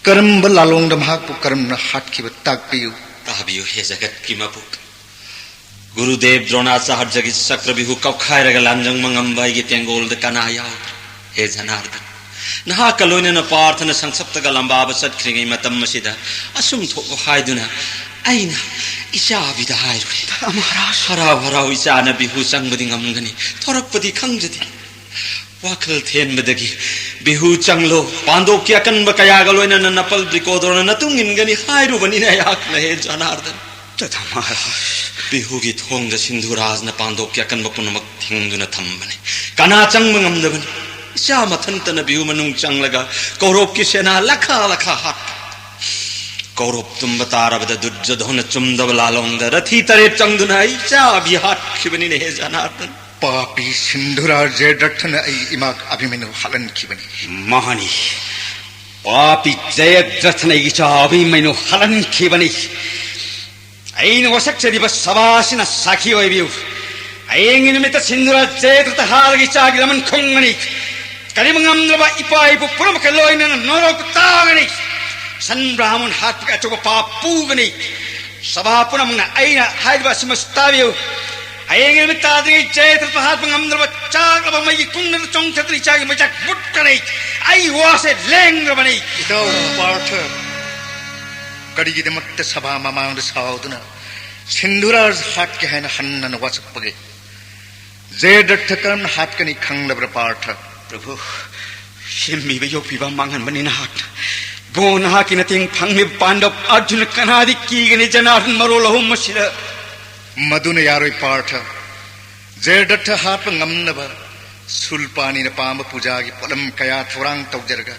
ꯀꯔꯝꯕ ꯂꯥꯂꯣꯡꯗ ꯃꯍꯥꯛꯄꯨ ꯀꯔꯝꯅ ꯍꯥꯠꯈꯤꯕ ꯇꯥꯛꯄꯤꯌꯨ꯫ ꯇꯥꯕꯤꯌꯨ, ꯍꯦ ꯖꯒꯠꯀꯤ ꯃꯄꯨ꯫ ꯒꯨꯔꯨꯗꯦꯕ ꯗ꯭ꯔꯣꯅꯥꯆꯥꯔꯖꯒꯤ ꯆꯀ꯭ꯔꯕꯤꯍꯨ ꯀꯧꯈꯥꯏꯔꯒ ꯂꯥꯟꯖꯪꯕ ꯉꯝꯕ ꯑꯩꯒꯤ ꯇꯦꯡꯒꯣꯜꯗ ꯀꯅꯥ ꯌꯥꯎꯕ꯭ꯔꯥ? ꯍꯦ ꯖꯅꯥꯔꯗꯟ, ꯅꯍꯥꯛꯀ ꯂꯣꯏꯅꯅ ꯄꯥꯔꯊꯅ ꯁꯪꯁꯞꯇꯒ ꯂꯝꯕꯥꯕ ꯆꯠꯈ꯭ꯔꯤꯉꯩ ꯃꯇꯝ ꯑꯁꯤꯗ ꯑꯁꯨꯝ ꯊꯣꯛꯎ ꯍꯥꯏꯗꯨꯅ ꯑꯩꯅ ꯏꯆꯥꯕꯤꯗ ꯍꯥꯏꯔꯨꯔꯦ꯫ ꯃꯍꯥꯔꯥꯖ꯫ ꯍꯔꯥꯎ ꯍꯔꯥꯎ ꯏꯆꯥꯅ ꯕꯤꯍꯨ ꯆꯪꯕꯗꯤ ꯉꯝꯒꯅꯤ, ꯊꯣꯔꯛꯄꯗꯤ ꯈꯪꯖꯗꯦ꯫ ꯋꯥꯈꯜ ꯊꯦꯟꯕꯗꯒꯤ ꯕꯤꯍꯨ ꯆꯪꯂꯣ, ꯄꯥꯟꯗꯣꯞꯀꯤ ꯑꯀꯟꯕ ꯀꯌꯥꯒ ꯂꯣꯏꯅꯅ ꯅꯄꯜ ꯕ꯭ꯔꯤꯀꯣꯗꯣꯔꯅ ꯅꯇꯨꯡ ꯏꯟꯒꯅꯤ ꯍꯥꯏꯔꯨꯕꯅꯤꯅ ꯑꯩꯍꯥꯛꯅ, ꯍꯦ ꯖꯅꯥꯔꯗꯟ꯫ ꯇꯊꯥ ꯃꯍꯥꯔꯥꯖ꯫ ꯕꯤꯍꯨꯒꯤ ꯊꯣꯡꯗ ꯁꯤꯟꯙꯨꯔꯥꯖꯅ ꯄꯥꯟꯗꯣꯞꯀꯤ ꯑꯀꯟꯕ ꯄꯨꯝꯅꯃꯛ ꯊꯤꯡꯗꯨꯅ ꯊꯝꯕꯅꯤ꯫ ꯀꯅꯥ ꯆꯪꯕ ꯉꯝꯗꯕꯅꯤ꯫ ꯏꯆꯥ ꯃꯊꯟꯇꯅ ꯕꯤꯍꯨ ꯃꯅꯨꯡ ꯆꯪꯂꯒ ꯀꯧꯔꯣꯞꯀꯤ ꯁꯦꯅꯥ ꯂꯈꯥ ꯂꯈꯥ ꯍꯥꯠꯄ꯫ ꯀꯧꯔꯣꯞ ꯇꯨꯝꯕ ꯇꯥꯔꯕꯗ ꯗꯨꯔꯖꯣꯙꯣꯅ ꯆꯨꯝꯗꯕ ꯂꯥꯂꯣꯡꯗ ꯔꯊꯤ ꯇꯔꯦꯠ ꯆꯪꯗꯨꯅ ꯏꯆꯥꯕꯤ ꯍꯥꯠꯈꯤꯕꯅꯤꯅꯦ, ꯍꯦ ꯖꯅꯥꯔꯗꯟ꯫ ꯄꯥꯄꯤ ꯁꯤꯟꯙꯨꯔꯥꯖ ꯖꯌꯗ꯭ꯔꯊꯅ ꯑꯩ ꯏꯃꯥ ꯑꯚꯤꯃꯟꯌꯨ ꯍꯥꯠꯍꯟꯈꯤꯕꯅꯤ꯫ ꯃꯥꯅꯤ, ꯄꯥꯄꯤ ꯖꯌꯗ꯭ꯔꯊꯅ ꯑꯩꯒꯤ ꯏꯆꯥ ꯑꯚꯤꯃꯟꯌꯨ ꯍꯥꯠꯍꯟꯈꯤꯕꯅꯤ꯫ ꯑꯩꯅ ꯋꯥꯁꯛꯆꯔꯤꯕ ꯁꯚꯥ ꯑꯁꯤꯅ ꯁꯥꯈꯤ ꯑꯣꯏꯕꯤꯌꯨ꯫ ꯍꯌꯦꯡꯒꯤ ꯅꯨꯃꯤꯠꯇ ꯁꯤꯟꯙꯨꯔꯥꯖ ꯖꯌꯗ꯭ꯔꯊ ꯍꯥꯠꯂꯒ ꯏꯆꯥꯒꯤ ꯂꯃꯟ ꯈꯨꯝꯒꯅꯤ꯫ ꯀꯔꯤꯕ ꯉꯝꯗ꯭ꯔꯕ ꯏꯄꯥ ꯏꯄꯨ ꯄꯨꯝꯅꯃꯛꯀ ꯂꯣꯏꯅꯅ ꯅꯣꯔꯣꯛꯇ ꯇꯥꯒꯅꯤ꯫ ꯁꯟ ꯕ꯭ꯔꯥꯍꯃꯟ ꯍꯥꯠꯄꯒꯤ ꯑꯆꯧꯕ ꯄꯥꯞ ꯄꯨꯒꯅꯤ꯫ ꯁꯚꯥ ꯄꯨꯝꯅꯃꯛꯅ ꯑꯩꯅ ꯍꯥꯏꯔꯤꯕ ꯑꯁꯤꯃꯁꯨ ꯇꯥꯕꯤꯌꯨ꯫ ꯍꯌꯦꯡ ꯅꯨꯃꯤꯠ ꯇꯥꯗ꯭ꯔꯤꯉꯩ ꯖꯌꯗ꯭ꯔꯊ ꯍꯥꯠꯄ ꯉꯝꯗ꯭ꯔꯕ ꯆꯥꯛꯂꯕ ꯃꯩꯒꯤ ꯀꯨꯡꯅꯗ ꯆꯣꯡꯊꯗꯨꯅ ꯏꯆꯥꯒꯤ ꯃꯩꯆꯥꯛ ꯃꯨꯠꯀꯅꯤ꯫ ꯑꯩ ꯋꯥꯁꯦ ꯂꯦꯡꯗ꯭ꯔꯕꯅꯤ꯫ ꯏꯇꯥꯎ ꯄꯥꯔꯊ, ꯀꯔꯤꯒꯤꯗꯃꯛꯇ ꯁꯚꯥ ꯃꯃꯥꯡꯗ ꯁꯥꯎꯗꯨꯅ ꯁꯤꯟꯙꯨꯔꯥꯖ ꯍꯥꯠꯀꯦ ꯍꯥꯏꯅ ꯍꯟꯅ ꯍꯟꯅ ꯋꯥꯁꯛꯄꯒꯦ? ꯖꯌꯗ꯭ꯔꯊ ꯀꯔꯝꯅ ꯍꯥꯠꯀꯅꯤ ꯈꯪꯂꯕ꯭ꯔꯥ ꯄꯥꯔꯊ? ꯄ꯭ꯔꯚꯨ, ꯁꯦꯝꯕꯤꯕ ꯌꯣꯛꯄꯤꯕ ꯃꯥꯡꯍꯟꯕꯅꯤ ꯅꯍꯥꯛꯅ꯫ ꯕꯣ, ꯅꯍꯥꯛꯀꯤ ꯃꯇꯦꯡ ꯐꯪꯂꯤꯕ ꯄꯥꯟꯗꯕ ꯑꯔꯖꯨꯅ ꯀꯅꯥꯗꯤ ꯀꯤꯒꯅꯤ ꯖꯅꯥꯔꯗꯟ ꯃꯔꯣꯜ ꯑꯍꯨꯝ ꯑꯁꯤꯗ? ꯃꯗꯨꯅ ꯌꯥꯔꯣꯏ ꯄꯥꯔꯊ꯫ ꯖꯌꯗ꯭ꯔꯊ ꯍꯥꯠꯄ ꯉꯝꯅꯕ ꯁꯨꯜꯄꯥꯅꯤꯅ ꯄꯥꯝꯕ ꯄꯨꯖꯥꯒꯤ ꯄꯣꯠꯂꯝ ꯀꯌꯥ ꯊꯧꯔꯥꯡ ꯇꯧꯖꯔꯒ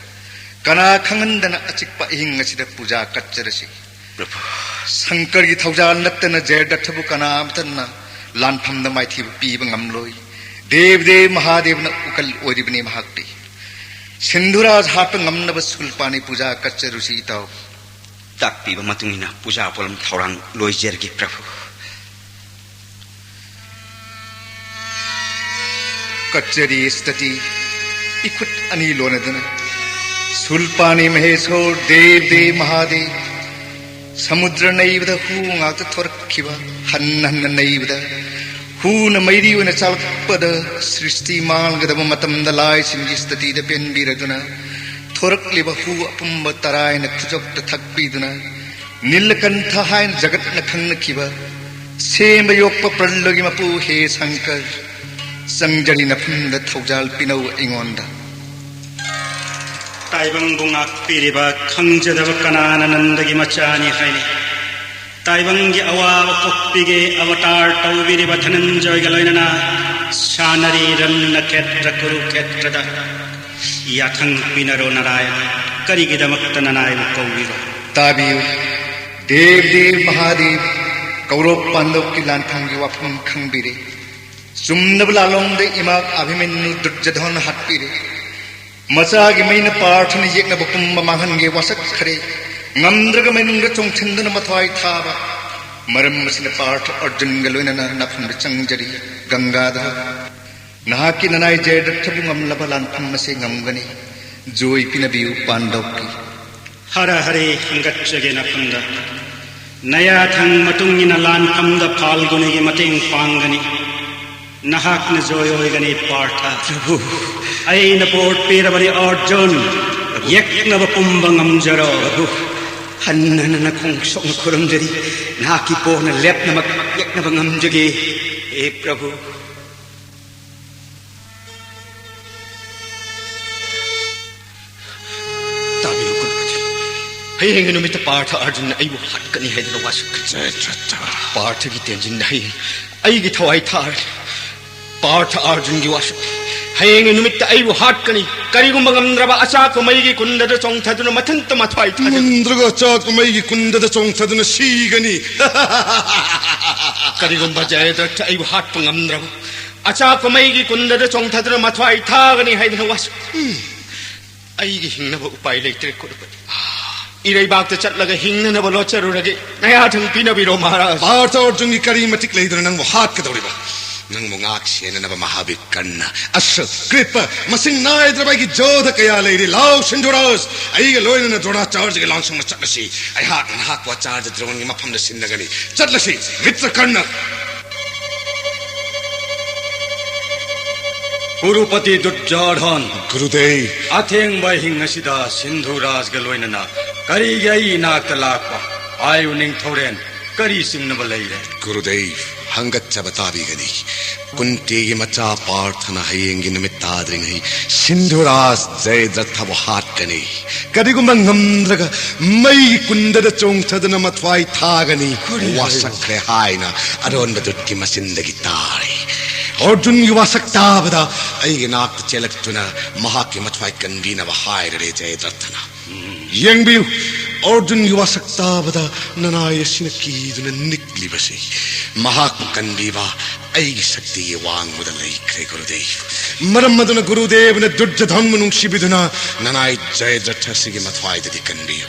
ꯀꯅꯥ ꯈꯪꯍꯟꯗꯅ ꯑꯆꯤꯛꯄ ꯑꯍꯤꯡ ꯑꯁꯤꯗ ꯄꯨꯖꯥ ꯀꯠꯆꯔꯁꯤ꯫ ꯄ꯭ꯔꯚꯨ꯫ ꯁꯪꯀꯔꯒꯤ ꯊꯧꯖꯥꯜ ꯅꯠꯇꯅ ꯖꯌꯗ꯭ꯔꯊꯕꯨ ꯀꯅꯥ ꯑꯃꯠꯇꯅ ꯂꯥꯟꯐꯝꯗ ꯃꯥꯏꯊꯤꯕ ꯄꯤꯕ ꯉꯝꯂꯣꯏ꯫ ꯗꯦꯕ ꯗꯦꯕ ꯃꯍꯥꯗꯦꯕꯅ ꯎꯀꯜ ꯑꯣꯏꯔꯤꯕꯅꯤ ꯃꯍꯥꯛꯇꯤ꯫ ꯁꯤꯟꯙꯨꯔꯥꯖ ꯍꯥꯠꯄ ꯉꯝꯅꯕ ꯁꯨꯜꯄꯥꯅꯤ ꯄꯨꯖꯥ ꯀꯠꯆꯔꯨꯁꯤ ꯏꯇꯥꯎ꯫ ꯇꯥꯛꯄꯤꯕ ꯃꯇꯨꯡ ꯏꯟꯅ ꯄꯨꯖꯥ ꯄꯣꯠꯂꯝ ꯊꯧꯔꯥꯡ ꯂꯣꯏꯖꯔꯒꯦ ꯄ꯭ꯔꯚꯨ꯫ ꯀꯠꯆꯔꯤ ꯁ꯭ꯇꯇꯤ ꯏꯈꯨꯠ ꯑꯅꯤ ꯂꯣꯟꯅꯗꯨꯅ꯫ ꯁꯨꯜꯄꯥꯅꯤ ꯃꯍꯦꯁꯣꯔ ꯗꯦꯕ ꯗꯦꯕ ꯃꯍꯥꯗꯦꯕ꯫ ꯁꯃꯨꯗ꯭ꯔ ꯅꯩꯕꯗ ꯍꯨ ꯉꯥꯛꯇ ꯊꯣꯔꯛꯈꯤꯕ, ꯍꯟꯅ ꯍꯟꯅ ꯅꯩꯕꯗ ꯍꯨꯅ ꯃꯩꯔꯤ ꯑꯣꯏꯅ ꯆꯥꯜꯂꯛꯄꯗ ꯁ꯭ꯔꯤꯁꯇꯤ ꯃꯥꯡꯒꯗꯕ ꯃꯇꯝꯗ ꯂꯥꯏꯁꯤꯡꯒꯤ ꯁ꯭ꯇꯇꯤꯗ ꯄꯦꯟꯕꯤꯔꯗꯨꯅ ꯊꯣꯔꯛꯂꯤꯕ ꯍꯨ ꯑꯄꯨꯝꯕ ꯇꯔꯥꯏꯅ ꯈꯨꯖꯣꯛꯇ ꯊꯛꯄꯤꯗꯨꯅ ꯅꯤꯂꯀꯟꯊ ꯍꯥꯏꯅ ꯖꯒꯠꯅ ꯈꯪꯅꯈꯤꯕ ꯁꯦꯝꯕ ꯌꯣꯛꯄ ꯄ꯭ꯔꯜꯂꯣꯒꯤ ꯃꯄꯨ ꯍꯦ ꯁꯪꯀꯔ, ꯆꯪꯖꯔꯤ ꯅꯐꯝꯗ ꯊꯧꯖꯥꯜ ꯄꯤꯅꯧ ꯑꯩꯉꯣꯟꯗ꯫ ꯇꯥꯏꯕꯪꯕꯨ ꯉꯥꯛꯄꯤꯔꯤꯕ ꯈꯪꯖꯗꯕ ꯀꯅꯥꯅ ꯅꯟꯗꯒꯤ ꯃꯆꯥꯅꯤ ꯍꯥꯏꯅꯤ? ꯇꯥꯏꯕꯪꯒꯤ ꯑꯋꯥꯕ ꯀꯣꯛꯄꯤꯒꯦ ꯑꯕꯇꯥꯔ ꯇꯧꯕꯤꯔꯤꯕ ꯙꯅꯟꯖꯣꯏꯒ ꯂꯣꯏꯅꯅ ꯁꯥꯟꯅꯔꯤ ꯔꯟꯅ ꯈꯦꯇ꯭ꯔ ꯀꯨꯔꯨ ꯈꯦꯇ꯭ꯔꯗ꯫ ꯌꯥꯊꯪ ꯄꯤꯅꯔꯣ ꯅꯔꯥꯌꯟ, ꯀꯔꯤꯒꯤꯗꯃꯛꯇ ꯅꯅꯥꯏꯕꯨ ꯀꯧꯔꯤꯕ? ꯇꯥꯕꯤꯌꯨ, ꯗꯦꯕ ꯗꯦꯕ ꯃꯍꯥꯗꯦꯕ ꯀꯧꯔꯣꯞ ꯄꯥꯟꯗꯣꯞꯀꯤ ꯂꯥꯟꯐꯝꯒꯤ ꯋꯥꯐꯝ ꯈꯪꯕꯤꯔꯦ꯫ ꯆꯨꯝꯅꯕ ꯂꯥꯂꯣꯡꯗ ꯏꯃꯥ ꯑꯚꯤꯃꯟꯌꯨ ꯗꯨꯔꯖꯙꯣꯟ ꯍꯥꯠꯄꯤꯔꯦ꯫ ꯃꯆꯥꯒꯤ ꯃꯩꯅ ꯄꯥꯔꯊꯅ ꯌꯦꯛꯅꯕ ꯄꯨꯝꯕ ꯃꯥꯡꯍꯟꯒꯦ ꯋꯥꯁꯛꯈ꯭ꯔꯦ꯫ ꯉꯝꯗ꯭ꯔꯒ ꯃꯅꯨꯡꯗ ꯆꯣꯡꯁꯤꯟꯗꯨꯅ ꯃꯊ꯭ꯋꯥꯏ ꯊꯥꯕ꯫ ꯃꯔꯝ ꯑꯁꯤꯅ ꯄꯥꯔꯊ ꯑꯔꯖꯨꯟꯒ ꯂꯣꯏꯅꯅ ꯅꯥꯐꯝꯗ ꯆꯪꯖꯔꯤ꯫ ꯒꯪꯒꯥꯙꯔ, ꯅꯍꯥꯛꯀꯤ ꯅꯅꯥꯏ ꯖꯌꯗ꯭ꯔꯊꯕꯨ ꯉꯝꯂꯕ ꯂꯥꯟꯐꯝ ꯑꯁꯤ ꯉꯝꯒꯅꯤ꯫ ꯖꯣꯏ ꯄꯤꯅꯕꯤꯌꯨ ꯄꯥꯟꯗꯧꯀꯤ꯫ ꯍꯔ ꯍꯔꯦ ꯍꯪꯒꯠꯆꯒꯦ ꯅꯐꯝꯗ꯫ ꯅꯌꯥꯊꯪ ꯃꯇꯨꯡ ꯏꯟꯅ ꯂꯥꯟꯐꯝꯗ ꯐꯥꯜꯒꯨꯅꯤꯒꯤ ꯃꯇꯦꯡ ꯄꯥꯡꯒꯅꯤ꯫ ꯅꯍꯥꯛꯅ ꯖꯣꯏ ꯑꯣꯏꯒꯅꯤ ꯄꯥꯔꯊ꯫ ꯄ꯭ꯔꯚꯨ꯫ ꯑꯩꯅ ꯄꯣꯠ ꯄꯤꯔꯕꯅꯤ ꯑꯔꯖꯨꯟ꯫ ꯌꯦꯛꯅꯕ ꯄꯨꯝꯕ ꯉꯝꯖꯔꯣ꯫ ꯄ꯭ꯔꯚꯨ, ꯍꯟꯅ ꯍꯟꯅ ꯈꯣꯡ ꯁꯣꯛꯅ ꯈꯨꯔꯨꯝꯖꯔꯤ꯫ ꯅꯍꯥꯛꯀꯤ ꯄꯣꯠꯅ ꯂꯦꯞꯅꯃꯛ ꯌꯦꯛꯅꯕ ꯉꯝꯖꯒꯦ꯫ ꯍꯦ ꯄ꯭ꯔꯚꯨ꯫ ꯇꯥꯕꯤꯌꯨ ꯀꯨꯂꯄꯇꯤ꯫ ꯍꯌꯦꯡꯒꯤ ꯅꯨꯃꯤꯠꯇ ꯄꯥꯔꯊ ꯑꯔꯖꯨꯟꯅ ꯑꯩꯕꯨ ꯍꯥꯠꯀꯅꯤ ꯍꯥꯏꯗꯨꯅ ꯋꯥꯁꯛꯈ꯭ꯔꯦ꯫ ꯖꯌꯗ꯭ꯔꯊ꯫ ꯄꯥꯔꯊꯒꯤ ꯇꯦꯟꯖꯤꯟꯗ ꯍꯌꯦꯡ ꯑꯩꯒꯤ ꯊꯋꯥꯏ ꯊꯥꯔꯅꯤ꯫ ꯄꯥꯔꯊ ꯑꯔꯖꯨꯟꯒꯤ ꯋꯥꯁꯛ꯫ ꯍꯌꯦꯡꯒꯤ ꯅꯨꯃꯤꯠꯇ ꯑꯩꯕꯨ ꯍꯥꯠꯀꯅꯤ꯫ ꯀꯔꯤꯒꯨꯝꯕ ꯉꯝꯗ꯭ꯔꯕ ꯑꯆꯥꯛꯄ ꯃꯩꯒꯤ ꯀꯨꯟꯗꯗ ꯆꯣꯡꯊꯗꯨꯅ ꯃꯊꯟꯇ ꯃꯊ꯭ꯋꯥꯏ ꯊꯥꯖꯅꯤ꯫ ꯉꯝꯗ꯭ꯔꯒ ꯑꯆꯥꯛꯄ ꯃꯩꯒꯤ ꯀꯨꯟꯗꯗ ꯆꯣꯡꯊꯗꯨꯅ ꯁꯤꯒꯅꯤ꯫ ꯀꯔꯤꯒꯨꯝꯕ ꯖꯌꯗ꯭ꯔꯊ ꯑꯩꯕꯨ ꯍꯥꯠꯄ ꯉꯝꯗ꯭ꯔꯕ ꯑꯆꯥꯛꯄ ꯃꯩꯒꯤ ꯀꯨꯟꯗꯗ ꯆꯣꯡꯊꯗꯨꯅ ꯃꯊ꯭ꯋꯥꯏ ꯊꯥꯒꯅꯤ ꯍꯥꯏꯗꯨꯅ ꯋꯥꯁꯛ꯫ ꯎꯝ꯫ ꯑꯩꯒꯤ ꯍꯤꯡꯅꯕ ꯎꯄꯥꯏ ꯂꯩꯇ꯭ꯔꯦ ꯀꯨꯔꯨꯄꯇꯤ꯫ ꯏꯔꯩꯕꯥꯛꯇ ꯆꯠꯂꯒ ꯍꯤꯡꯅꯅꯕ ꯂꯣꯠꯆꯔꯨꯔꯒꯦ꯫ ꯅꯌꯥꯊꯪ ꯄꯤꯅꯕꯤꯔꯣ ꯃꯍꯥꯔꯥꯖ꯫ ꯄꯥꯔꯊ ꯑꯔꯖꯨꯟꯒꯤ ꯀꯔꯤ ꯃꯇꯤꯛ ꯂꯩꯗꯅ ꯅꯪꯕꯨ ꯍꯥꯠꯀꯗꯧꯔꯤꯕ? ꯅꯪꯕꯨ ꯉꯥꯛ ꯁꯦꯟꯅꯅꯕ ꯃꯍꯥꯕꯤꯔ ꯀꯔꯅ, ꯑꯁ꯭ꯔ, ꯀ꯭ꯔꯤꯄ, ꯃꯁꯤꯡ ꯅꯥꯏꯗ꯭ꯔꯕ ꯑꯩꯒꯤ ꯖꯣꯙ ꯀꯌꯥ ꯂꯩꯔꯤ꯫ ꯂꯥꯎ ꯁꯤꯟꯙꯨꯔꯥꯖ, ꯑꯩꯒ ꯂꯣꯏꯅꯅ ꯗ꯭ꯔꯣꯅꯥꯆꯥꯔꯖꯒꯤ ꯂꯥꯡꯁꯪꯗ ꯆꯠꯂꯁꯤ꯫ ꯑꯩꯍꯥꯛꯅ ꯅꯍꯥꯛꯄꯨ ꯑꯆꯥꯔꯌ ꯗ꯭ꯔꯣꯟꯒꯤ ꯃꯐꯝꯗ ꯁꯤꯟꯅꯒꯅꯤ꯫ ꯆꯠꯂꯁꯤ, ꯃꯤꯇ꯭ꯔ ꯀꯔꯅ꯫ ꯀꯨꯔꯨꯄꯇꯤ ꯗꯨꯔꯖꯣꯙꯟ꯫ ꯒꯨꯔꯨꯗꯦꯕ꯫ ꯑꯊꯦꯡꯕ ꯑꯍꯤꯡ ꯑꯁꯤꯗ ꯁꯤꯟꯙꯨꯔꯥꯖꯒ ꯂꯣꯏꯅꯅ ꯀꯔꯤꯒꯤ ꯑꯩ ꯏꯅꯥꯛꯇ ꯂꯥꯛꯄ? ꯍꯥꯏꯌꯨ ꯅꯤꯡꯊꯧꯔꯦꯟ, ꯀꯔꯤ ꯆꯤꯡꯅꯕ ꯂꯩꯔꯦ? ꯒꯨꯔꯨꯗꯦꯕ, ꯍꯪꯒꯠꯆꯕ ꯇꯥꯕꯤꯒꯅꯤ꯫ ꯀꯨꯟꯇꯤꯒꯤ ꯃꯆꯥ ꯄꯥꯔꯊꯅ ꯍꯌꯦꯡꯒꯤ ꯅꯨꯃꯤꯠ ꯇꯥꯗ꯭ꯔꯤꯉꯩ ꯁꯤꯟꯙꯨꯔꯥꯖ ꯖꯌꯗ꯭ꯔꯊꯕꯨ ꯍꯥꯠꯀꯅꯤ꯫ ꯀꯔꯤꯒꯨꯝꯕ ꯉꯝꯗ꯭ꯔꯒ ꯃꯩꯒꯤ ꯀꯨꯟꯗꯗ ꯆꯣꯡꯊꯗꯨꯅ ꯃꯊ꯭ꯋꯥꯏ ꯊꯥꯒꯅꯤ꯫ ꯀꯔꯤ ꯍꯥꯏꯕ? ꯋꯥꯁꯛꯈ꯭ꯔꯦ ꯍꯥꯏꯅ ꯑꯔꯣꯟꯕ ꯗꯨꯠꯀꯤ ꯃꯆꯤꯟꯗꯒꯤ ꯇꯥꯔꯦ꯫ ꯑꯔꯖꯨꯟꯒꯤ ꯋꯥꯁꯛ ꯇꯥꯕꯗ ꯑꯩꯒꯤ ꯅꯥꯛꯇ ꯆꯦꯜꯂꯛꯇꯨꯅ ꯃꯍꯥꯛꯀꯤ ꯃꯊ꯭ꯋꯥꯏ ꯀꯟꯕꯤꯅꯕ ꯍꯥꯏꯔꯔꯦ ꯖꯌꯗ꯭ꯔꯊꯅ꯫ ꯌꯦꯡꯕꯤꯌꯨ, ꯑꯔꯖꯨꯟꯒꯤ ꯋꯥꯁꯛ ꯇꯥꯕꯗ ꯅꯅꯥꯏ ꯑꯁꯤꯅ ꯀꯤꯗꯨꯅ ꯅꯤꯛꯂꯤꯕꯁꯤ꯫ ꯃꯍꯥꯛꯄꯨ ꯀꯟꯕꯤꯕ ꯑꯩꯒꯤ ꯁꯛꯇꯤꯒꯤ ꯋꯥꯡꯃꯗ ꯂꯩꯈ꯭ꯔꯦ, ꯒꯨꯔꯨꯗꯦꯕ꯫ ꯃꯔꯝ ꯑꯗꯨꯅ ꯒꯨꯔꯨꯗꯦꯕꯅ ꯗꯨꯔꯖꯣꯙꯟꯕꯨ ꯅꯨꯡꯁꯤꯕꯤꯗꯨꯅ ꯅꯅꯥꯏ ꯖꯌꯗ꯭ꯔꯊ ꯑꯁꯤꯒꯤ ꯃꯊ꯭ꯋꯥꯏꯗꯗꯤ ꯀꯟꯕꯤꯌꯨ꯫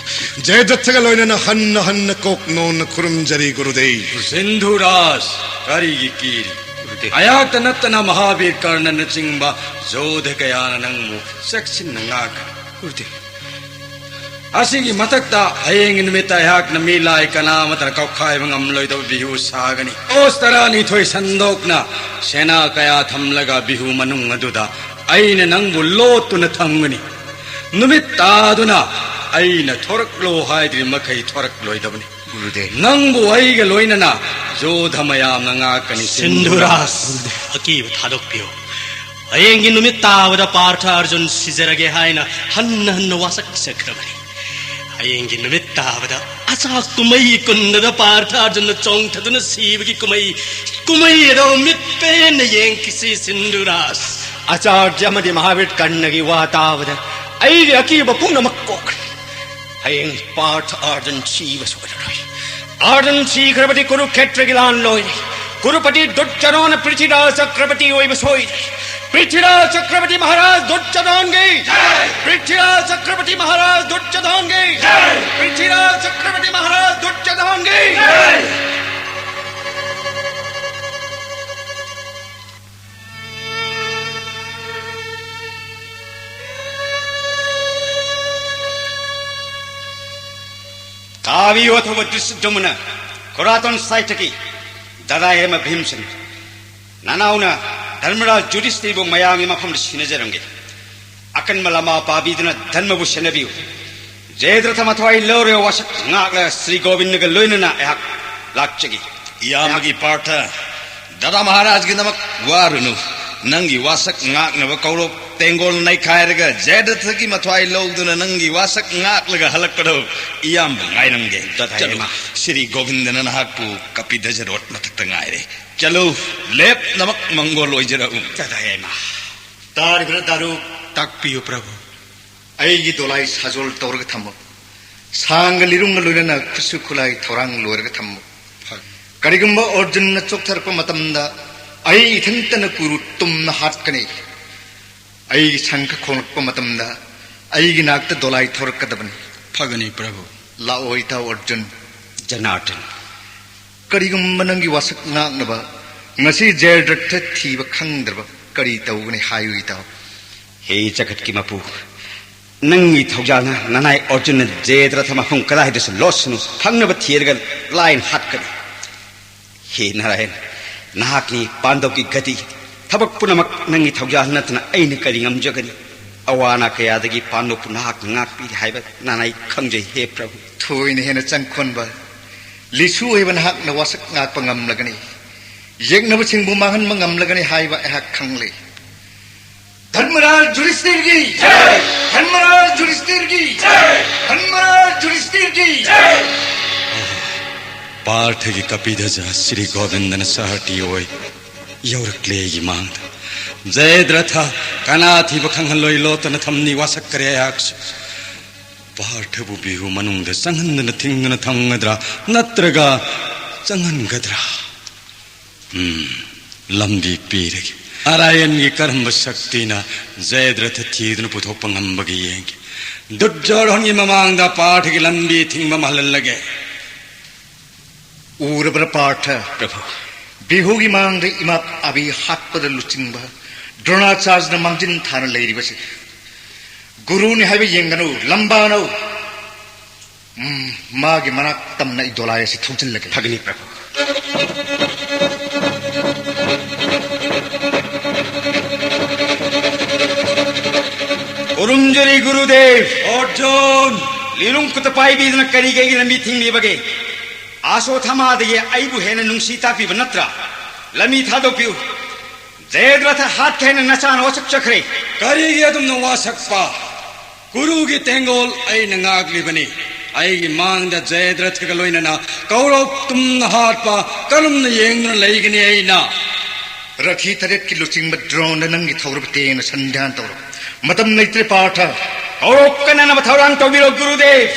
ꯖꯌꯗ꯭ꯔꯊꯒ ꯂꯣꯏꯅꯅ ꯍꯟꯅ ꯍꯟꯅ ꯀꯣꯛ ꯅꯣꯟꯅ ꯈꯨꯔꯨꯝꯖꯔꯤ, ꯒꯨꯔꯨꯗꯦꯕ꯫ ꯁꯤꯟꯙꯨꯔꯥꯖ, ꯀꯔꯤꯒꯤ ꯀꯤꯔꯤ? ꯒꯨꯔꯨꯗꯦꯕ꯫ ꯑꯩꯍꯥꯛꯇ ꯅꯠꯇꯅ ꯃꯍꯥꯕꯤꯔ ꯀꯔꯅꯅꯆꯤꯡꯕ ꯖꯣꯙ ꯀꯌꯥꯅ ꯅꯪꯕꯨ ꯆꯦꯛꯁꯤꯟꯅ ꯉꯥꯛꯀꯅꯤ꯫ ꯒꯨꯔꯨꯗꯦꯕ꯫ ꯑꯁꯤꯒꯤ ꯃꯊꯛꯇ ꯍꯌꯦꯡꯒꯤ ꯅꯨꯃꯤꯠꯇ ꯑꯩꯍꯥꯛꯅ ꯃꯤꯂꯥꯏ ꯀꯅꯥ ꯑꯃꯠꯇꯅ ꯀꯥꯎꯈꯥꯏꯕ ꯉꯝꯂꯣꯏꯗꯕ ꯕꯤꯍꯨ ꯁꯥꯒꯅꯤ꯫ ꯀꯣꯁ ꯇꯔꯥꯅꯤꯊꯣꯏ ꯁꯟꯗꯣꯛꯅ ꯁꯦꯅꯥ ꯀꯌꯥ ꯊꯝꯂꯒ ꯕꯤꯍꯨ ꯃꯅꯨꯡ ꯑꯗꯨꯗ ꯑꯩꯅ ꯅꯪꯕꯨ ꯂꯣꯠꯇꯨꯅ ꯊꯝꯒꯅꯤ꯫ ꯅꯨꯃꯤꯠ ꯇꯥꯗꯨꯅ ꯑꯩꯅ ꯊꯣꯔꯛꯂꯣ ꯍꯥꯏꯗ꯭ꯔꯤ ꯃꯈꯩ ꯊꯣꯔꯛꯂꯣꯏꯗꯕꯅꯤ꯫ ꯒꯨꯔꯨꯗꯦꯕ꯫ ꯅꯪꯕꯨ ꯑꯩꯒ ꯂꯣꯏꯅꯅ ꯖꯣꯙ ꯃꯌꯥꯝꯅ ꯉꯥꯛꯀꯅꯤ, ꯁꯤꯟꯙꯨꯔꯥꯖ꯫ ꯁꯤꯟꯙꯨꯔꯥꯖ꯫ ꯒꯨꯔꯨꯗꯦꯕ, ꯑꯀꯤꯕ ꯊꯥꯗꯣꯛꯄꯤꯌꯨ꯫ ꯍꯌꯦꯡꯒꯤ ꯅꯨꯃꯤꯠ ꯇꯥꯕꯗ ꯄꯥꯔꯊ ꯑꯔꯖꯨꯟ ꯁꯤꯖꯔꯒꯦ ꯍꯥꯏꯅ ꯍꯟꯅ ꯍꯟꯅ ꯋꯥꯁꯛꯆꯈ꯭ꯔꯕꯅꯤ꯫ ꯍꯌꯦꯡꯒꯤ ꯅꯨꯃꯤꯠ ꯇꯥꯕꯗ ꯑꯆꯥꯛ ꯀꯨꯝꯍꯩ ꯀꯨꯟꯗꯗ ꯄꯥꯔꯊ ꯑꯔꯖꯨꯟꯅ ꯆꯣꯡꯊꯗꯨꯅ ꯁꯤꯕꯒꯤ ꯀꯨꯝꯍꯩ, ꯀꯨꯝꯍꯩ ꯑꯗꯨ ꯃꯤꯠ ꯄꯦꯟꯅ ꯌꯦꯡꯈꯤꯁꯤ, ꯁꯤꯟꯙꯨꯔꯥꯖ꯫ ꯑꯆꯥꯔꯌ ꯑꯃꯗꯤ ꯃꯍꯥꯕꯤꯔ ꯀꯔꯅꯒꯤ ꯋꯥ ꯇꯥꯕꯗ ꯑꯩꯒꯤ ꯑꯀꯤꯕ ꯄꯨꯝꯅꯃꯛ ꯀꯣꯛꯈ꯭ꯔꯦ꯫ ꯍꯌꯦꯡ ꯄꯥꯔꯊ ꯑꯔꯖꯨꯟ ꯁꯤꯕ ꯁꯣꯏꯔꯔꯣꯏ꯫ ꯑꯔꯖꯨꯟ ꯁꯤꯈ꯭ꯔꯕꯗꯤ ꯀꯨꯔꯨꯈꯦꯇ꯭ꯔꯒꯤ ꯂꯥꯟ ꯂꯣꯏꯔꯦ꯫ ꯀꯨꯔꯨꯄꯇꯤ ꯗꯨꯔꯖꯣꯙꯅ ꯄ꯭ꯔꯤꯊꯤꯔꯥꯖ ꯆꯀ꯭ꯔꯕꯔꯇꯤ ꯑꯣꯏꯕ ꯁꯣꯏꯔꯦ꯫ पृथ्वीराज चक्रवर्ती महाराज दुर्योधन की। पृथ्वीराज चक्रवर्ती महाराज दुर्योधन की। पृथ्वीराज चक्रवर्ती महाराज दुर्योधन की। ꯇꯥꯕꯤꯌꯨ, ꯑꯊꯧꯕ ꯗ꯭ꯔꯤꯁ ꯖꯃꯨꯅ, ꯈꯣꯔꯥꯇꯣꯟ ꯁꯥꯏꯊꯀꯤ ꯗꯥꯗꯥ ꯍꯦꯃ ꯚꯤꯝꯁꯟ, ꯅꯅꯥꯎꯅ ꯙꯔꯃꯔꯥꯖ ꯌꯨꯙꯤꯁꯊꯤꯔꯕꯨ ꯃꯌꯥꯝꯒꯤ ꯃꯐꯝꯗ ꯁꯤꯟꯅꯖꯔꯝꯒꯦ꯫ ꯑꯀꯟꯕ ꯂꯃꯥ ꯄꯥꯕꯤꯗꯨꯅ ꯙꯔꯃꯕꯨ ꯁꯦꯟꯅꯕꯤꯌꯨ꯫ ꯖꯌꯗ꯭ꯔꯊ ꯃꯊ꯭ꯋꯥꯏ ꯂꯧꯔꯦ ꯋꯥꯁꯛ ꯉꯥꯛꯂ ꯁ꯭ꯔꯤ ꯒꯣꯕꯤꯟꯗꯒ ꯂꯣꯏꯅꯅ ꯑꯩꯍꯥꯛ ꯂꯥꯛꯆꯒꯦ꯫ ꯏꯌꯥꯝꯕꯒꯤ ꯄꯥꯔꯊ, ꯗꯥꯗꯥ ꯃꯍꯥꯔꯥꯖꯒꯤꯗꯃꯛ ꯋꯥꯔꯨꯅꯨ꯫ ꯅꯪꯒꯤ ꯋꯥꯁꯛ ꯉꯥꯛꯅꯕ ꯀꯧꯔꯣ꯫ ꯇꯦꯡꯒꯣꯜ ꯅꯩꯈꯥꯏꯔꯒ ꯖꯌꯗ꯭ꯔꯊꯒꯤ ꯃꯊ꯭ꯋꯥꯏ ꯂꯧꯗꯨꯅ ꯅꯪꯒꯤ ꯋꯥꯁꯛ ꯉꯥꯛꯂꯒ ꯍꯜꯂꯛꯄꯗꯣ ꯏꯌꯥꯝꯕ ꯉꯥꯏꯔꯝꯒꯦ꯫ ꯗꯥꯗꯥ ꯆꯠꯂꯨ, ꯏꯃꯥ꯫ ꯁ꯭ꯔꯤ ꯒꯣꯕꯤꯟꯗꯅ ꯅꯍꯥꯛꯄꯨ ꯀꯄꯤꯙꯖ ꯔꯣꯗ ꯃꯊꯛꯇ ꯉꯥꯏꯔꯦ꯫ ꯆꯠꯂꯨ, ꯂꯦꯞꯅꯃꯛ ꯃꯪꯒꯣꯜ ꯑꯣꯏꯖꯔꯛꯎ꯫ ꯗꯥꯗꯥ ꯏꯃꯥ꯫ ꯇꯥꯔꯤꯕ꯭ꯔꯥ ꯗꯥꯔꯨ? ꯇꯥꯛꯄꯤꯌꯨ ꯄ꯭ꯔꯚꯨ꯫ ꯑꯩꯒꯤ ꯗꯣꯂꯥꯏ ꯁꯥꯖꯣꯜ ꯇꯧꯔꯒ ꯊꯝꯃꯨ꯫ ꯁꯥꯡꯒ ꯂꯤꯔꯨꯡꯒ ꯂꯣꯏꯅꯅ ꯈꯨꯠꯁꯨ ꯈꯨꯠꯂꯥꯏ ꯊꯧꯔꯥꯡ ꯂꯣꯏꯔꯒ ꯊꯝꯃꯨ꯫ ꯐꯒꯅꯤ꯫ ꯀꯔꯤꯒꯨꯝꯕ ꯑꯔꯖꯨꯟꯅ ꯆꯣꯛꯊꯔꯛꯄ ꯃꯇꯝꯗ ꯑꯩ ꯏꯊꯟꯇꯅ ꯀꯨꯔꯨ ꯇꯨꯝꯅ ꯍꯥꯠꯀꯅꯤ꯫ ꯑꯩꯒꯤ ꯁꯪꯈ ꯈꯣꯡꯂꯛꯄ ꯃꯇꯝꯗ ꯑꯩꯒꯤ ꯅꯥꯛꯇ ꯗꯣꯂꯥꯏ ꯊꯣꯔꯛꯀꯗꯕꯅꯤ꯫ ꯐꯒꯅꯤ ꯄ꯭ꯔꯚꯨ꯫ ꯂꯥꯛꯑꯣ ꯏꯇꯥꯎ ꯑꯔꯖꯨꯟ꯫ ꯖꯅꯥꯔꯗꯟ꯫ ꯀꯔꯤꯒꯨꯝꯕ ꯅꯪꯒꯤ ꯋꯥꯁꯛ ꯉꯥꯛꯅꯕ ꯉꯁꯤ ꯖꯌꯗ꯭ꯔꯊ ꯊꯤꯕ ꯈꯪꯗ꯭ꯔꯕ ꯀꯔꯤ ꯇꯧꯒꯅꯤ ꯍꯥꯏꯌꯨ ꯏꯇꯥꯎ꯫ ꯍꯦ ꯖꯒꯠꯀꯤ ꯃꯄꯨ, ꯅꯪꯒꯤ ꯊꯧꯖꯥꯜꯅ ꯅꯅꯥꯏ ꯑꯔꯖꯨꯟꯅ ꯖꯌꯗ꯭ꯔꯊ ꯃꯐꯝ ꯀꯗꯥꯏꯗꯁꯨ ꯂꯣꯠꯁꯅꯨ, ꯐꯪꯅꯕ ꯊꯤꯔꯒ ꯂꯥꯏꯅ ꯍꯥꯠꯀꯅꯤ꯫ ꯍꯦ ꯅꯥꯔꯥꯌꯟ, ꯅꯍꯥꯛꯅꯤ ꯄꯥꯟꯗꯧꯒꯤ ꯒꯗꯤ꯫ ꯊꯕꯛ ꯄꯨꯝꯅꯃꯛ ꯅꯪꯒꯤ ꯊꯧꯖꯥꯜ ꯅꯠꯇꯅ ꯑꯩꯅ ꯀꯔꯤ ꯉꯝꯖꯒꯅꯤ? ꯑꯋꯥ ꯑꯅꯥ ꯀꯌꯥꯗꯒꯤ ꯄꯥꯟꯗꯧꯄꯨ ꯅꯍꯥꯛꯅ ꯉꯥꯛꯄꯤꯔꯤ ꯍꯥꯏꯕ ꯅꯅꯥꯏ ꯈꯪꯖꯩ, ꯍꯦ ꯄ꯭ꯔꯚꯨ꯫ ꯊꯣꯏꯅ ꯍꯦꯟꯅ ꯆꯪꯈꯣꯟꯕ ꯂꯤꯁꯨ ꯑꯣꯏꯕ ꯅꯍꯥꯛꯅ ꯋꯥꯁꯛ ꯉꯥꯛꯄ ꯉꯝꯂꯒꯅꯤ, ꯌꯦꯛꯅꯕꯁꯤꯡꯕꯨ ꯃꯥꯡꯍꯟꯕ ꯉꯝꯂꯒꯅꯤ ꯍꯥꯏꯕ ꯑꯩꯍꯥꯛ ꯈꯪꯂꯦ꯫ ꯙꯔꯃꯔꯥꯖ ꯖꯨꯔꯤꯁꯇꯤꯔꯒꯤ ꯖꯥꯏ! ꯙꯔꯃꯔꯥꯖ ꯖꯨꯔꯤꯁꯇꯤꯔꯒꯤ ꯖꯥꯏ! ꯙꯔꯃꯔꯥꯖ ꯖꯨꯔꯤꯁꯇꯤꯔꯒꯤ ꯖꯥꯏ! ꯄꯥꯔꯊꯒꯤ ꯀꯄꯤꯙꯖ ꯁ꯭ꯔꯤ ꯒꯣꯕꯤꯟꯗꯅ ꯁꯍꯔꯇꯤ ꯑꯣꯏ ꯌꯧꯔꯛꯂꯦ ꯑꯩꯒꯤ ꯃꯥꯡꯗ꯫ ꯖꯌꯗ꯭ꯔꯊ ꯀꯅꯥ ꯊꯤꯕ ꯈꯪꯍꯜꯂꯣꯏ ꯂꯣꯠꯇꯅ ꯊꯝꯅꯤ ꯋꯥꯁꯛꯈꯔꯦ ꯑꯩꯍꯥꯛꯁꯨ꯫ ꯄꯥꯔꯊꯕꯨ ꯕꯤꯍꯨ ꯃꯅꯨꯡꯗ ꯆꯪꯍꯟꯗꯅ ꯊꯤꯡꯗꯨꯅ ꯊꯝꯒꯗ꯭ꯔꯥ ꯅꯠꯇ꯭ꯔꯒ ꯆꯪꯍꯟꯒꯗ꯭ꯔꯥ? ꯎꯝ, ꯂꯝꯕꯤ ꯄꯤꯔꯒꯦ꯫ ꯅꯥꯔꯥꯌꯟꯒꯤ ꯀꯔꯝꯕ ꯁꯛꯇꯤꯅ ꯖꯌꯗ꯭ꯔꯊ ꯊꯤꯗꯨꯅ ꯄꯨꯊꯣꯛꯄ ꯉꯝꯕꯒꯦ ꯌꯦꯡꯒꯦ꯫ ꯗꯨꯔꯖꯣꯙꯟꯒꯤ ꯃꯃꯥꯡꯗ ꯄꯥꯔꯊꯒꯤ ꯂꯝꯕꯤ ꯊꯤꯡꯕ ꯃꯥꯜꯍꯜꯂꯒꯦ꯫ ꯎꯔꯕ꯭ꯔꯥ ꯄꯥꯔꯊ? ꯄ꯭ꯔꯚꯨ꯫ ꯕꯤꯍꯨꯒꯤ ꯃꯥꯡꯗ ꯏꯃꯥ ꯑꯕꯤ ꯍꯥꯠꯄꯗ ꯂꯨꯆꯤꯡꯕ ꯗ꯭ꯔꯣꯅꯥꯆꯥꯔꯖꯅ ꯃꯥꯡꯖꯤꯟ ꯊꯥꯅ ꯂꯩꯔꯤꯕꯁꯤ ꯒꯨꯔꯨꯅꯤ ꯍꯥꯏꯕ ꯌꯦꯡꯒꯅꯨ, ꯂꯝꯕꯥꯅꯧ꯫ ꯎꯝ, ꯃꯥꯒꯤ ꯃꯅꯥꯛ ꯇꯝꯅ ꯑꯩ ꯗꯣꯂꯥꯏ ꯑꯁꯤ ꯊꯧꯖꯤꯜꯂꯒꯦ꯫ ꯐꯒꯅꯤ ꯄ꯭ꯔꯚꯨ꯫ ꯈꯨꯔꯨꯝꯖꯔꯤ ꯒꯨꯔꯨꯗꯦꯕ꯫ ꯑꯔꯖꯨꯟ! ꯂꯤꯂꯨꯡ ꯈꯨꯠꯇ ꯄꯥꯏꯕꯤꯗꯨꯅ ꯀꯔꯤꯒꯤ ꯑꯩꯒꯤ ꯂꯝꯕꯤ ꯊꯤꯡꯂꯤꯕꯒꯦ? ꯑꯁꯣꯊꯥꯃꯥꯗꯒꯤ ꯑꯩꯕꯨ ꯍꯦꯟꯅ ꯅꯨꯡꯁꯤ ꯇꯥꯛꯄꯤꯕ ꯅꯠꯇ꯭ꯔꯥ? ꯂꯝꯕꯤ ꯊꯥꯗꯣꯛꯄꯤꯌꯨ꯫ ꯖꯌꯗ꯭ꯔꯊ ꯍꯥꯠꯀꯦ ꯍꯥꯏꯅ ꯅꯆꯥꯅ ꯋꯥꯁꯛꯆꯈ꯭ꯔꯦ꯫ ꯀꯔꯤꯒꯤ ꯑꯗꯨꯝꯅ ꯋꯥꯁꯛꯄ? ꯀꯨꯔꯨꯒꯤ ꯇꯦꯡꯒꯣꯜ ꯑꯩꯅ ꯉꯥꯛꯂꯤꯕꯅꯤ꯫ ꯑꯩꯒꯤ ꯃꯥꯡꯗ ꯖꯌꯗ꯭ꯔꯊꯒ ꯂꯣꯏꯅꯅ ꯀꯧꯔꯧ ꯇꯨꯝꯅ ꯍꯥꯠꯄ ꯀꯔꯝꯅ ꯌꯦꯡꯗꯨꯅ ꯂꯩꯒꯅꯤ ꯑꯩꯅ? ꯔꯊꯤ ꯇꯔꯦꯠꯀꯤ ꯂꯨꯆꯤꯡꯕ ꯗ꯭ꯔꯣꯟꯗ ꯅꯪꯒꯤ ꯊꯧꯔꯕ ꯇꯦꯡꯅ ꯁꯟꯗꯥꯟ ꯇꯧꯔꯣ꯫ ꯃꯇꯝ ꯂꯩꯇ꯭ꯔꯦ ꯄꯥꯔꯊ꯫ ꯀꯧꯔꯧ ꯀꯟꯅꯅꯕ ꯊꯧꯔꯥꯡ ꯇꯧꯕꯤꯔꯣ ꯒꯨꯔꯨꯗꯦꯕ꯫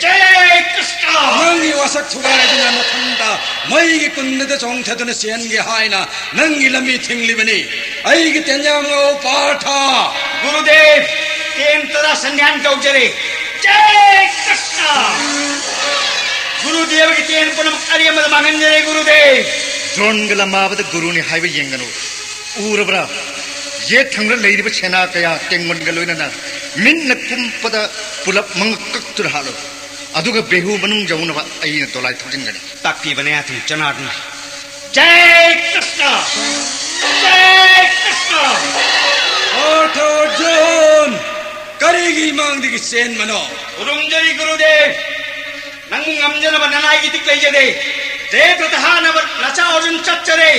ꯖꯌ ꯀ꯭ꯔꯤꯁꯅ! ꯅꯪꯒꯤ ꯋꯥꯁꯛ ꯊꯨꯒꯥꯏꯗꯨꯅ ꯃꯊꯟꯇ ꯃꯩꯒꯤ ꯀꯨꯟꯗꯗ ꯆꯣꯡꯊꯗꯨꯅ ꯆꯦꯟꯒꯦ ꯍꯥꯏꯅ ꯅꯪꯒꯤ ꯂꯝꯕꯤ ꯊꯤꯡꯂꯤꯕꯅꯤ꯫ ꯑꯩꯒꯤ ꯇꯦꯟꯌꯥꯝ ꯉꯥꯎ ꯄꯥꯔꯊ꯫ ꯒꯨꯔꯨꯗꯦꯕ, ꯇꯦꯟ ꯇꯔꯥ ꯁꯟꯗ꯭ꯌꯥꯟ ꯇꯧꯖꯔꯦ꯫ ꯖꯌ ꯀ꯭ꯔꯤꯁꯅ! ꯒꯨꯔꯨꯗꯦꯕꯒꯤ ꯇꯦꯟ ꯄꯨꯝꯅꯃꯛ ꯑꯔꯦꯝꯕꯗ ꯃꯥꯡꯍꯟꯖꯔꯦ ꯒꯨꯔꯨꯗꯦꯕ꯫ ꯗ꯭ꯔꯣꯟꯒ ꯂꯝꯕꯥꯕꯗ ꯒꯨꯔꯨꯅꯤ ꯍꯥꯏꯕ ꯌꯦꯡꯒꯅꯨ꯫ ꯎꯔꯕ꯭ꯔꯥ? ꯌꯦꯠ ꯊꯪꯕꯗ ꯂꯩꯔꯤꯕ ꯁꯦꯅꯥ ꯀꯌꯥ ꯇꯦꯡꯒꯣꯟꯒ ꯂꯣꯏꯅꯅ ꯃꯤꯠꯅ ꯀꯨꯝꯄꯗ ꯄꯨꯂꯞ ꯃꯉꯛ ꯀꯛꯇꯨꯅ ꯍꯥꯠꯂꯨ꯫ ꯑꯗꯨꯒ ꯕꯦꯍꯨ ꯃꯅꯨꯡ ꯌꯧꯅꯕ ꯑꯩꯅ ꯗꯣꯂꯥꯏ ꯊꯧꯖꯤꯟꯒꯅꯤ꯫ ꯇꯥꯛꯄꯤꯕꯅꯦ ꯑꯗꯨꯝ ꯆꯅꯥꯗꯨꯅ꯫ ꯖꯌ ꯀ꯭ꯔꯤꯁꯅ! ꯖꯌ ꯀ꯭ꯔꯤꯁꯅ! ꯑꯔꯊ ꯑꯔꯖꯨꯟ! ꯀꯔꯤꯒꯤ ꯏꯃꯥꯡꯗꯒꯤ ꯆꯦꯟꯕꯅꯣ? ꯈꯨꯔꯨꯝꯖꯔꯤ ꯒꯨꯔꯨꯗꯦꯕ꯫ ꯅꯪꯕꯨ ꯉꯝꯖꯅꯕ ꯅꯅꯥꯏꯒꯤ ꯏꯇꯤꯛ ꯂꯩꯖꯗꯦ꯫ ꯖꯌꯗ꯭ꯔꯊ ꯍꯥꯠꯅꯕ ꯅꯆꯥ ꯑꯔꯖꯨꯟ ꯆꯠꯆꯔꯦ꯫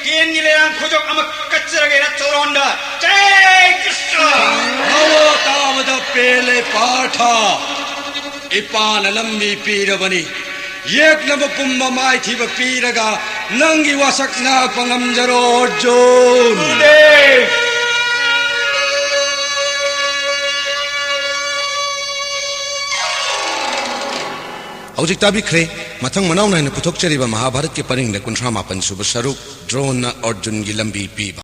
ꯀꯦꯟꯒꯤ ꯂꯩꯔꯥꯡ ꯈꯨꯖꯣꯞ ꯑꯃ ꯀꯠꯆꯔꯒꯦ ꯔꯠꯆꯧꯔꯣꯟꯗ꯫ ꯖꯌ ꯀ꯭ꯔꯤꯁꯅ! ꯅꯋꯥ ꯇꯥꯕꯗ ꯄꯦꯜꯂꯦ ꯄꯥꯔꯊ꯫ ꯏꯄꯥꯅ ꯂꯝꯕꯤ ꯄꯤꯔꯕꯅꯤ꯫ ꯌꯦꯛꯅꯕ ꯄꯨꯝꯕ ꯃꯥꯏꯊꯤꯕ ꯄꯤꯔꯒ ꯅꯪꯒꯤ ꯋꯥꯁꯛ ꯉꯥꯛꯄ ꯉꯝꯖꯔꯣ ꯑꯔꯖꯨꯟ꯫ ꯒꯨꯔꯨꯗꯦꯕ! ꯍꯧꯖꯤꯛ ꯇꯥꯕꯤꯈ꯭ꯔꯦ ꯃꯊꯪ ꯃꯅꯥꯎ ꯅꯥꯏꯅ ꯄꯨꯊꯣꯛꯆꯔꯤꯕ ꯃꯍꯥꯚꯥꯔꯠꯀꯤ ꯄꯔꯤꯡꯗ ꯀꯨꯟꯊ꯭ꯔꯥ ꯃꯥꯄꯟ ꯁꯨꯕ ꯁꯔꯨꯛ, ꯗ꯭ꯔꯣꯟꯅ ꯑꯔꯖꯨꯟꯒꯤ ꯂꯝꯕꯤ ꯄꯤꯕ꯫